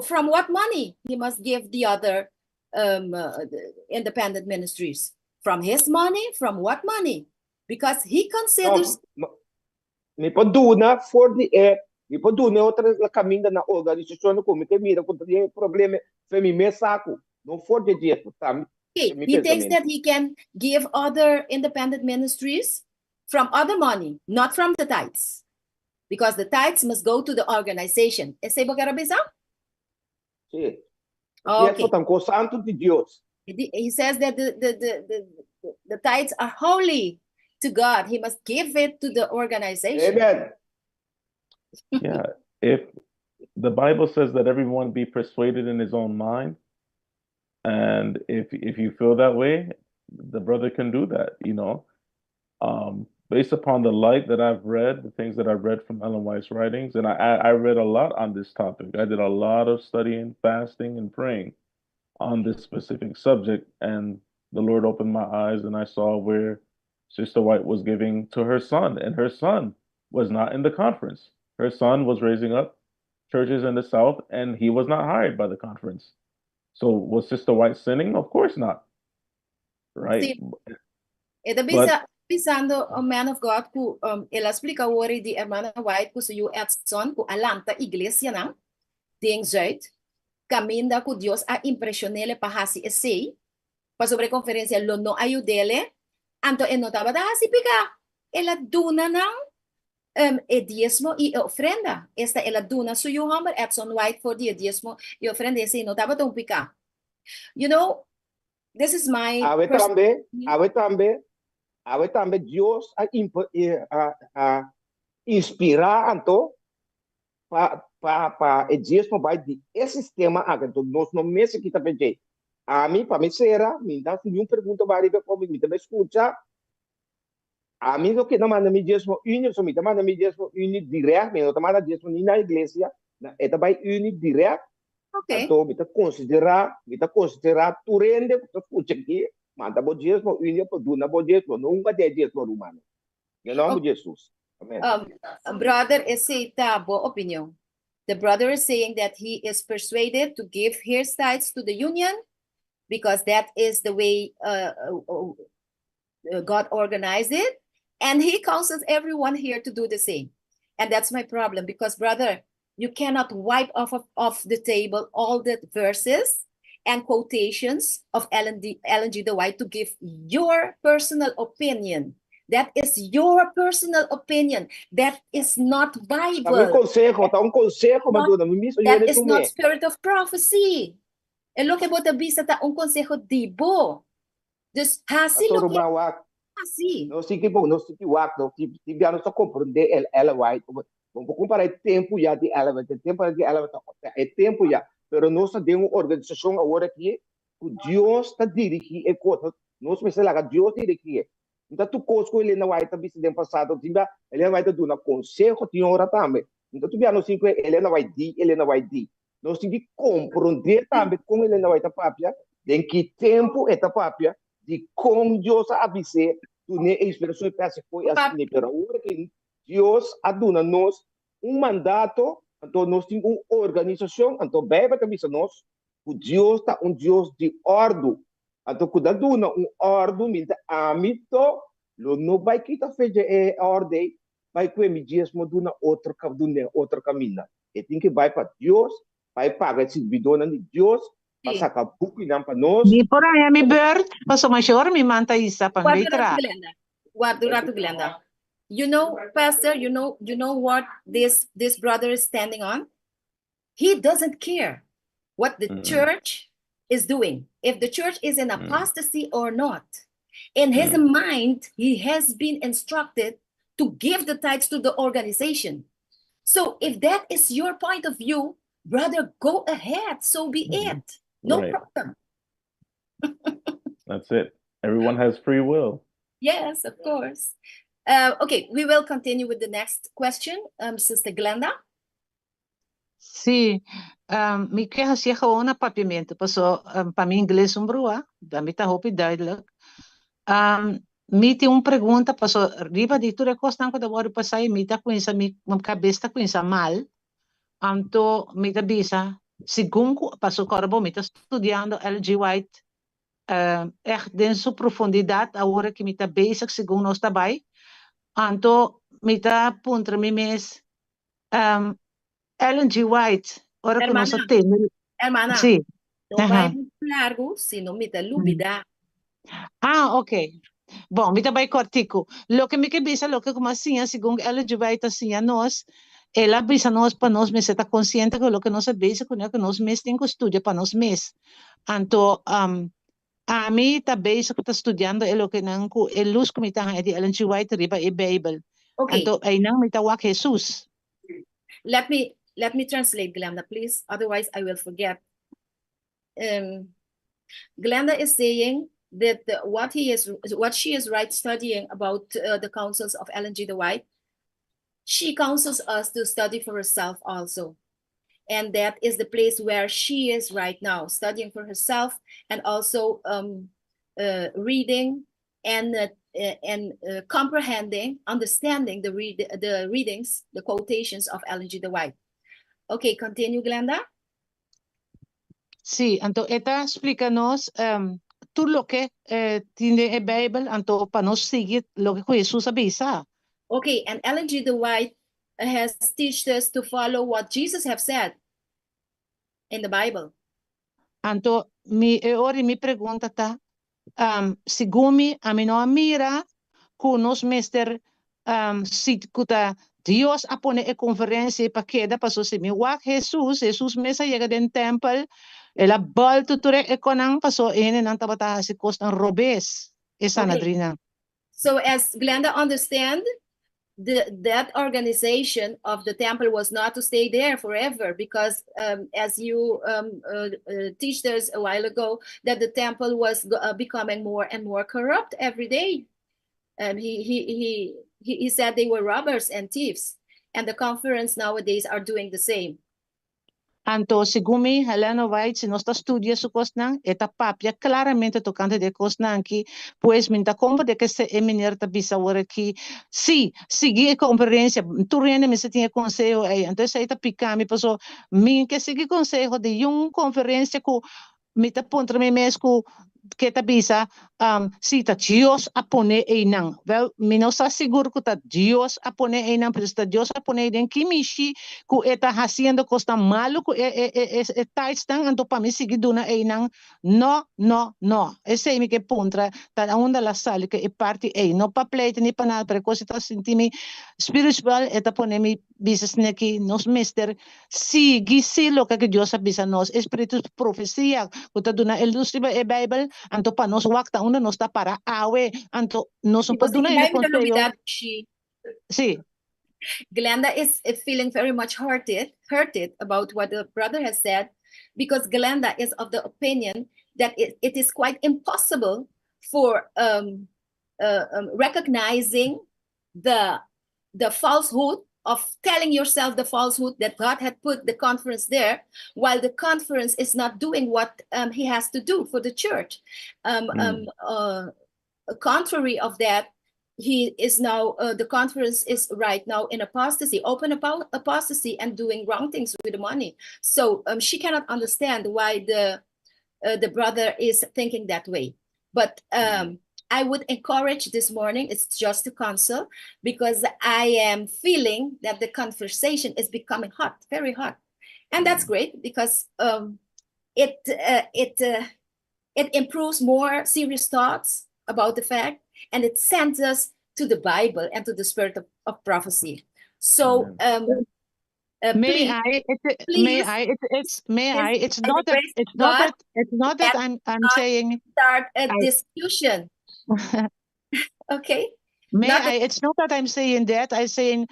From what money he must give the other the independent ministries? From his money? From what money? Because he considers. No, mi por duna for di e, mi por duna otro kaminda na organisashon ku mi ke mira ku tin problema for mi mes saku, no for di diesmo. Ta Okay, mi he thinks pensamentu. That he can give other independent ministries from other money, not from the tithes. Because the tithes must go to the organization. Esei bo ke bisa? Si. Okay. Diesmo ta kos santu di Dios. He says that the tithes are holy to God. He must give it to the organization. Amen. Yeah, if the Bible says that everyone be persuaded in his own mind, and if you feel that way, the brother can do that. Based upon the light that I've read, the things that I've read from Ellen White's writings, and I read a lot on this topic. I did a lot of studying, fasting, and praying on this specific subject, and the Lord opened my eyes, and I saw where Sister White was giving to her son, and her son was not in the conference. Her son was raising up churches in the South, and he was not hired by the conference. So was Sister White sinning? Of course not. Right? Si. E ta bisa, bisando a man of God ku el a splika awor di Hermana White ku su yu Edson ku a lanta iglesianan den Zuid kaminda ku Dios a impreshon'é pa hasi esei pasobra e konferensia lo no a yud'é, anto e no tabata hasi piká, el a duna nan e diesmo i e ofrenda. Esta el a duna su yu hòmber Edson White for di e diesmo i ofrenda, esei no tabata un piká. This is my Awe tambe, awe tambe, awe tambe Dios a inspirá anto pa e diesmo bai di e sistema aki. Anto nos no mester kita pa dje. Ami, pa mi sera, mi no hasi niun pregunta riba e mi ta bai skucha. Ami no ke manda mi diesmo uni, so mi ta manda mi diesmo uni dirèkt, mi no ta manda diesmo ni na iglesia, e ta bai uni dirèkt. Anto mi ta konsiderá tur hende ku ta skucha aki, manda bo diesmo uni pa duna bo diesmo, nunka tin diesmo ruman. Den nòmber di Jesus. Amen. Brother, esei ta bo opinion. The brother is saying that he is persuaded to give his tithes to the union because that is the way God organized it. And he counsels everyone here to do the same. And that's my problem because, brother, you cannot wipe off the table all the verses and quotations of Ellen G. The White to give your personal opinion. That is your personal opinion. That is not Ta mi Bible. konseho, ta un konseho, Madonna, mi mismo That is not spirit of prophecy. E loke bo ta bisa ta un konseho di bo. Dus hasi Pastor loke ruman, wak, hasi. No si ki no si ki wak, no ti ti no ta komprondé el Ellen White. Bo kompará e tempu ya di Ellen White, e tempu di Ellen White, e tempu ya, pero nos ta den un organisashon awor aki ku Dios ta dirigí e kos. Nos mester laga Dios dirigí. No ta kos ku Elena White a bisa den pasado, tin bia Elena White a duna konseho tin ora tambe. No ta bia no sin ku Elena White di, Elena White di. Nos tin ku komprondé tambe kon Elena White a papia, den ki tempu e ta papia, di kon Dios a avis'é, dun'é e inspirashon pa hasi kos asina. Pero awor ku Dios a duna nos un mandato, anto nos tin un organisashon, anto Beibel ta bisa nos ku Dios ta un Dios di òrdu. Anto ku ta duna un òrdu, mi ta ami to lo no bai kita for di e òrdu bai ku mi diesmo duna otro duna otro kaminda. E tin ku bai pa Dios, bai paga e sirbidónan di Dios, pa saka bukinan pa nos. Mi por haña mi beurt, paso masha mi man ta hisa pa Warda mi ratu, tra. Glenda. Warda ratu, Glenda. Pastor, you know what this brother is standing on? He doesn't care what the church is doing. If the church is in apostasy or not. In his mind, he has been instructed to give the tithes to the organization. So if that is your point of view, brother, go ahead. So be it. No problem. That's it. Everyone has free will. Yes, of course. Okay, we will continue with the next question. Sister Glenda. Sí, mi ke hasié gewoon na papiamentu, paso pa mi ingles un brua, pa mi ta hopi duidelijk. Mi tin un pregunta, paso riba di tur e kosnan ku ta wòrdu pasá i mi ta kuminsá, mi kabes ta kuminsá mal, anto mi ta bisa, segun ku, paso kòrda bo mi ta studiando Ellen G. White ègt den su profundidat awor ku mi ta bezig segun nos ta bai, anto mi ta puntra mi mes, Ellen G. White, ora ku nos a tende. Hermana, Sí. no bai muchu largu, sino mi ta lubidá. Ah, ok. Bon, mi ta bai kòrtiku. Loke mi ke bisa, loke ku mi a siña segun Ellen G. White a siña nos, el a bisa nos pa nos mester ta konsiente ku loke nos a bezig kuné, ku nos mes tin ku studia pa nos mes. Anto, ami ta bezig ku ta studiando e lokenan ku e lus ku mi ta haña di Ellen G. White riba e Beibel. Anto, einan mi ta wak Hesus. Let me let me translate, Glenda, please. Otherwise, I will forget. Glenda is saying that what he is, what she is right studying about the counsels of Ellen G. The White, she counsels us to study for herself also. And that is the place where she is right now, studying for herself and also reading and comprehending, understanding the readings, the quotations of Ellen G. The White. Okay, continue, Glenda. Sí, anto e ta splika nos tur loke tin den e Beibel, anto pa nos sigui loke ku Hesus a bisa. Okay, and Ellen G. The White has taught us to follow what Jesus have said in the Bible. Anto mi e ora mi pregunta ta, segun mi, ami no a mira ku nos mester si ku ta Dios a pone e konferensia pa keda paso si mi wak Hesus, Hesus mes a yega den tèmpel, el a bòltu tur e konan paso e hendenan tabata hasi kosnan robes, e Sanadrinan. So as Glenda understand, that organization of the temple was not to stay there forever because as you teached us a while ago, that the temple was becoming more and more corrupt every day. He said they were robbers and thieves, and the conference nowadays are doing the same. Anto, segun mi, Helena White, si nos ta studia su kosnan, e ta papia klaramente tokante di e kosnan aki, pues mi ta komprendé ku e meneer ta bisa awor aki, sí, sigui e konferensia, tur hende mester tin e konseho ei, anto esei ta pika mi, paso mi ke sigui konseho di un konferensia ku mi ta puntra mi mes ku ke ta bisa, si ta Dios a pone einan. Wel, mi no sa sigur ku ta Dios a pone einan, pero si ta Dios a pone eiden, ki mishi ku e ta hasiendo kosnan malu ku e e e e tithesnan, anto pa mi sigui duna einan? No, no, no. Esei mi ke puntra, ta unda la sali ku e parti ei. No pa pleita ni pa nada, pero e kos e ta sinti mi spiritual, e ta pone mi bisa asina ki nos mester sigui si loke ku Dios a bisa nos. E spiritu di profesia ku ta duna e lus riba e Beibel, anto pa nos wak ta unda nos ta para awe, anto nos no por duna hende konseho. Sí. Glenda is feeling very much hurted about what the brother has said, because Glenda is of the opinion that it is quite impossible for recognizing the falsehood of telling yourself the falsehood that God had put the conference there, while the conference is not doing what he has to do for the church. Contrary of that, he is now, the conference is right now in apostasy, open apostasy and doing wrong things with the money. So she cannot understand why the brother is thinking that way. But I would encourage this morning, it's just to counsel, because I am feeling that the conversation is becoming hot, very hot. And that's great because it improves more serious thoughts about the fact, and it sends us to the Bible and to the spirit of prophecy. So May please, I, it, may please, I, it, it's, may I, it's by the not that, grace of it's not God, that, it's not that let I'm not saying, start a I, discussion. Okay? May Not I, it's not that I'm saying that. I'm saying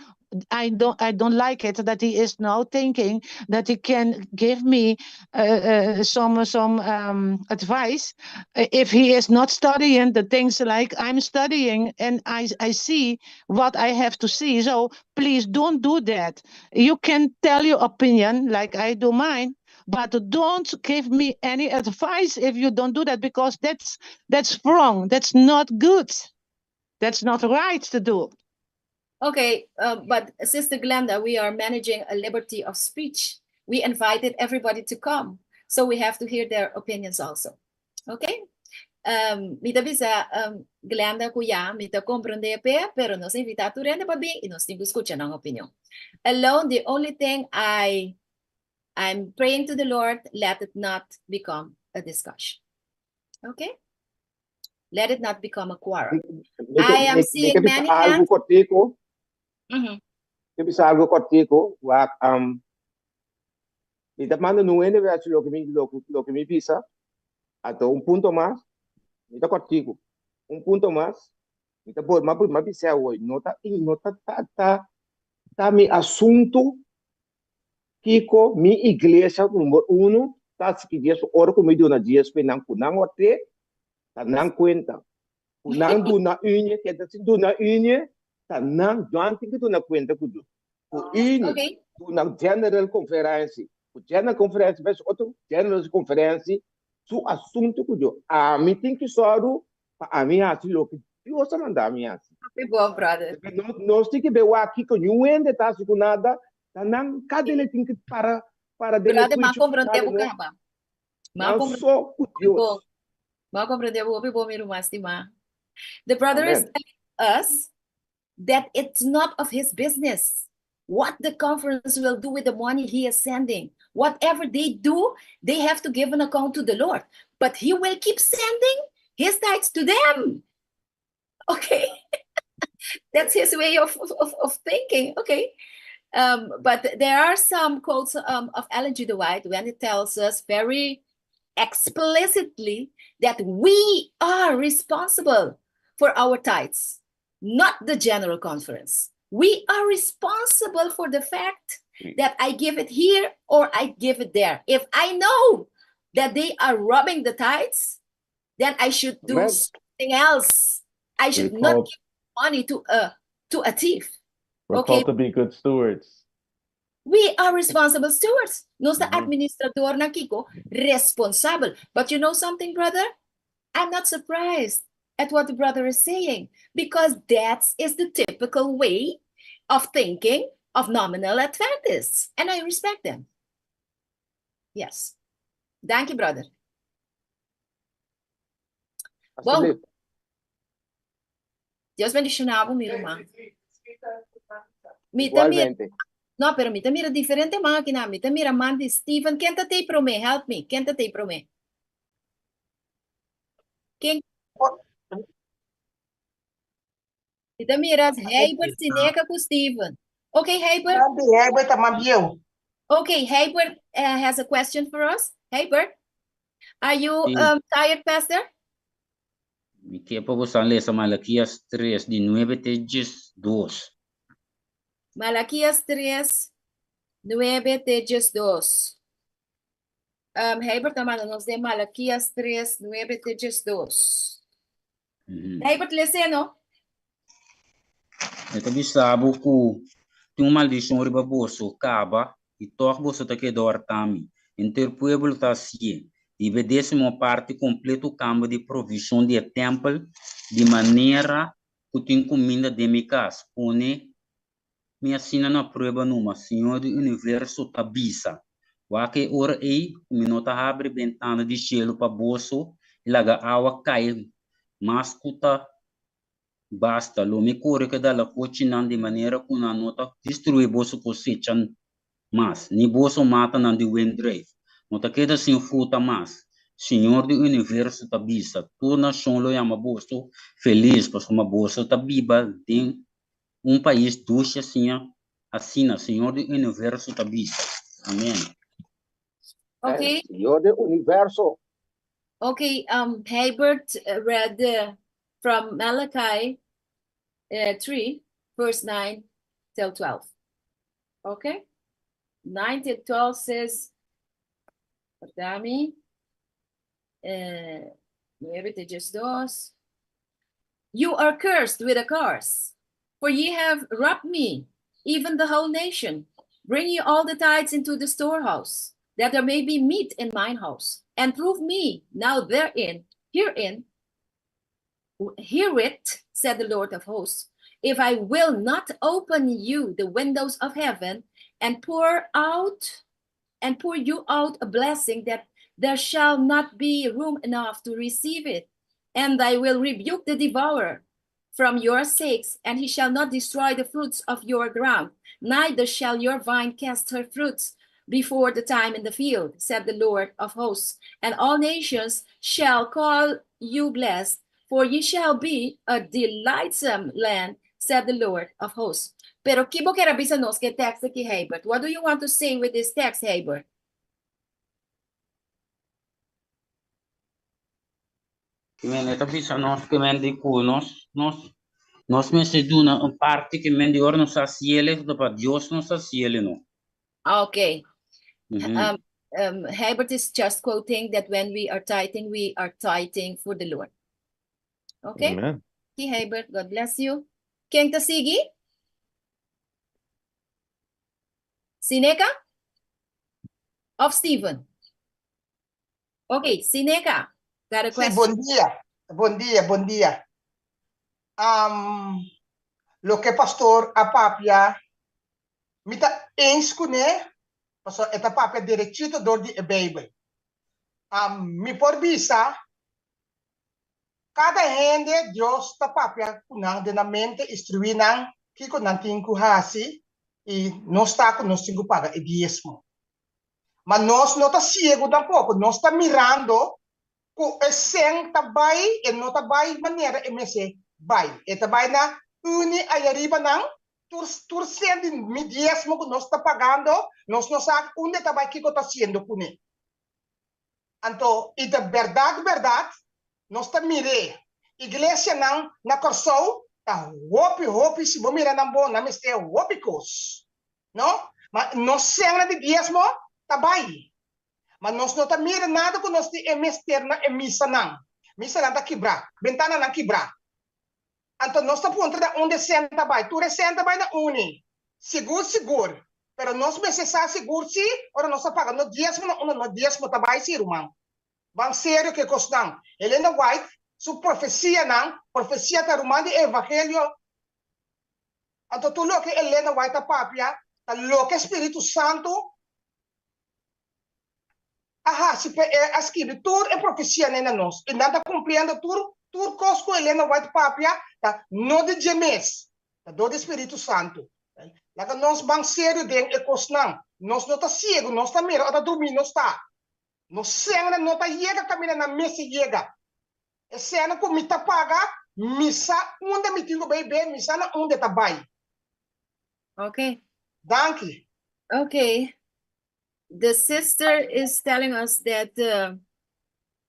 I don't like it that he is now thinking that he can give me some advice if he is not studying the things like I'm studying and I see what I have to see. So please don't do that. You can tell your opinion like I do mine, but don't give me any advice if you don't do that, because that's wrong. That's not good. That's not right to do. Okay, but Sister Glenda, we are managing a liberty of speech. We invited everybody to come, so we have to hear their opinions also. Okay? Mi ta bisa Glenda ku ya, mi ta komprondé pe, pero nos a invitá tur hende pa bin i nos tin ku skucha nan opinion. Alone, the only thing I'm praying to the Lord, let it not become a discussion. Okay? Let it not become a quarrel. I am seeing many Algu hands. Kòrtiku, ke bisa algu kòrtiku, wak mi ta manda no ende verso loke mi bisa, anto un punto mas, mi ta kòrtiku, un punto mas, mi ta por ma ma bisa hoy, no ta mi asuntu kiko mi iglesia number 1 ta si diesmo ora ku mi duna diesmo nan ku nan ote, ta nan kuenta. Ku nan duna unie, ke ta si duna unie, ta nan nan tin ku duna kuenta ku du. Ku unie, duna general conference, ku general conference, bes otro general conference, su asuntu ku Dios. Ami tin ku sòru pa ami hasi loke Dios a manda mi hasi. Hopi bon, brother. No, nos tin ku bin aki ku niun hende ta hasi ku nada, ta nan kada hende tin ku para den Brother, m'a juicio komprondé kada bo no. kaba. M'a Nan komprondé so ku Dios. bon. M'a komprondé bo hopi bon, mi ruman stimá. The brother is Amen. telling us that it's not of his business what the conference will do with the money he is sending. Whatever they do, they have to give an account to the Lord. But he will keep sending his tithes to them. Okay. That's his way of thinking. Okay. But there are some quotes of Ellen G. de White when it tells us very explicitly that we are responsible for our tithes, not the General Conference. We are responsible for the fact that I give it here or I give it there. If I know that they are robbing the tithes, then I should do Amen. something else. I should We're not called, give money to a thief. we're Okay. called to be good stewards. We are responsible stewards. Nos ta administradónan kiko, responsabel. But you know something, brother? I'm not surprised at what the brother is saying, because that is the typical way of thinking of nominal Adventists. And I respect them. Yes. Thank you, brother. Bom. Alsjeblieft. Dios bendishoná bo, mi ruman. Mi ta mira, Igualmente. No, pero mi ta mira diferente mákina. Mi ta mira man di Steven. Ken ta tei promé? Help me. Ken ta tei promé? Ken? Mi ta mira Herbert Sineka ku Steven. Okay, Herbert. Herbert ta mas bieu. Okay, Herbert has a question for us. Herbert, are you Sí. Tired, Pastor? Mi ke pa boso lesa Malakias 3, di 9 te 2. Malakias 3, 9 te 2. Herbert, manda nos den Malakias 3, 9 te 2. Herbert, lesa, no? E ta bisa bo ku tin un maldishon riba boso kaba i tòg boso ta keda hòrta mi. Henter pueblo ta hasié. Hiba e désimo parti kompleto kamber di provishon di e tèmpel, di manera ku tin kuminda den mi kas. Pone mi asina na prueba numa, Señor di universo ta bisa. Wak e ora ei, ku mi no ta habri bentana di shelu pa boso i laga awa kai mas ku ta basta. Lo mi kore ku e dalakochinan di manera ku nan no ta destruí boso kosecha mas, ni boso matanan di wendrùif. No ta keda sin fruta mas. Señor di universo ta bisa, tur nashon lo yama boso felis, pasobra boso ta biba den un pais dushi asina, asina, Señor di universo ta bisa. Amèn. Okay. Señor di universo. Okay, Herbert read from Malachi. 3, verse 9 till 12. Okay? 9 till 12 says, Perdami, eh, 9 te 12. You are cursed with a curse, for ye have robbed me, even the whole nation. Bring ye all the tithes into the storehouse, that there may be meat in mine house, and prove me now therein, herein, herewith, said the Lord of hosts, if I will not open you the windows of heaven and pour out and pour you out a blessing that there shall not be room enough to receive it. And I will rebuke the devourer from your sakes, and he shall not destroy the fruits of your ground, neither shall your vine cast her fruits before the time in the field, said the Lord of hosts. And all nations shall call you blessed, for ye shall be a delightsome land, said the Lord of hosts. Pero ki bo kier a bisa nos ku e teksto aki, Herbert? What do you want to say with this text, Herbert? Ke men e ta bisa nos ke men di ku nos nos nos mester duna un parti ke men di ora nos ta hasiel ta pa Dios nos ta hasiel no. Okay. Um, um, Herbert is just quoting that when we are tithing, we are tithing for the Lord. Okay? Amen. Okay, Herbert, God bless you. Ken ta sigui? Sineka? Of Steven? Okay, Sineka. Got a Sí, question. bon dia. Bon dia, bon dia. Um, loke pastor a papia, mi ta eens kuné, pasobra e ta papia derechito dor di e Beibel. Um, mi por bisa, kada hende Dios ta papia ku nan den nan mente, instruí nan kiko nan tin ku hasi, i nos ta ku nos tin ku paga e diesmo. Ma nos no ta siegu tampoko, nos ta mirando ku e sen ta bai, e no ta bai manera e mester bai. E ta bai na uni ayariba nan, tur tur sen di mi diesmo ku nos ta pagando, nos no sa unda e ta bai, kiko ta hasiendo kuné. Anto i ta bèrdat bèrdat nos ta mir'é, iglesianan na Kòrsou ta hopi hopi, si bo mira nan bon, nan mester hopi kos. No, ma nos sennan di diesmo ta bai. Ma nos no ta mira nada ku nos tin e mester na e misanan. Misanan ta kibrá, bentananan kibrá. Anto nos ta puntra na unda e sen ta bai. Tur e sen ta bai na uni. Sigur, sigur. Pero nos mester sa sigur si ora nos ta paga nos diesmo na unda nos diesmo ta bai si, ruman. Ban serio ku e kosnan. Elena White su profesianan, profesia ta ruman di e evangelio Anto tur loke Elena White ta papia ta loke Spiritu Santu a hasi pa e a skibi tur e profesianan na nos i nan ta kumpliendo tur tur kos ku Elena White papia ta no di dje mes ta dor di Spiritu Santu. Laga nos ban serio den e kosnan. Nos no ta siegu, nos ta mira ora drumí nos ta. Nos sènnan no ta yega kaminda nan mester yega. E sènnan ku mi ta paga, mi sa unda mi tin ku bai be, mi sa na unda e ta bai. Okay. Danki. Okay. The sister is telling us that uh,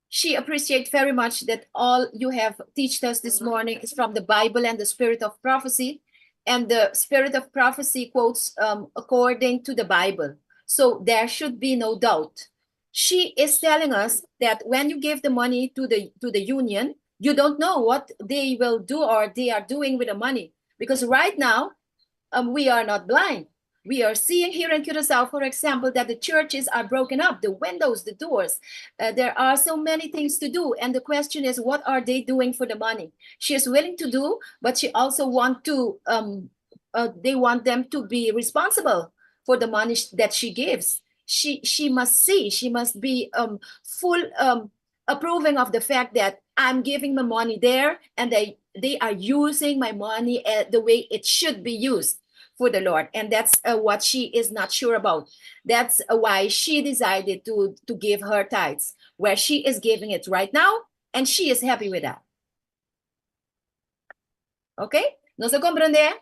she appreciates very much that all you have teached us this morning is from the Bible and the spirit of prophecy. And the spirit of prophecy quotes um, according to the Bible. So there should be no doubt. She is telling us that when you give the money to the to the union, you don't know what they will do or they are doing with the money. Because right now, um, we are not blind. We are seeing here in Curacao, for example, that the churches are broken up, the windows, the doors. Uh, there are so many things to do. And the question is, what are they doing for the money? She is willing to do, but she also want to, um, uh, they want them to be responsible for the money that she gives. She, she must see, she must be um, full um, approving of the fact that I'm giving my money there and they, they are using my money uh, the way it should be used for the Lord. And that's uh, what she is not sure about. That's uh, why she decided to, to give her tithes, where she is giving it right now, and she is happy with that. Ok? Nos a komprondé?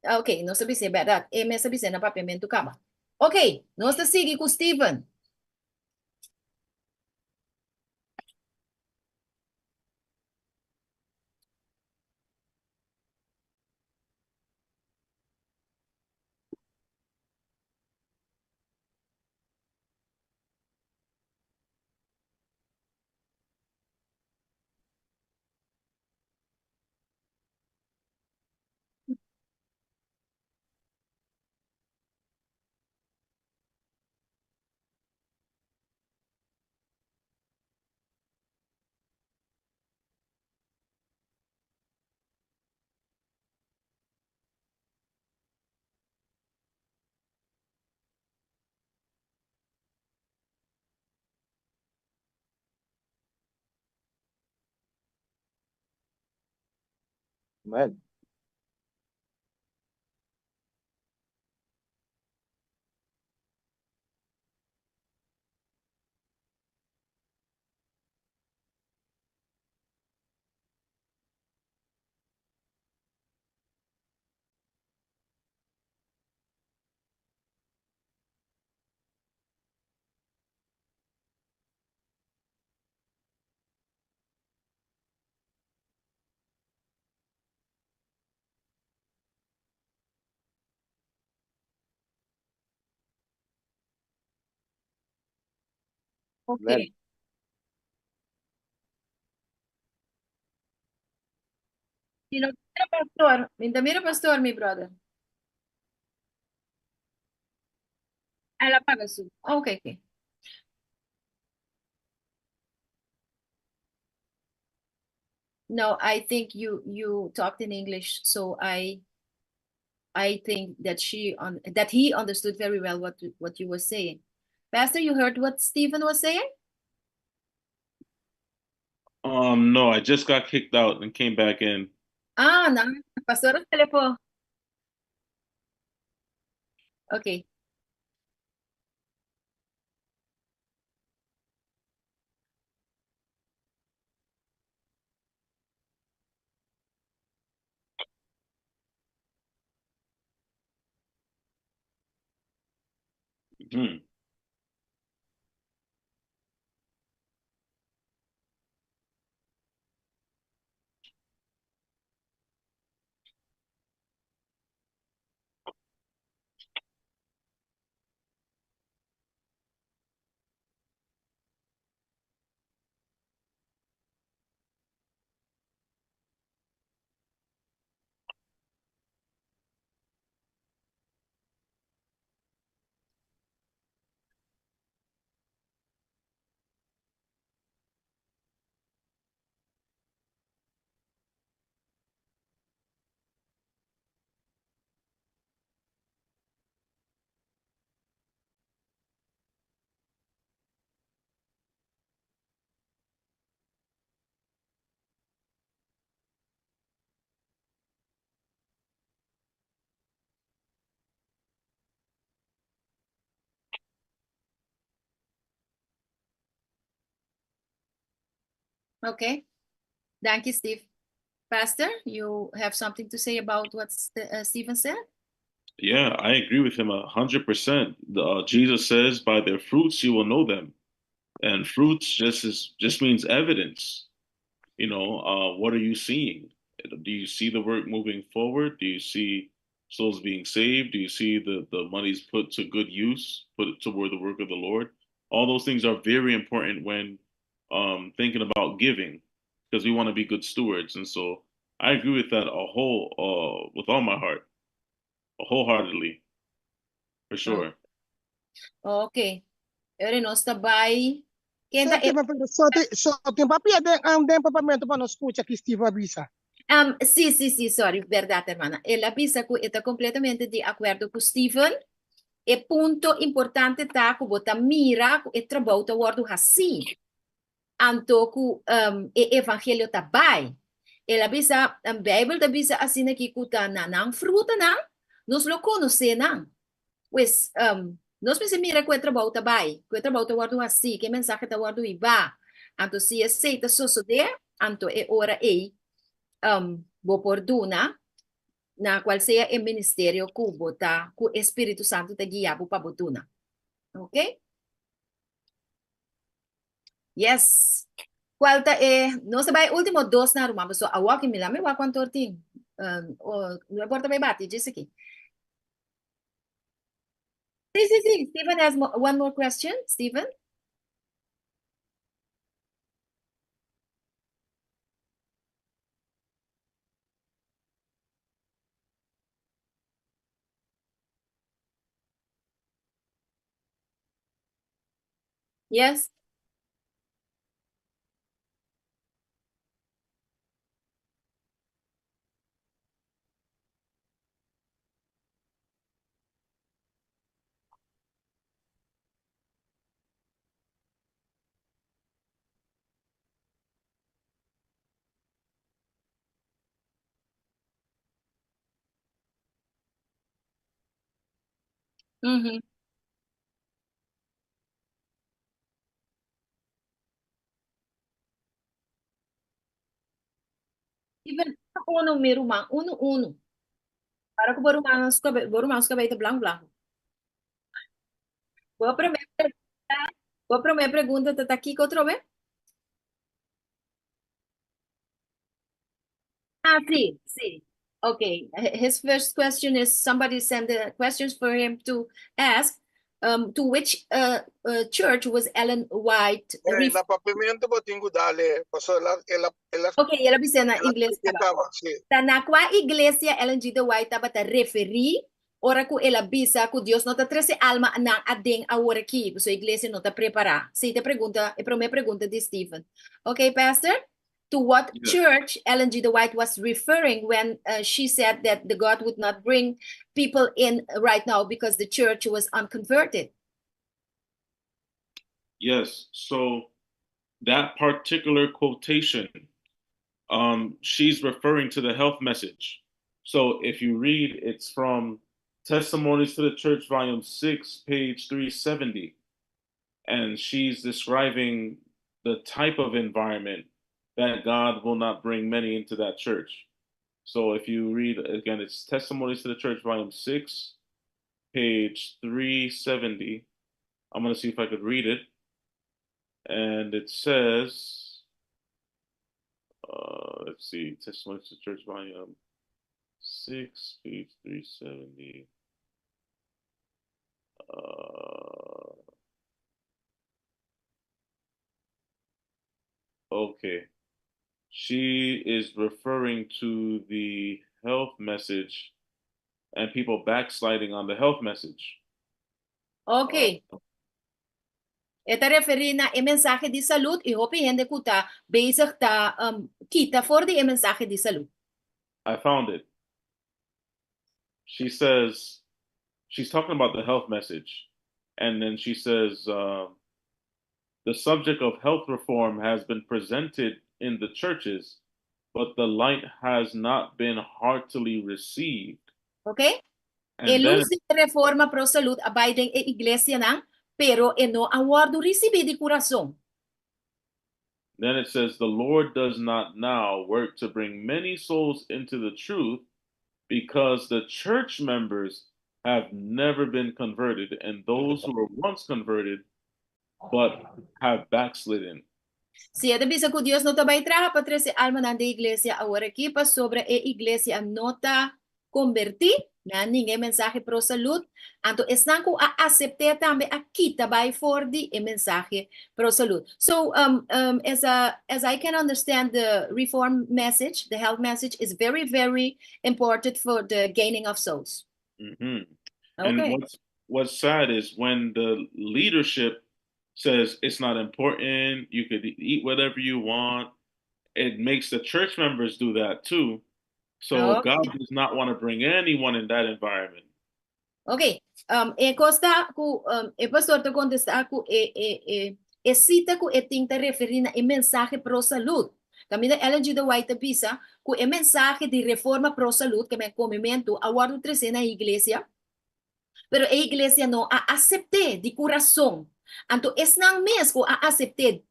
Ok, nos a bis'é bèrdat. E mes a bis'é na papiamentu kaba. Ok, nos ta sigui ku Steven. Amen. Okay. Si no mira pastor, mi ta mira pastor, mi brother. El a paga su. Okay, okay. No, I think you you talked in English, so I I think that she on that he understood very well what what you were saying. Pastor, you heard what Stephen was saying? Um, no, I just got kicked out and came back in. Ah, no, pastor teléfono. Okay. Okay. Thank you, Steve. Pastor, you have something to say about what uh, Stephen said? Yeah, I agree with him 100%. Uh, Jesus says, "By their fruits you will know them," and fruits just is just means evidence. You know, uh, what are you seeing? Do you see the work moving forward? Do you see souls being saved? Do you see the the money's put to good use, put it toward the work of the Lord? All those things are very important when um, thinking about giving, because we want to be good stewards. And so I agree with that a whole, uh, with all my heart, wholeheartedly, for sure. Okay. Ora nos ta bai. Ken ta Só tin só tin só tin papia den um, den papiamento pa nos skucha ki Steve a bisa. Um, sí, sí, sí, sorry, bèrdat, hermana. El a bisa ku e ta kompletamente di akuerdo ku Steven. E punto importante ta ku bo ta mira ku e trabou ta wòrdu hasí. Anto ku um, e evangelio ta bai. El a bisa, um, Bijbel ta bisa asina ki ku ta na nan frutanan, nos lo konosé nan. Pues, um, nos mester mira ku e trabou ta bai, ku e trabou ta wòrdu hasí, ku e mensahe ta wòrdu hibá. Anto si esei ta sosodé, anto e ora ei um, bo por duna na kual sea e ministerio ku bo ta, ku e Spiritu Santu ta guia bo pa bo duna. Ok? Yes. Kual ta e, nos ta bai último dos na ruman, pasobra awor ki mi la mi wak kuantu or tin. Um, o, no e por ta bai bati djis aki. Sí, sí, sí. Steven has mo one more question. Steven? Yes. Even uno, mi ruman, uno, uno. Para ku bo ruman su kabe, bo ruman su kabei ta blanku blanku. Bo promé pregunta, bo promé pregunta ta ta kiko otrobe? Ah, sí, sí. Okay. His first question is somebody sent the questions for him to ask. To which church was Ellen White Eh, na papiamento bo tin ku dale, paso el a, el a, el a, Okay, el a bisa na el a ingles explica kaba. kaba, sí. Ta na kua iglesia Ellen G. de White tabata referí ora ku el a bisa ku Dios no ta trese alma nan aden awor aki, pasobra iglesia no ta prepará? Sí, ta pregunta, e promé pregunta di Stephen. Okay, Pastor? To what Yeah. church Ellen G. de White was referring when she said that the God would not bring people in right now because the church was unconverted? Yes, so that particular quotation, she's referring to the health message. So if you read, it's from Testimonies to the Church, Volume 6, page 370. And she's describing the type of environment that God will not bring many into that church. So if you read, again, it's Testimonies to the Church, Volume 6, page 370. I'm going to see if I could read it. And it says, let's see, Testimonies to the Church, Volume 6, page 370. Okay. She is referring to the health message and people backsliding on the health message. Ok. E ta referí na e mensahe di salud i hopi hende ku ta bezig ta um, kita for di e mensahe di salud. I found it. She says, she's talking about the health message. And then she says, the subject of health reform has been presented in the churches, but the light has not been heartily received. Ok? E And then lus di reforma pro salud a bai den e iglesianan, pero e no a wòrdu risibí di kurason. Then it says, the Lord does not now work to bring many souls into the truth because the church members have never been converted, and those who were once converted but have backslidden. Si e ta bisa ku Dios no ta bai traha pa trese almanan den iglesia aworakí pasobra e iglesia no ta kombertí, nan ninga e mensahe pro salud, anto esnan ku a asept'é tambe a kita bai for di e mensahe pro salud. So, um, um, as, a, as I can understand the reform message, the health message is very, very important for the gaining of souls. And Okay. what's sad is when the leadership says it's not important, you could eat whatever you want, it makes the church members do that too. So God does not want to bring anyone in that environment. Ok, um, e kos ta ku um, e pastor ta kontestá ku e, e, e, e sita ku e tin ta referí na e mensahe pro salud. Kaminda Ellen G. de White ta bisa ku e mensahe di reforma pro salud, ke men komementu, a wòrdu tresé na e iglesia, pero e iglesia no a asept'é di kurason. Anto esnan mes ku a asept'é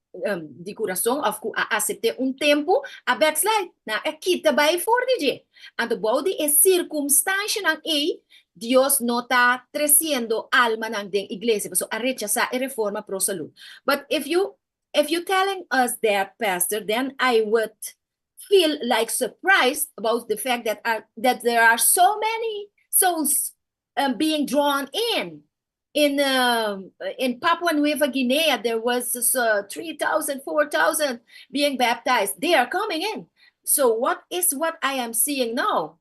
di kurason òf ku a asept'é un tempu, a backslide, nan a kita bai for di dje. Anto bou di e sirkumstanshanan ei, Dios no ta tresiendo almanan den iglesia, pasobra a rechasá e reforma pro salud. But if you if you telling us that, Pastor, then I would feel like surprised about the fact that are that there are so many souls being drawn in. In in Papua Nueva Guinea, there was 3,000, 4,000 being baptized. They are coming in. So what is what I am seeing now?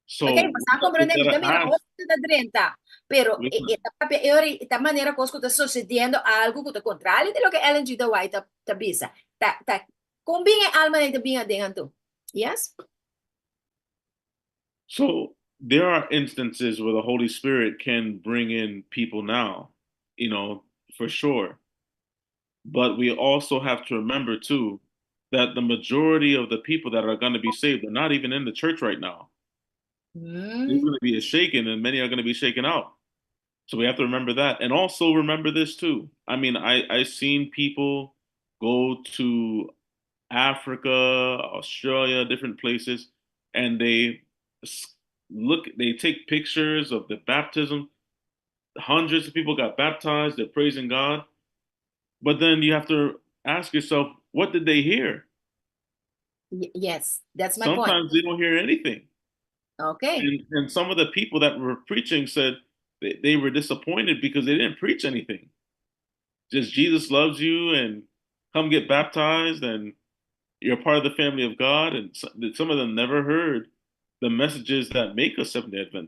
So, Ok, mas a comprende we mi gotta ta mira ask hopi ta drenta, pero we e, e ta papia e ora e ta manera kos ku ta sucediendo algo ku ta contrario di loke Ellen G. de White ta, ta bisa. Ta, ta, kon bin e alma ta bin aden anto? Yes? So there are instances where the Holy Spirit can bring in people now, for sure. But we also have to remember too that the majority of the people that are going to be saved are not even in the church right now. There's going to be a shaking, and many are going to be shaken out. So we have to remember that. And also remember this too. I mean, I've seen people go to Africa, Australia, different places, and they look, they take pictures of the baptism. Hundreds of people got baptized, they're praising God. But then you have to ask yourself, what did they hear? Yes, that's my point. Sometimes they don't hear anything. And some of the people that were preaching said they were disappointed because they didn't preach anything. Just Jesus loves you and come get baptized and you're part of the family of God. And some of them never heard the messages that make us Seventh-day Adventists.